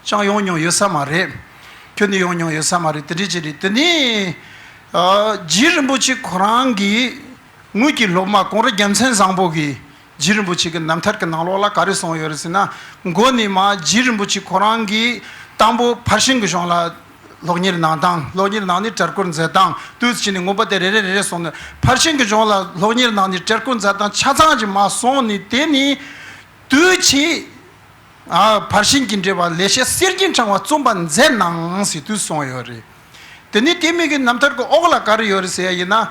ཅང་ཡོང་མྱོང་ཡོད་ས་མ་རེད། ཁྱོན་ནས་ཡོང་མྱོང་ཡོད་ས་མ་རེད། དེ་འདྲ་ཅིག་རེད། དེ་ནས་ཨ་རྗེ་རིན་པོ་ཆེ་ཁོ་རང་གི་དངུལ་གྱི་སློབ་མ་ཀོང་རུ་རྒྱལ་མཚན་བཟང་པོ་གིས། རྗེ་རིན་པོ་ཆེ་གི་རྣམ་ཐར་གྱི་ནང་ལོགས་ལ་ག་རེ་གསུངས་ཡོད་རེད་ཟེར་ན། མགོ་ནས་མར་རྗེ་རིན་པོ་ཆེ་ཁོ་རང་གིས་དང་པོ་ཕར་ཕྱིན་གྱི་གཞུང་ལ་སློབ་གཉེར་གནང་སྟངས། སློབ་གཉེར་གནང་ནས་གྲལ་བསྐོར་མཛད་སྟངས། དུས་ཕྱིན་ནས་མངོན་པ་དེ་རེ་རེ་རེ་རེ་སོང་ནས། ཕར་ཕྱིན་གྱི་གཞུང་ལ་སློབ་གཉེར་གནང་ནས་གྲལ་བསྐོར་མཛད་སྟངས་ཆ་ཚང་ཅིག་མར་སོང་ནས། དེ་ནས་དུས་ཕྱིས་ཨ་ཕར་ཕྱིན་གྱི་འགྲེལ་པ་ལེགས་བཤད་གསེར་གྱི་ཕྲེང་བ་རྩོམ་པར་མཛད་གནང་ཟེར་དུས་གསུངས་ཡོད་རེད། དེ་ནས་དེ་མིན་གྱི་རྣམ་ཐར་གྱི་འོག་ལ་ག་རེ་ཡོད་རེད་ཟེར་ཡ་ཡིན་ན།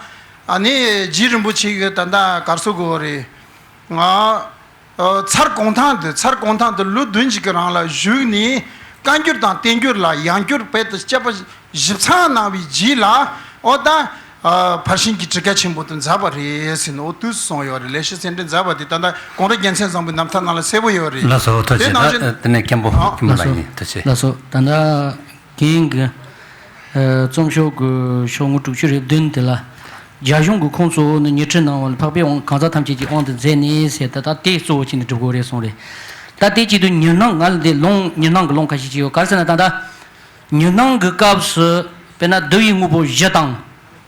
ཨ་ནི་རྗེ་རིན་པོ་ཆེ་གི་ད་ལྟ་ག་རེ་ཟེར་དགོས་རེད། ང་ཨ་ཚར་གུང་ཐང་དུ། ཚར་གུང་ཐང་དུ་ལོ་བདུན་ཅིག་གི་རིང་ལ་བཞུགས་ནས། བཀའ་འགྱུར་དང་བསྟན་འགྱུར་ལ་ཡང་བསྐྱར་རྦད་དེ་དཔྱད་པ་ཞིབ་ཚགས་གནང་བའི་རྗེས་ལ། ཨོ་ད་ཨ་ཕར་ཕྱིན་གྱི་གྲུ་ཁ་ཆེན་པོ་དེ་མཛད་པ་རེད་ཟེར་ནས། ཨོ་དུས་གསུངས་ཡོད་རེད། ལེགས་བཤད་གསེར་ཕྲེང་མཛད་པ་དེ་ད་ལྟ་ཀོང་རུ་རྒྱལ་མཚན་བཟང་པོའི་རྣམ་ཐར་ནང་ལ་གསལ་པོ་ཡོད་རེད། ལགས་སོ། ཐུགས་རྗེ་ཆེ། དེ་ནང་བཞིན། ད་དེ་ནས་མཁན་པོ། ཨ། མཁན་པོ་ལགས་སོ། ལགས་ཡིན། ཐུགས་རྗེ་ཆེ། ལགས་སོ། ད་ལྟ་རྒན་གྱིས་ཨ་རྩོམ་ཤོག་གི་ཤོག་ངོས་དྲུག་ཅུ་རེ་བདུན་དེ་ལ། རྒྱ་གཞུང་གི་ཁོངས་གཙོ་བོ་ནི་ཉི་ཁྲི་སྣང་བ་ལ། འཕགས་པའི་དབང་གང་ཟག་ཐམས་ཅད་ཀྱི་དབང་དུ་མཛད་ནས་ཟེར། ད་ལྟ་དེ་གཙོ་བོ་བྱས་ནས་སྒྲུབ་དགོས་རེད་གསུངས་རེད། ད་དེ་བྱེད་དུས་ཉི་སྣང་། ང་ལ་འདི་ལུང་། ཉི་སྣང་གི་ལུང་ཁ་ཤས་ཅིག་ཡོད། ག་རེ་ཟེར་ན། ད་ལྟ་ཉི་སྣང་གི་སྐབས་སུ་དཔེར་ན་བསྡུ་བའི་དངོས་པོ་བཞི་དང་།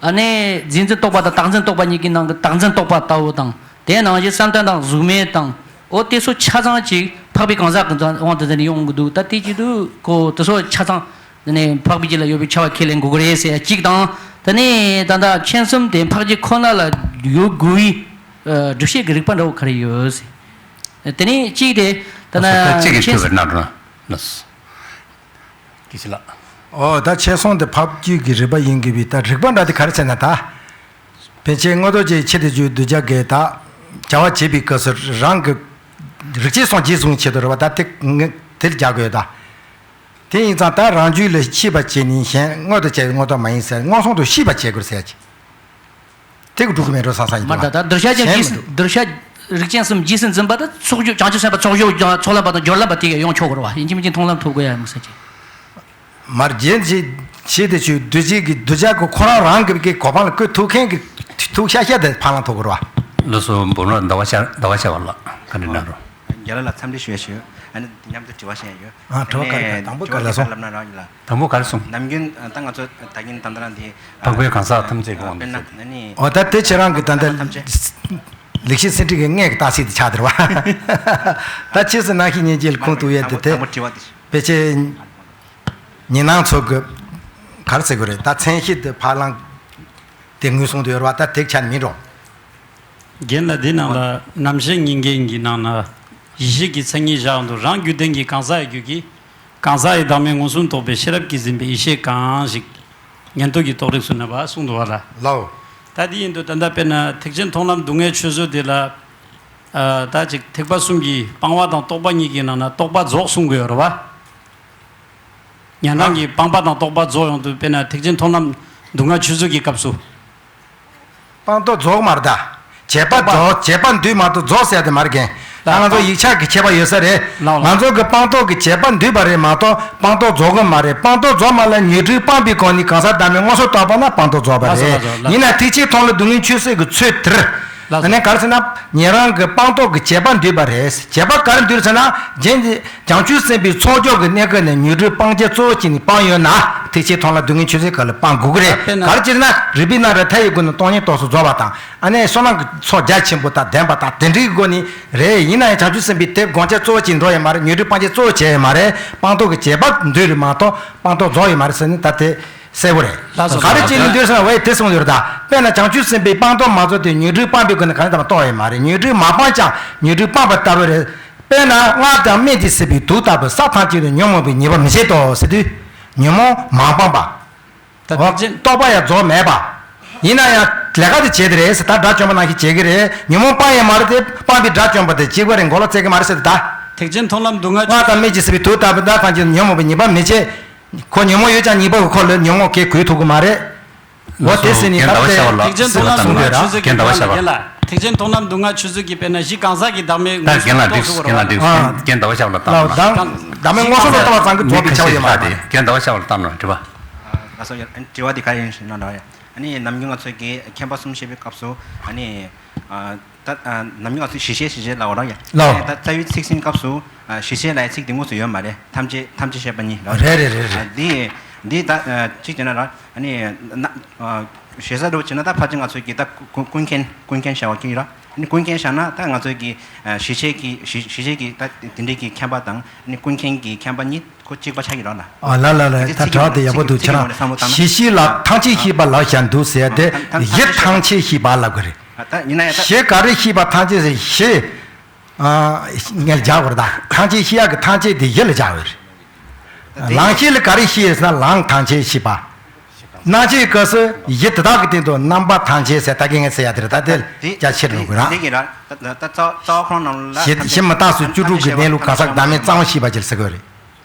ཨ་ནི་རྫས་འཛིན་རྟོག་པ་དང་བདག་འཛིན་རྟོག་པ་གཉིས་ཀྱི་ནང་གི་བདག་འཛིན་རྟོག་པ་ལྟ་བུ་དང་། དེ་ནང་བཞིན་བསམ་གཏན་དང་གཟུགས་མེད་དང་། འོ་དེ་ཚོ་ཆ་ཚང་ཅིག་འཕགས་པའི་གང་ཟག་གི་དབང་དུ་མཛད་ནས་ཡོང་གི་འདུག་ད་དེ་བྱེད་དུས་ཁོ་དེ་ཚོ་ཆ་ཚང་དེ་ནས་འཕགས་པའི་རྒྱུད་ལ་ཡོད་པའི་ཆ་བ་ཁས་ལེན་དགོས་ཀྱི་རེད་ཟེར་ཡ་གཅིག་དང་། དེ་ནས་ད་ལྟ་མཁྱེན་གསུམ་དེ་འཕགས་རྒྱུད་ཁོ་ན་ལ་ཡོད་དགོས་པའི་ཨ་སྒྲུབ་བྱེད་ཀྱི་རིགས་པ་འདྲ་བོ་ག་རེ་ཡོད་ཟེར། དེ་ནས་གཅིག་དེ་ད་ལྟ་ད་གཅིག་གིས་མཁྱེན་ཐུབ་པར་གནང་རོགས་གནང་། དགེ་བཤེས་ལགས། ཨོ་ད་མཁྱེན་གསུམ་དེ་འཕགས་རྒྱུད་ཀྱི་རིགས་པ་ཡིན་དགོས་པའི་ད་རིགས་པ་འདྲ་དེ་ག་རེ་ཟེར་ན། ད་ཕལ་ཆེར་མངོན་རྟོགས་རྒྱན་ཆེད་དུ་བརྗོད་གདུལ་བྱ་གི་ད་བྱ་བ་བྱེད་པའི་སྐབས་སུ་རང་གི་རིགས་ཅན་གསུམ་རྗེས་བཟུང་ཆེད་དུ་རེད་བ། ད་དེ་ངས་དེ་རྒྱག་དགོས་ད། དེ་ཡིན་ཙང་ད་རང་རྒྱུད་ལ་ཤེས་པར་བྱས་ནས་གཞན་མངོན་དུ་བྱ་བའི་མངོན་རྟོགས་མ་ཡིན་ཟེར། མངོན་སུམ་དུ་ཤེས་པར་བྱེད་དགོས་ཟེར་གྱི། དེ་གི་འགྲུབ་ཀྱི་མེད་འགྲོ་བསམ་བསམ་ཡིན། མ་ད་ད་གདུལ་བྱ་ཅན་རྗེས་སུ། གདུལ་བྱ་རིགས་ཅན་གསུམ་རྗེས་སུ་འཛིན་པ་དེ་ཚོགས་རྒྱུ་བྱང་ཆུབ་སེམས་དཔའ་ཚོགས་རྒྱུ་ཚོགས་ལམ་པ་དང་སྦྱོར་ལམ་པ་དེ་གས་ཡོང་ཆོག་གི་རེད་བ། ཡིན་གཅིག་མིན་གཅིག་མཐོང་ལམ་ཐོབ་དགོས་ཡ་མི་ཟེར་གྱི། མར་རྒྱན་གྱི་ཆེད་དུ་ཆོས་གདུལ་བྱའི་གི་གདུལ་བྱ་གི་ཁོ་རང་རང་གི་གི་གོ་འཕང་ལ་བཀོད་ཐུབ་མཁན་གྱི་ཐུགས་ཤ་ཤ་དེ་ཕ་ལང་ཐོབ་དགོས་རེད་བ། ལགས་སོ། འབུམ་རམས་ཟླ་བ་ཤར། ཟླ་བ་ཤར་བ་ལགས་བཀའ་འདྲི་གནང་རོགས། རྒན་ལགས་ལ་འཚམས་འདྲི་ཞུ་ཡ་ཞུ། ཨ་ནི་མཉམ་དུ་དྲི་བ་ཞུ་ཡ་ཡོད། ཨ་དྲི་བ་ག་རེ། ཨ་ནི་དང་པོ་ག་རེ་ལབ་སོང་། ལབ་ན་རང་ཡིན་ལ། དང་པོ་ག་རེ་སོང་། ནམ་རྒྱུན་ད་ང་ཚོ་ད་གིན་ད་ལྟ་རང་འདི་འཕགས་པའི་གང་ཟག་ཐམས་ཅད་ཀྱི་དབང་དུ་མཛད། ཨ་ནི། འོ་ད་དེ་ཁྱེད་རང་གི་ད་ལྟ་ཐམས་ཅད་ལེགས་བཤད་གསེར་ཕྲེང་གི་སྔས་ཀྱི་རྟགས་གསལ་དེ་ཆགས་བསྡད་པ། ད་ཕྱིས་སུ་རྣམ་ཤེས་ཉིད་ཀྱི་ཁུངས་གཏུགས་ཡས་དེ་དེ། དང་པོ་དྲི་བ་དེ། ཕལ་ཆེར་ཉི་སྣང་ཚོ་གི་ག་རེ་ཟེར་དགོས་རེད། ད་མཚན་གཞི་དེ་ཕ་ལང་དེ་ངོས་བཟུང་དུ་ཡོད་རེད་བ། ད་དེ་ཆ་མིན་འགྲོ། རྒན་ལགས་འདི་ནང་ལ་རྣམ་བཤད་སྙིང་གའི་གི་ནང་ན་ཡེ་ཤེས་ཀྱི་མཚན་ཉིད་བཞག་འདུག་རང་རྒྱུད་ལྡན་གྱི་གང་ཟག་ཡི་རྒྱུད་ཀྱི། གང་ཟག་ཡི་བདག་མེད་མངོན་སུམ་རྟོགས་པའི་ཤེས་རབ་ཀྱིས་ཟིན་པའི་ཡེ་ཤེས་གང་ཞིག་ཉན་ཐོས་ཀྱི་རྟོགས་རིགས་སུ་གནས་པ་གསུངས་འདུག་བ་ལ། ལའོ། ད་དེ་ཡིན་དུས་ད་ལྟ་དཔེར་ན་ཐེག་ཆེན་མཐོང་ལམ་སྡུག་བསྔལ་ཆོས་ཚུལ་དེ་ལ། ཨ་ད་ཅིག་ཐེག་པ་གསུམ་གྱི་སྤང་བ་དང་རྟོགས་པ་གཉིས་ཀྱི་ནང་ན་རྟོགས་པ་རྫོགས་གསུང་གི་ཡོད་རེད་བ། ཉན་རང་གི་སྤང་བ་དང་རྟོགས་པ་རྫོགས་ཡོང་དུས་དཔེར་ན་ཐེག་ཆེན་མཐོང་ལམ་སྡུག་བསྔལ་ཆོས་ཚུལ་གྱི་སྐབས་སུ། སྤངས་རྟོགས་རྫོགས་མ་རེད་ད། བྱེད་པ་རྫོགས། བྱེད་པ་འདུས་མ་གཏོགས་རྫོགས་ཟེར་དེ་མ་རེད་རྒན། ད་ང་ཚོ་ཡིག་ཆ་གི་ཁྱད་པར་ཡོད་ས་རེད། ལགས་ལགས། ང་ཚོ་གི་སྤངས་རྟོགས་ཀྱི་བྱེད་པ་འདུས་པ་རེད་མ་གཏོགས་སྤངས་རྟོགས་རྫོགས་གི་མ་རེད། སྤངས་རྟོགས་རྫོགས་མ་ལ་ཉོན་སྒྲིབ་སྤངས་པའི་སྒོ་ནས་གང་ཟག་བདག་མེད་མངོན་སུམ་རྟོགས་པ་ན་སྤངས་རྟོགས་རྫོགས་པ་ལགས་སོ་རེད། ལགས་སོ་ལགས། ཡིན་ན་ཐེག་ཆེན་མཐོང་ལམ་སྡུག་བསྔལ་ཆོས་ཚུལ་གྱི་ཚུལ་དེར། ལགས་སོ། ཨ་ནི་ག་རེ་ཟེར་ན་ཉན་རང་གི་སྤངས་རྟོགས་ཀྱི་བྱེད་པ་འདུས་པ་རེད། བྱེད་པ་ག་རེ་འདུས་ཟེར་ན་རྒྱན་གྱི། བྱང་ཆུབ་སེམས་དཔའི་ཚོགས་སྦྱོར་གྱི་གནས་སྐབས་ནས་ཉོན་སྒྲིབ་སྤང་བྱ་གཙོ་བོ་བྱས་ནས་སྤངས་ཡོད་ན། ཐེག་ཆེན་མཐོང་ལམ་སྡུག་བསྔལ་ཆོས་ཚུལ་སྐབས་ལ་སྤང་དགོས་ཀྱི་རེད། དཔེར་ན། ག་རེ་བྱས་ན་རིག་པའི་རྣམ་གྲངས་མཐའ་ཡས་སྒོ་ནས་སྟོང་ཉིད་རྟོགས་སུ་རྫོགས་པ་དང་། ཨ་ནི་བསོད་ནམས་ཀྱི་ཚོགས་རྒྱ་ཆེན་པོ་དང་ལྡན་པ་དང་དེ་འདྲའི་སྒོ་ནས་རེད། ཡིན་ན་ཡང་བྱང་ཆུབ་སེམས་དཔའི་དེ་བསྒོམ་བྱ་གཙོ་བོ་བྱས་འགྲོ་ཡོད་མ་རེད། ཉོན་སྒྲིབ་སྤང་བྱ་གཙོ་བོ་བྱས་ཡོད་མ་རེད། སྤངས་རྟོགས་ཀྱི་བྱེད་པ་འདུས་རེད་མ་གཏོགས་སྤངས་རྟོགས་རྫོགས་ཡོད་མ་རེད་ཟེར་ནས་ད་དེ་གསལ་པོ་རེད། ལགས་སོ། ག་རེ་བྱས་ནས་འདུས་ཟེར་ན་ཝེ་དེ་གསུངས་ཡོད་རེད་ད། དཔེར་ན་བྱང་ཆུབ་སེམས་དཔའི་སྤངས་རྟོགས་མ་རྫོགས་དེ་ཉོན་སྒྲིབ་སྤངས་པའི་སྒོ་ནས་གང་ལྟར་རྟོགས་ཡོད་མ་རེད། ཉོན་སྒྲིབ་མ་སྤངས་ཀྱང་ཉོན་སྒྲིབ་སྤངས་པ་ལྟ་བུ་རེད། དཔེར་ན་སྔར་དང་སྨད་ཀྱིས་བསྲེགས་པའི་དུག་ལྟ་བུ་ས་ཐམས་ཅད་དུ་ཉོན་མོངས་པའི་ཉེས་པ་མི་བྱེད་དོ་ཟེར་དུས། ཉོན་མོངས་མ་སྤངས་པ། ད་འོ་ཐེག་ཆེན། རྟོགས་པ་ཡང་རྫོགས་མེད་པ། ཡིན་ན་ཡང་ལས་ཀ་དེ་བྱེད་དེ་རེད་ཟེར། ད་དགྲ་བཅོམ་པ་ནང་བཞིན་བྱེད་ཀྱི་རེད། ཉོན་མོངས་སྤངས་ཡོད་མ་རེད་དེ། སྤངས་པའི་དགྲ་བཅོམ་པ་དེ་གཅིག་པ་རེད། མགོ་ལོག་བཙལ་གྱི་མ་རེད་ཟེར་ད། ཐེག་ཆེན་མཐོང་ལམ་སྡུག་བསྔལ་ཆོས། སྔར་དང་སྨད་ཀྱིས་བསྲེགས་པའི་དུག་ལྟ་བུ་ས་ཐམས་ཅད་དུ་ཉོན་མོངས་པའི་ཉེས་པ་མི་བྱེད། ཁོ་ཉོན་མོངས་ཡོད་ཀྱང་ཉེས་པ་གིས་ཁོ་ལ་ཉོན་མོངས་སྐྱེ་དགོས་ཐུག་གི་མ་རེད། འོ་དེ་ཟེར་ནས་ད་ལྟ་ཐེག་ཆེན་མཐོང་ལམ་སྡུག་བསྔལ་ཆོས་ཚུལ་གྱི་རྒན་ལགས་རྒན་ལགས། ཐེག་ཆེན་མཐོང་ལམ་སྡུག་བསྔལ་ཆོས་ཚུལ་གྱི་དཔེར་ན་གཞི་གང་ཟག་གི་བདག་མེད་ངོས་བཟུང་རྟོགས་ཐུབ་པ་རེད་བ། ལགས་རྒན་ལགས་འདི་བཤད་པ་ལ་བཏང་ན། ལགས་བདག་མེད་ངོ་སོ་ལ་ལྟ་བ་ཙམ་གྱིས་རྫོགས་པའི་ཆ་བ་ཡོད་མ་རེད། རྒན་ལགས་འདི་བཤད་པ་ལ་བཏང་ན་དྲི་བ། ལགས་སོ། དྲི་བ་འདི་ག་ཡིན་ཞེ་ན་འདྲ་བ་ཡ། ཨ་ནི་ནམ་རྒྱུན་ང་ཚོས་ཀྱི་མཁྱེན་པ་གསུམ་བཤད་པའི་སྐབས་སུ་ཨ་ནི། ད་ནམ་རྒྱུན་ང་ཚོས་གཞི་ཤེས་གཞི་ཤེས་ལབ་པ་རང་ཡ། ལགས། ད་རྩ་བའི་ཚིག་ཟིན་སྐབས་སུ་གཞི་ཤེས་ལབ་ཡ་ཚིག་དེ་དངོས་སུ་ཡོད་མ་རེད། ཐམས་ཅད་ཐམས་ཅད་ཤེས་པ་ཉིད་ལབ་རེད། རེད་རེད་རེད། འདི་འདི་ད་གཅིག་བྱས་ན་ར་ཨ་ནི་ན་ཞེ་ས་འདྲ་བོ་བྱས་ན་ད་ཕལ་ཆེར་ང་ཚོས་ཀྱི་ད་ཀུན་ཀུན་མཁྱེན་ཀུན་མཁྱེན་བྱ་བ་ཀྱི་ར། ཨ་ནི་ཀུན་མཁྱེན་བྱ་ན་ད་ང་ཚོས་ཀྱི་གཞི་ཤེས་ཀྱི་གཞི་གཞི་ཤེས་ཀྱི་ད་དེ་འདྲའི་ཀྱི་མཁྱེན་པ་དང་ཨ་ནི་ཀུན་མཁྱེན་གྱི་མཁྱེན་པ་གཉིས་ཁོ་གཅིག་པ་ཆགས་ཀྱི་ར་ལ། ཨ་ལ་ལ་ལ། ད་དྲག་དེ་ཡག་པོ་འདུག་ཁྱེད་རང་གཞི་ཤེས་ལ་ཐམས་ཅད་ཤེས་པ་ལབ་བཞག་འདུག་ཟེར་ཡ་དེ་གཞི་ཐམས་ཅད་ཤེས་པ་ལབ་ཀྱི་རེད། ད་ཡིན་ན་ཡང་ད་གཞི་ག་རེ་ཤེས་པ་ཐམས་ཅད་ཟེར་གཞི། ཨ་ངས་སྦྱར་བར་ད་ཐམས་ཅད་ཤེས་ཡག་གི་ཐམས་ཅད་དེ་གཞི་ལ་སྦྱར་བར། ལང་གཞི་ལ་ག་རེ་ཤེས་ཟེར་ན་ལང་ཐམས་ཅད་ཤེས་པ། སྣང་མཆེད་སྐབས་སུ་གཞི་དེ་དག་གི་སྟེང་དུ་རྣམ་པ་ཐམས་ཅད་ཟེར་ད་གིན་ངས་ཟེར་ཡ་དེ་རེད། ད་དེ་རྒྱ་ཆེར་འགྲོ་དགོས་ར། དེ་གི་ར་ད་ད་རྩ་རྩ་བ་ཁོ་རང་ནང་ལ་གཞི་གཞི་མི་རྟག་སོགས་བཅུ་དྲུག་གི་གནས་ལུགས་གང་ཟག་བདག་མེད་གཙང་བོ་ཤེས་པ་ཅིག་ཟེར་དགོས་རེད།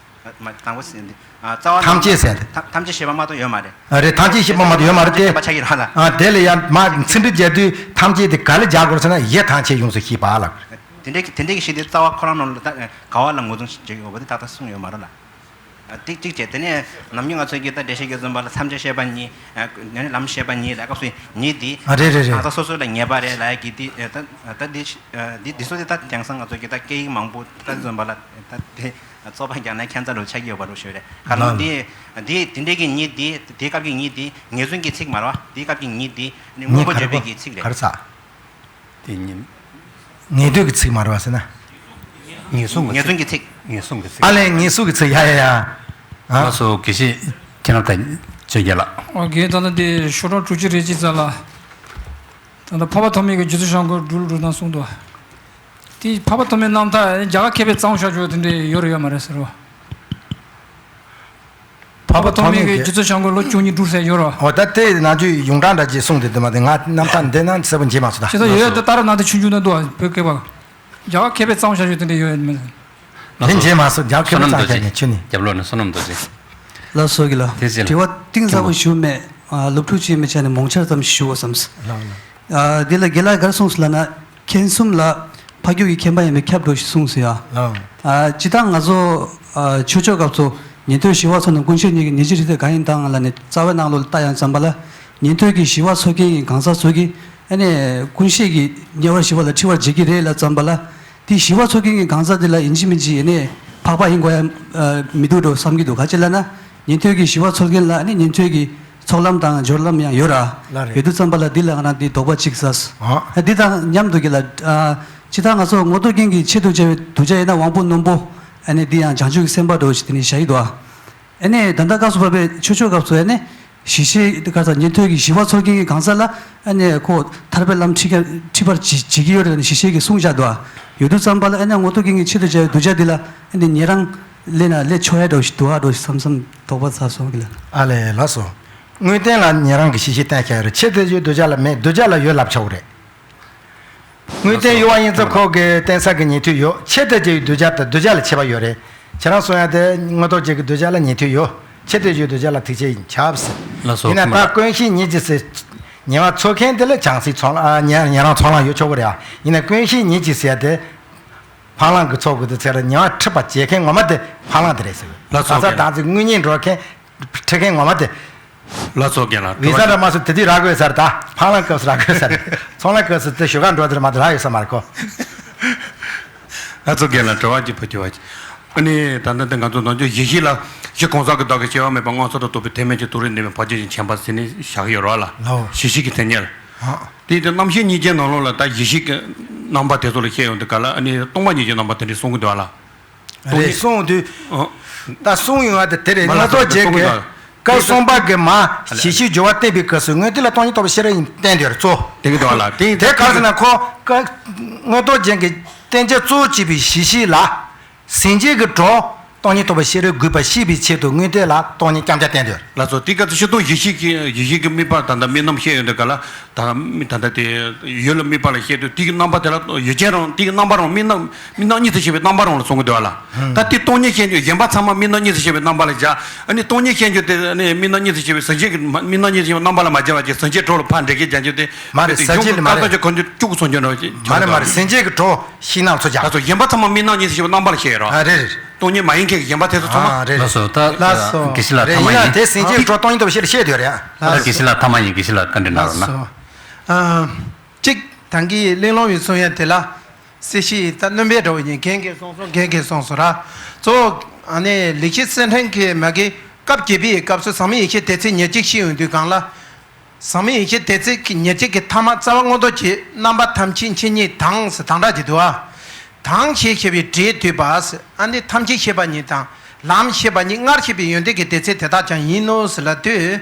མ་དང་པོ་ཟེར་འདི། ཨ་རྩ་བ་ཐམས་ཅད་ཟེར་འདི། ཐམས་ཅད་ཤེས་པ་མ་གཏོགས་ཡོད་མ་རེད། ཨ་རེད། ཐམས་ཅད་ཤེས་པ་མ་གཏོགས་ཡོད་མ་རེད་དེ། ཐམས་ཅད་ཤེས་པ་ཆགས་ཀྱི་རེད་ལ། ཨ་དེ་ལ་ཡང་མ་ཚིག་འགྲེལ་རྒྱག་དུས་ཐམས་ཅད་དེ་ག་ལ་སྦྱར་དགོས་ཟེར་ན་གཞི་ཐམས་ཅད་ཡོངས་སུ་ཤེས་པ་ལ། དེ་འདྲའི་གི་གཞི་དེ་རྩ་བ་ཁོ་རང་ནང་ལ་ད་ག་བ་ལ་ངོས་བཟུང་བྱེད་ཀྱི་ཡོད་པ་དེ་ཏག་ཏག་གསུངས་ཡོད་མ་རེད་ལ། ཨ་ཏིག་ཏིག་བྱས་དེ་ནས་ནམ་རྒྱུན་ང་ཚོས་ཀྱི་ད་འགྲེལ་བཤད་ཀྱི་རྩོམ་པ་ལ་ཐམས་ཅད་ཤེས་པ་ཉིད། ཨ་ནི་ལམ་ཤེས་པ་ཉིད་ལ་སྐབས་སུ་ཉིད་འདི། ཨ་རེད་རེད་རེད། གང་ཟག་སོ་སོ་ལ་ངེས་པ་རེད་ལ་ཡ་གི་འདི་ད་ད་འདི་འདི་འདི་ཚོ་དེ་ད་དེང་སང་ང་ཚོས་ཀྱི་ད་སྐད་ཡིག་མང་པོ་ད་རྩོམ་པ་ལ་ད་དེ། རྩོད་པ་རྒྱག་ན་ཁྱད་མཚར་རུ་ཆགས་ཀྱི་ཡོད་པ་རུ་ཞུ་རེད། ག་རེ་ལ་འདི་འདི་དེ་འདྲའི་གི་ཉིད་འདི་དེའི་སྐབས་ཀྱི་ཉིད་འདི་ངེས་བཟུང་གི་ཚིག་མ་རེད་བ། དེའི་སྐབས་ཀྱི་ཉིད་འདི་ནི་སྔོན་པོ་བརྗོད་པའི་གི་ཚིག་རེད། ག་རེ་ཟ། དེ་ཉིད། ངེས་དོན་གྱི་ཚིག་མ་རེད་བ་ཟེར་ན། ངེས་བཟུང་གི་ངེས་བཟུང་གི་ཚིག་ངེས་བཟུང་གི་ཚིག་ཨ་ལས་ངེས་བཟུང་གི་ཚིག་ཡ་ཡ་ཡ། ཨ་ལགས་སོ། དགེ་བཤེས་ཁྱེད་རང་ད་ཆོས་རྒྱལ་ལགས། ཨོ་དགེ་ད་ལྟ་འདི་ཤོག་གྲངས་དྲུག་ཅུ་རེ་གཅིག་ཙམ་ལ། ད་ལྟ་འཕགས་པ་ཐོགས་མེད་ཀྱི་རྗེ་བཙུན་བྱམས་མགོན་འབྲུག་ལ་འགྲོ་སྟངས་གསུངས་འདུག་དེ་འཕགས་པ་ཐོགས་མེད་རྣམ་ཐར་རྒྱ་གར་མཁས་པའི་གཙང་བོ་ཤར་ཕྱོགས་དེ་འདྲའི་ཡོད་རེད་ཡོད་མ་རེད་ཟེར་བ། འཕགས་པ་ཐོགས་མེད་ཀྱི་རྗེ་བཙུན་བྱམས་མགོན་ལོ་བཅུ་གཉིས་འབྲུག་ཟེར་ཡོད་རེད་བ། འོ་ད་དེ་ནང་ཆོས་ཡོངས་གྲགས་འདྲ་ཅིག་གསུངས་དེ་དེ་མ་དེ་ང་རྣམ་ཐར་འདི་ན་གསལ་པོ་མཇལ་མ་སོང་ད། ཅི་ལྟར་ཡོད་ད་ལྟར་ནང་དེ་ཆུང་ཆུང་ན་འདུག་བོད་སྐད་པ། རྒྱ་གར་མཁས་པའི་གཙང་བོ་ཤར་ཕྱོགས་དེ་འདྲའི་ཡོད་མེད། དེ་མཇལ་མ་སོང་རྒྱ་མཁས་པའི་གཙང་ཤར་ནས་ཆུ་ནི། རྒྱབ་ལོགས་ནས་བསོད་ནམས་རྡོ་རྗེ། ལགས་སོ་གི་ལ། དེ་ཟེར་ལ། དྲི་བ་གཏིང་ཟབ་པོ་ཞུ་མེད། ཨ་སློབ་ཕྲུག་ཅིག་མི་ཆ་ནས་མོང་ཆར་ཙམ་ཞུ་དགོས་བསམས། ལགས་ལགས། ཨ་འདི་ལ་དགེ་ལགས་ག་རེ་གསུངས་སོང་ལབ་ན། མཁྱེན་གསུམ་ལ་འཕགས་རྒྱུད་ཀྱི་མཁྱེན་པ་ཡིན་པས་ཁྱབ་འགྲོ་ཞེས་གསུངས་སོང་ཡ། ལགས། ཨ་སྤྱིར་བཏང་ང་ཚོ་ཨ་ཆོས་ཕྱོགས་སྐབས་སུ་ཉན་ཐོས་ཞི་བ་འཚོ་དང་ཀུན་ཤེས་གཉིས་ཀྱི་ཉེར་གཅིག་རིགས་དེ་གང་ཡིན་དང་ལབ་ནས་རྩ་བའི་ནང་ལོགས་ལ་ལྟ་ཡང་བསམ་པ་ལ། ཉན་ཐོས་ཀྱི་ཞི་བ་འཚོ་མཁན་གྱི་གང་ཟག་ཚོ་གིས་ཨ་ནི་ཀུན་ཤེས་ཀྱི་ཉེ་བར་ཞི་བ་ལ་འཁྲི་བར་བྱེད་ཀྱི་རེད་ལ་བསམ་པ་ལ། དེ་ཞི་བ་འཚོ་མཁན་གྱི་གང་ཟག་དེ་ལ་ཡིན་གཅིག་མིན་གཅིག་ཨ་ནི་འཕགས་པ་ཡིན་དགོས་ཡ་མི་འདུག་འགྲོ་བསམ་གྱི་འདུག་ག་ཅི་ལབ་ན། ཉན་ཐོས་ཀྱི་ཞི་བ་འཚོ་མཁན་ལ་ཨ་ནི་ཉན་ཐོས་ཀྱི་ཚོགས་ལམ་དང་སྦྱོར་ལམ་ཡང་ཡོད་ར། ལ་རེད། ཡོད་དུས་ཙམ་པ་ལ་འདི་ལ་ང་རང་འདི་དོགས་པ་གཅིག་ཟ། ཨ། འདི་དང་མཉམ་དུ་གི་ལ། ཨ་ཅི་ད་ང་ཚོ་ངོ་ཐུག་རྐྱེན་གྱི་ཆེད་དུ་བྱ་བའི་གདུལ་བྱ་ཡིན་ན་དབང་པོ་རྣོན་པོ། ཨ་ནི་འདི་ཡང་བྱང་ཆུབ་ཀྱི་སེམས་དཔའ་འདྲ་བོ་ཞིག་དེ་ནི་བཞག་གི་འདུག་ཨ། ཨ་ནི་ད་ལྟ་སྐབས་སུ་བབ་པའི་ཆོས་ཕྱོགས་སྐབས་སུ་ཨ་ནི་གཞི་ཤེས་ག་ས་ཉན་ཐོས་ཀྱི་ཞི་བ་འཚོ་མཁན་གྱི་གང་ཟག་ལ་ཨ་ནི་ཁོ་ཐར་པའི་ལམ་ཁྲིད་ཀྱི་ཁྲིད་པར་བྱེད་བྱེད་ཀྱི་ཡོད་རེད་ནི་གཞི་ཤེས་ཀྱིས་གསུངས་བཞག་འདུག་ཨ། ཡོད་དུས་ཙམ་པ་ལ་ཨ་ནི་ངོ་ཐུག་རྐྱེན་གྱི་ཆེད་དུ་བྱ་བའི་གདུལ་བྱ་འདི་ལ་ཨ་ནི་ཉན་རང་སླེབས་ན་སླེབས་ཆོག་ཡ་འདྲ་བོ་ཞིག་འདུག་ཨ་འདྲ་བོ་ཞིག་བསམ་བསམ་དོགས་པ་ཟ་སོང་གི་ལ། ཨ་ལས་ལགས་སོ། དངོས་བསྟན་ལ་ཉན་རང་གི་གཞི་ཤེས་བསྟན་བཞག་ཡོད་རེད། ཆེད་དུ་བྱ་བའི་གདུལ་བྱ་ལ་མེད། གདུལ་བྱ་ལ་ཡོད་ལབ་ཆོག་གི་རེད། དངོས་བསྟན་གཡོ་བ་གཉིས་ཀྱི་ཁོག་གི་བསྟན་ས་གི་ཉན་ཐོས་ཡོད། ཆེད་དུ་བྱ་བའི་གདུལ་བྱ་དང་གདུལ་བྱ་ལ་ཁྱད་པར་ཡོད་རེད། ཁྱེད་རང་གསུང་ཡ་དེ་མངོན་རྟོགས་རྒྱན་གྱི་གདུལ་བྱ་ལ་ཉན་ཐོས་ཡོད། ཆེད་དུ་བྱ་བའི་གདུལ་བྱ་ལ་ཐེག་ཆེན་ཡིན་ཆབ་ཟེར། ལགས་སོ། ཡིན་ན་ད་ཀུན་ཤེས་ཉིད་ཀྱིས་ཟེར། ཉེ་བར་འཚོ་མཁན་དེ་ལ་བྱང་སེམས་ཚོགས་ལམ། ཨ་ཉེ་ཉེ་རང་ཚོགས་ལམ་ཡོད་ཆོག་གི་རེད་ཨ། ཡིན་ན་ཀུན་ཤེས་ཉིད་ཀྱིས་ཟེར་ཡ་དེ། འཕགས་ལམ་གྱི་ཚོགས་དགོས་དུས་ཚེ་ལ་ཉེ་བར་ཁྲིད་པ་བྱེད་མཁན་ངོ་མ་དེ་འཕགས་ལམ་དེ་རེད་ཟེར། ལགས་སོ། གང་ཟག་དང་ཚིག་དངོས་གཉེན་འགྲོ་མཁན་ཁྲིད་མཁན་ངོ་མ་དེ། ལགས་སོ་རྒན་ལགས། བི་ས་འདྲ་མ་སོང་དེ་དུས་རག་དགོས་ཟེར་ད། འཕགས་ལམ་སྐབས་སུ་རག་དགོས་ཟེར། ཚོགས་ལམ་སྐབས་སུ་དེ་ཞུ་ག་འགྲོ་དེར་མ་དེ་རག་ཡོད་ས་མ་རེད་ཁོ། ལགས་སོ་རྒན་ལགས། དྲི་བ་གཅིག་ཕུལ་རྒྱུ་བ། ཨ་ནི་ད་ལྟ་འདི་ང་ཚོ་ནང་ཆོས་གཞི་ཤེས་ལ་གཞི་གང་ཟག་གི་བདག་གི་སྐྱེ་བ་མེད་པ་སྔོན་བསགས་དང་ལྡན་པའི་ཐེག་དམན་གྱི་མཐོ་རིས་འདས་པའི་འཕགས་རྒྱལ་གྱི་མཁྱེན་པ་ཟེར་ནས་བཞག་གི་ཡོད་རེད་བ་ལ། ལའོ། གཞི་ཤེས་ཀྱི་མཚན་ཉིད་ལ། ཧ། དེ་ཡིན་དུས་རྣམ་ཤེས་སྙིང་རྗེའི་ནང་ལོགས་ལ་ད་གཞི་ཤེས་ཀྱི་རྣམ་པ་དེ་ཚོ་ལ་བཤད་ཡོང་དུས་ག་ལ་ཨ་ནི་སྟོང་པ་ཉིད་ཀྱི་རྣམ་པ་དེ་འདྲ་གསུང་གི་འདུག་བ་ལ། རེད། གསུང་དུས། ཨ། ད་གསུང་ཡོང་བ་དེ་དེ་རེད། མ་ལ་ང་ཚོ་ད་རྗེས་གསུང་གི་ཀྱི་འདུག་སྐབས་གསུམ་པ་གི་མ་གཞི་ཤེས་སྦྱོར་བ་བསྟན་པའི་སྐབས་སུ་མངོན་བསྟན་ལ་སྟོང་ཉིད་རྟོགས་པའི་ཤེས་རབ་ཡིན་བསྟན་དེར་གཙོ། དེ་གི་དོན་ལ་དེ་དེ་ག་རེ་ཟེར་ན་ཁོ་ཀ་མངོན་རྟོགས་རྒྱན་གྱི་བསྟན་བྱ་གཙོ་བོ་བྱས་པའི་གཞི་ཤེས་ལ། སེམས་ཅན་གྱི་གྲོགས་སྟོང་ཉིད་རྟོགས་པའི་ཤེས་རབ་དགོས་པ་ཤེས་པའི་ཆེད་དུ་མངོན་བསྟན་ལ་སྟོང་ཉིད་རྐྱང་རྐྱང་བསྟན་དོན། ལགས་སོ། དེ་སྐབས་སུ་སྤྱིར་བཏང་གཞི་ཤེས་ཀྱི་གཞི་ཤེས་ཀྱི་དམིགས་པ་ད་ལྟ་དམིགས་རྣམ་བཤད་ཡོང་དུས་ག་ལ་ད་མི་ད་ལྟ་དེ་ཡུལ་ལ་དམིགས་པ་ལ་བཤད་དུས་དེ་གི་རྣམ་པ་དེ་ལ་ཡུལ་ཅན་རང་དེ་གི་རྣམ་པ་རང་དམིགས་རྣམ་དམིགས་རྣམ་གཉིས་སུ་ཕྱེ་བའི་རྣམ་པ་རང་ལ་གསུང་གི་འདུག་ལ། ད་དེ་སྟོང་ཉིད་ཤེས་འགྱུར་གཞན་པ་ཚང་མ་དམིགས་རྣམ་གཉིས་སུ་ཕྱེ་བའི་རྣམ་པ་ལ་བཞག་ཨ་ནི་སྟོང་ཉིད་ཤེས་འགྱུར་དེ་ཨ་ནི་དམིགས་རྣམ་གཉིས་སུ་ཕྱེ་བའི་གཟུང་བྱས་ཀྱི་དམིགས་རྣམ་གཉིས་སུ་ཕྱེ་བའི་རྣམ་པ་ལ་མ་སྦྱར་བ་ཅིག་གཟུང་བྱས་གྲོགས་ལ་ཕར་འགྲེལ་བཤད་རྒྱག་རྒྱུ་དེ་མ་རེད། གཟུང་བྱས་གཟུང་བྱས་ཀྱི་གྲོགས་ཤེས་རྣམ་ཚོ་བྱ། མ་རེད་མ་རེད། གཟུང་བྱས་ཀྱི་གྲོགས་ཤེས་རྣམ་ཚོ་བྱ། ད་སོ་གཞན་པ་ཚང་མ་དམིགས་རྣམ་གཉིས་སུ་ཕྱེ་བའི་རྣམ་པ་ལ་བཤད་ཡོད་རོ། ཨ་རེད་རེད། སྟོང་ཉིད་མ་ཡིན་མཁན་གྱི་གཞན་པ་དེ་ཚོ་ཚང་མ། ཨ་རེད་ལགས་རེད། སོ་ད་ལགས་སོ། དགེ་བཤེས་ལགས་རེད། ཐ་མ་ཡིན་ན་ཡིན། དེ་སེམས་ཅན་གྲོགས་སྟོང་ཉིད་རྟོགས་པའི་ཤེས་རབ་བཤད་དེ་རེད། ད་དགེ་བཤེས་ལགས་ཐ་མ་ཡིན། དགེ་བཤེས་ལགས་བཀའ་འདྲི་གནང་རོགས་གནང་། ལགས་སོ། ཨ། གཅིག་ད་གིན་གླེང་སློང་བའི་གསུང་ཡ་དེ་ལ། སྲིད་ཞིའི་ད་སྣོན་པའི་འདྲ་བོ་ཡིན། རྒན་གྱིས་གསུངས་སོང་། རྒན་གྱིས་གསུངས་སོང་ར། གཙོ་བོ་ཨ་ནི་ལེགས་བཤད་གསེར་ཕྲེང་གི་མ་གི་སྐབས་བརྒྱད་པའི་སྐབས་སུ་ཟག་མེད་ཡེ་ཤེས་དེ་ཚེ་ཉེར་གཅིག་ཤེས་ཡོང་དུས་གང་ལ། ཟག་མེད་ཡེ་ཤེས་དེ་ཚེ་གི་ཉེར་གཅིག་གི་ཐ་མ་རྩ་བ་མངོན་རྟོགས་ཀྱི་རྣམ་པ་ཐམས་ཅད་མཁྱེན་ཉིད་དང་ཟེར་དང་སྒྲ་གྱི་འདུག་ཨ། དང་ཞེས་བྱ་བའི་སྒྲས་བསྡུས་པ་ཟེར། ཨ་ནི་ཐམས་ཅད་ཤེས་པ་ཉིད་དང་ལམ་ཤེས་པ་ཉིད་སྔར་བཤད་པའི་ཡོན་ཏན་གྱི་སྡེ་ཚན་དེ་དག་ཀྱང་ཡིན་ནོ་ཟེར་ལབ་དུས།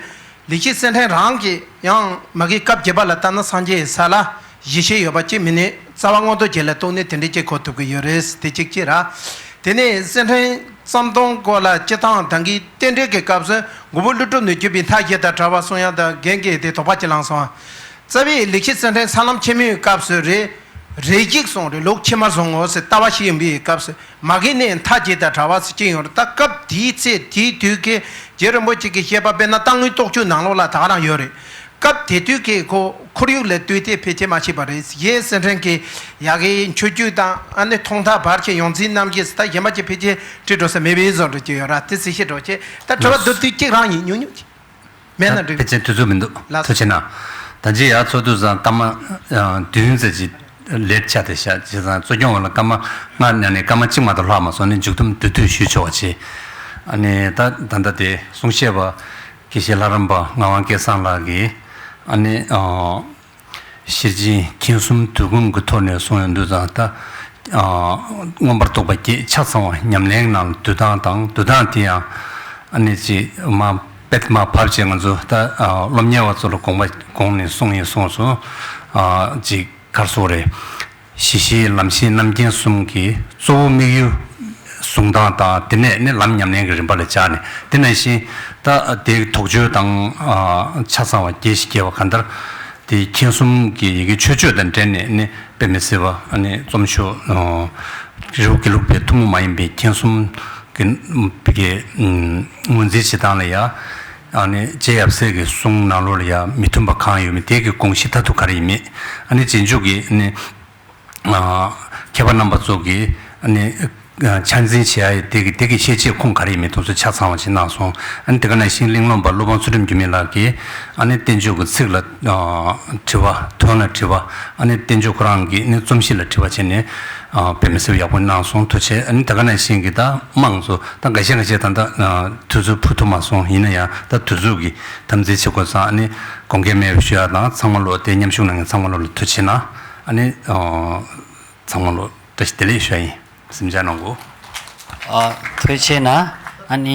ལེགས་བཤད་གསེར་ཕྲེང་རང་གིས་ཡང་མ་གི་སྐབས་བརྒྱད་པ་ལ་ལྟ་ན་སངས་རྒྱས་ས་ལ་གཞི་ཤེས་ཡོད་པ་གཅིག་མིན་ནི་རྩ་བ་མངོན་རྟོགས་རྒྱན་ལ་གཏུགས་ནས་དེ་འདྲའི་གཅིག་གོ་ཐུབ་ཀྱི་ཡོད་རེད། དེ་གཅིག་གཅིག་ར། དེ་ནས་གསེར་ཕྲེང་ཙམ་སྟོང་སྐོར་ལ་སྤྱི་དང་ད་གིན་རྟེན་འབྲེལ་གྱི་སྐབས་སུ་མགོན་པོ་ཀླུ་སྒྲུབ་ནས་བརྒྱུད་པའི་མཐའ་བཞི་དང་བྲལ་བ་གསུང་ཡག་དང་རྒན་གྱིས་དེ་དོགས་པ་ཅིག་ལངས་སོང་། རྩ་བའི་ལེགས་བཤད་གསེར་ཕྲེང་ས་ལམ་ཆེན་མོའི་སྐབས་སུ་རེ་རེ་གཅིག་གསུངས་རེ་ལུགས་ཕྱི་མར་བཟུང་ངོ་ཟེར་ལྟ་བ་ཞིག་ཡིན་པའི་སྐབས་སུ་མ་གི་ནས་མཐའ་བཞི་དང་བྲལ་བ་ཟེར་གཅིག་ཡོང་རེ། ད་སྐབས་དེའི་ཚེ་དེའི་དུས་ཀྱི་རྗེ་རིན་པོ་ཆེ་གི་བཤད་པ་དཔེར་ན་རྟ་དངུལ་རྟོགས་བརྗོད་ནང་ལོགས་ལ་ད་ག་རང་ཡོད་རེད། སྐབས་དེ་དུས་ཀྱི་ཁོ་ཁོར་ཡུག་ལ་ལྟོས་ཏེ་ཕལ་ཆེར་མ་ཤེས་པ་རེད། ཡས་གསེར་ཕྲེང་གི་ཡ་གི་མཆོད་བརྗོད་དང་ཨ་ནི་ཐོག་མཐའ་བར་གྱི་ཡོངས་འཛིན་རྣམ་བཞི་ཟེར་ད་གཞན་པ་ཅིག་ཕལ་ཆེར་བྲིས་འགྲོ་ས་མེད་པའི་བཟོ་འདྲ་ཅིག་ཡོད་ར། དེ་གཟིགས་ཤེས་འགྲོ་ཆེ་ད་དྲི་བ་བསྡུ་དུས་གཅིག་རང་ཡིན། ཉུང་ཉུང་ཅིག་མེད་ན་འགྲིག་ཕལ་ཆེར་དུས་ཚོད་མི་འདུག་ལགས་སོ། ཐུགས་རྗེ་གནང་། ད་ཅི་ཡ་ཚོགས་འདུ་ཟ་སྐར་མ་བདུན་ཙམ་ཅིག་ལེཊ་ཆགས་ཏེ་ཤག་བྱས་ཙང་གཙོ་སྐྱོང་བ་ལ་སྐར་མ་ལྔ་ཉར་ནས་སྐར་མ་གཅིག་མ་གཏོགས་ལྷག་མ་སོང་ནས་མཇུག་བསྡོམས་བསྡུས་བསྡུས་ཞུས་ཆོག་པ་བྱས། ཨ་ནི་ད་ད་ལྟ་དེ་གསུང་བཤད་པ་དགེ་བཤེས་ལྷ་རམས་པ་ངག་དབང་སྐལ་བཟང་ལགས་ཀྱིས་ཨ་ནི་ཨ་ཤེར་ཕྱིན་མཁྱེན་གསུམ་དུས་ཁུངས་ཀྱི་ཐོག་ནས་གསུངས་ཡོང་དུས་ཙང་ད་ཨ་མངོན་པར་རྟོགས་པ་བརྒྱད་ཆ་ཚང་བ་ཉམས་ལེན་ནང་བསྡུ་སྟངས་དང་བསྡུ་སྟངས་དེ་ཡང་ཨ་ནི་ཅིག་མ་དཔེ་མ་བབས་བྱས་ང་ཚོ་ད་ཨ་སློབ་གཉེར་བ་ཚོ་ལ་དགོངས་པ་དགོངས་ནས་གསུངས་ཡིན་གསུངས་སོང་། ཨ་ཅིག་གར་སོང་རེད། གཞི་ཤེས་ལམ་ཤེས་རྣམ་མཁྱེན་གསུམ་གྱི་གཙོ་བོ་དམིགས་ཡུལ་བཟུང་སྟངས་དང་དེ་ནས་ནི་ལམ་ཉམས་ལེན་གྱི་རིམ་པ་ལ་སྦྱར་ནས། དེ་ནང་བཞིན་ད་དེའི་དོགས་གཅོད་དང་ཨ་ཆ་ཚང་བ་རྒྱས་ཤིང་རྒྱས་པ་གང་ལྟར་དེ་མཁྱེན་གསུམ་གྱི་ཡི་གེ་མཆོད་བརྗོད་དང་འབྲེལ་ནས་ནི་དཔེ་མི་སྲིད་པ་ཨ་ནི་རྩོམ་ཤོག་རི་བོ་དགེ་ལུགས་པའི་ཐུན་མོང་མ་ཡིན་པའི་མཁྱེན་གསུམ་གྱི་གི་ངོས་འཛིན་བྱེད་སྟངས་ལ་ཡ། ཨ་ནི་རྗེ་ཡབ་སྲས་ཀྱི་གསུང་ནང་ལོགས་ལ་ཡ་མི་མཐུན་པ་གང་ཡོད་མེད་དེ་གི་དགོངས་གཞི་མཐར་ཐུག་ག་རེ་ཡིན་མེད། ཨ་ནི་རྗེས་འཇུག་གི་ཨ་ནི་ཨ་མཁས་པ་རྣམ་པ་ཚོ་གིས་ཨ་ནི་ཨ་ཆ་འཛིན་བྱེད་ཡ་དེ་གི་དེ་གི་ཤེས་བྱེད་ཁུངས་ག་རེ་ཡིན་མེད་དེ་ཚོ་ཆ་ཚང་བ་ཞིག་གནང་སོང་། ཨ་ནི་དེ་ག་ནང་བཞིན་གླེང་སློང་པ་སློབ་དཔོན་ཚུལ་ཁྲིམས་འགྱུར་མེད་ལགས་ཀྱིས་ཨ་ནི་བསྟན་བཅོས་ཀྱི་ཚིག་ལ་ཨ་དྲི་བ་དོན་ལ་དྲི་བ་ཨ་ནི་བསྟན་བཅོས་ཁོ་རང་གི་ཨ་ནི་རྩོམ་གཤིས་ལ་དྲི་བ་བྱས་ནས་ཨ་དཔེ་མི་སྲིད་པ་ཡག་པོ་གནང་སོང་། ཐུགས་རྗེ་ཆེ། ཨ་ནི་དེ་ག་ནང་བཞིན་གྱི་ད་དམངས་གཙོ་ད་འགའ་ཤས་འགའ་ཤས་ད་ལྟ་ཨ་དུས་ཚོད་འཕུར་ཐུབ་མ་སོང་། ཡིན་ན་ཡང་ད་དུས་ཚོད་ཀྱི་དམ་འཛིན་བྱེད་དགོས་ཙང་ཨ་ནི་དགོངས་འགལ་མེད་པ་ཞུ་ཡ་དང་ཚང་མ་ལོ་དེ་མཉམ་ཞུགས་གནང་མཁན་ཚང་མ་ལོ་ལ་ཐུགས་རྗེ་ཆེ་གནང་། ཨ་ནི་ཨ་ཚང་མ་ལོ་བཀྲ་ཤིས་བདེ་ལེགས་ཞུ་ཡ་ཡིན། གཟིམ་འཇག་གནང་གོ། ཨ་ཐུགས་རྗེ་ཆེ་གནང་། ཨ་ནི།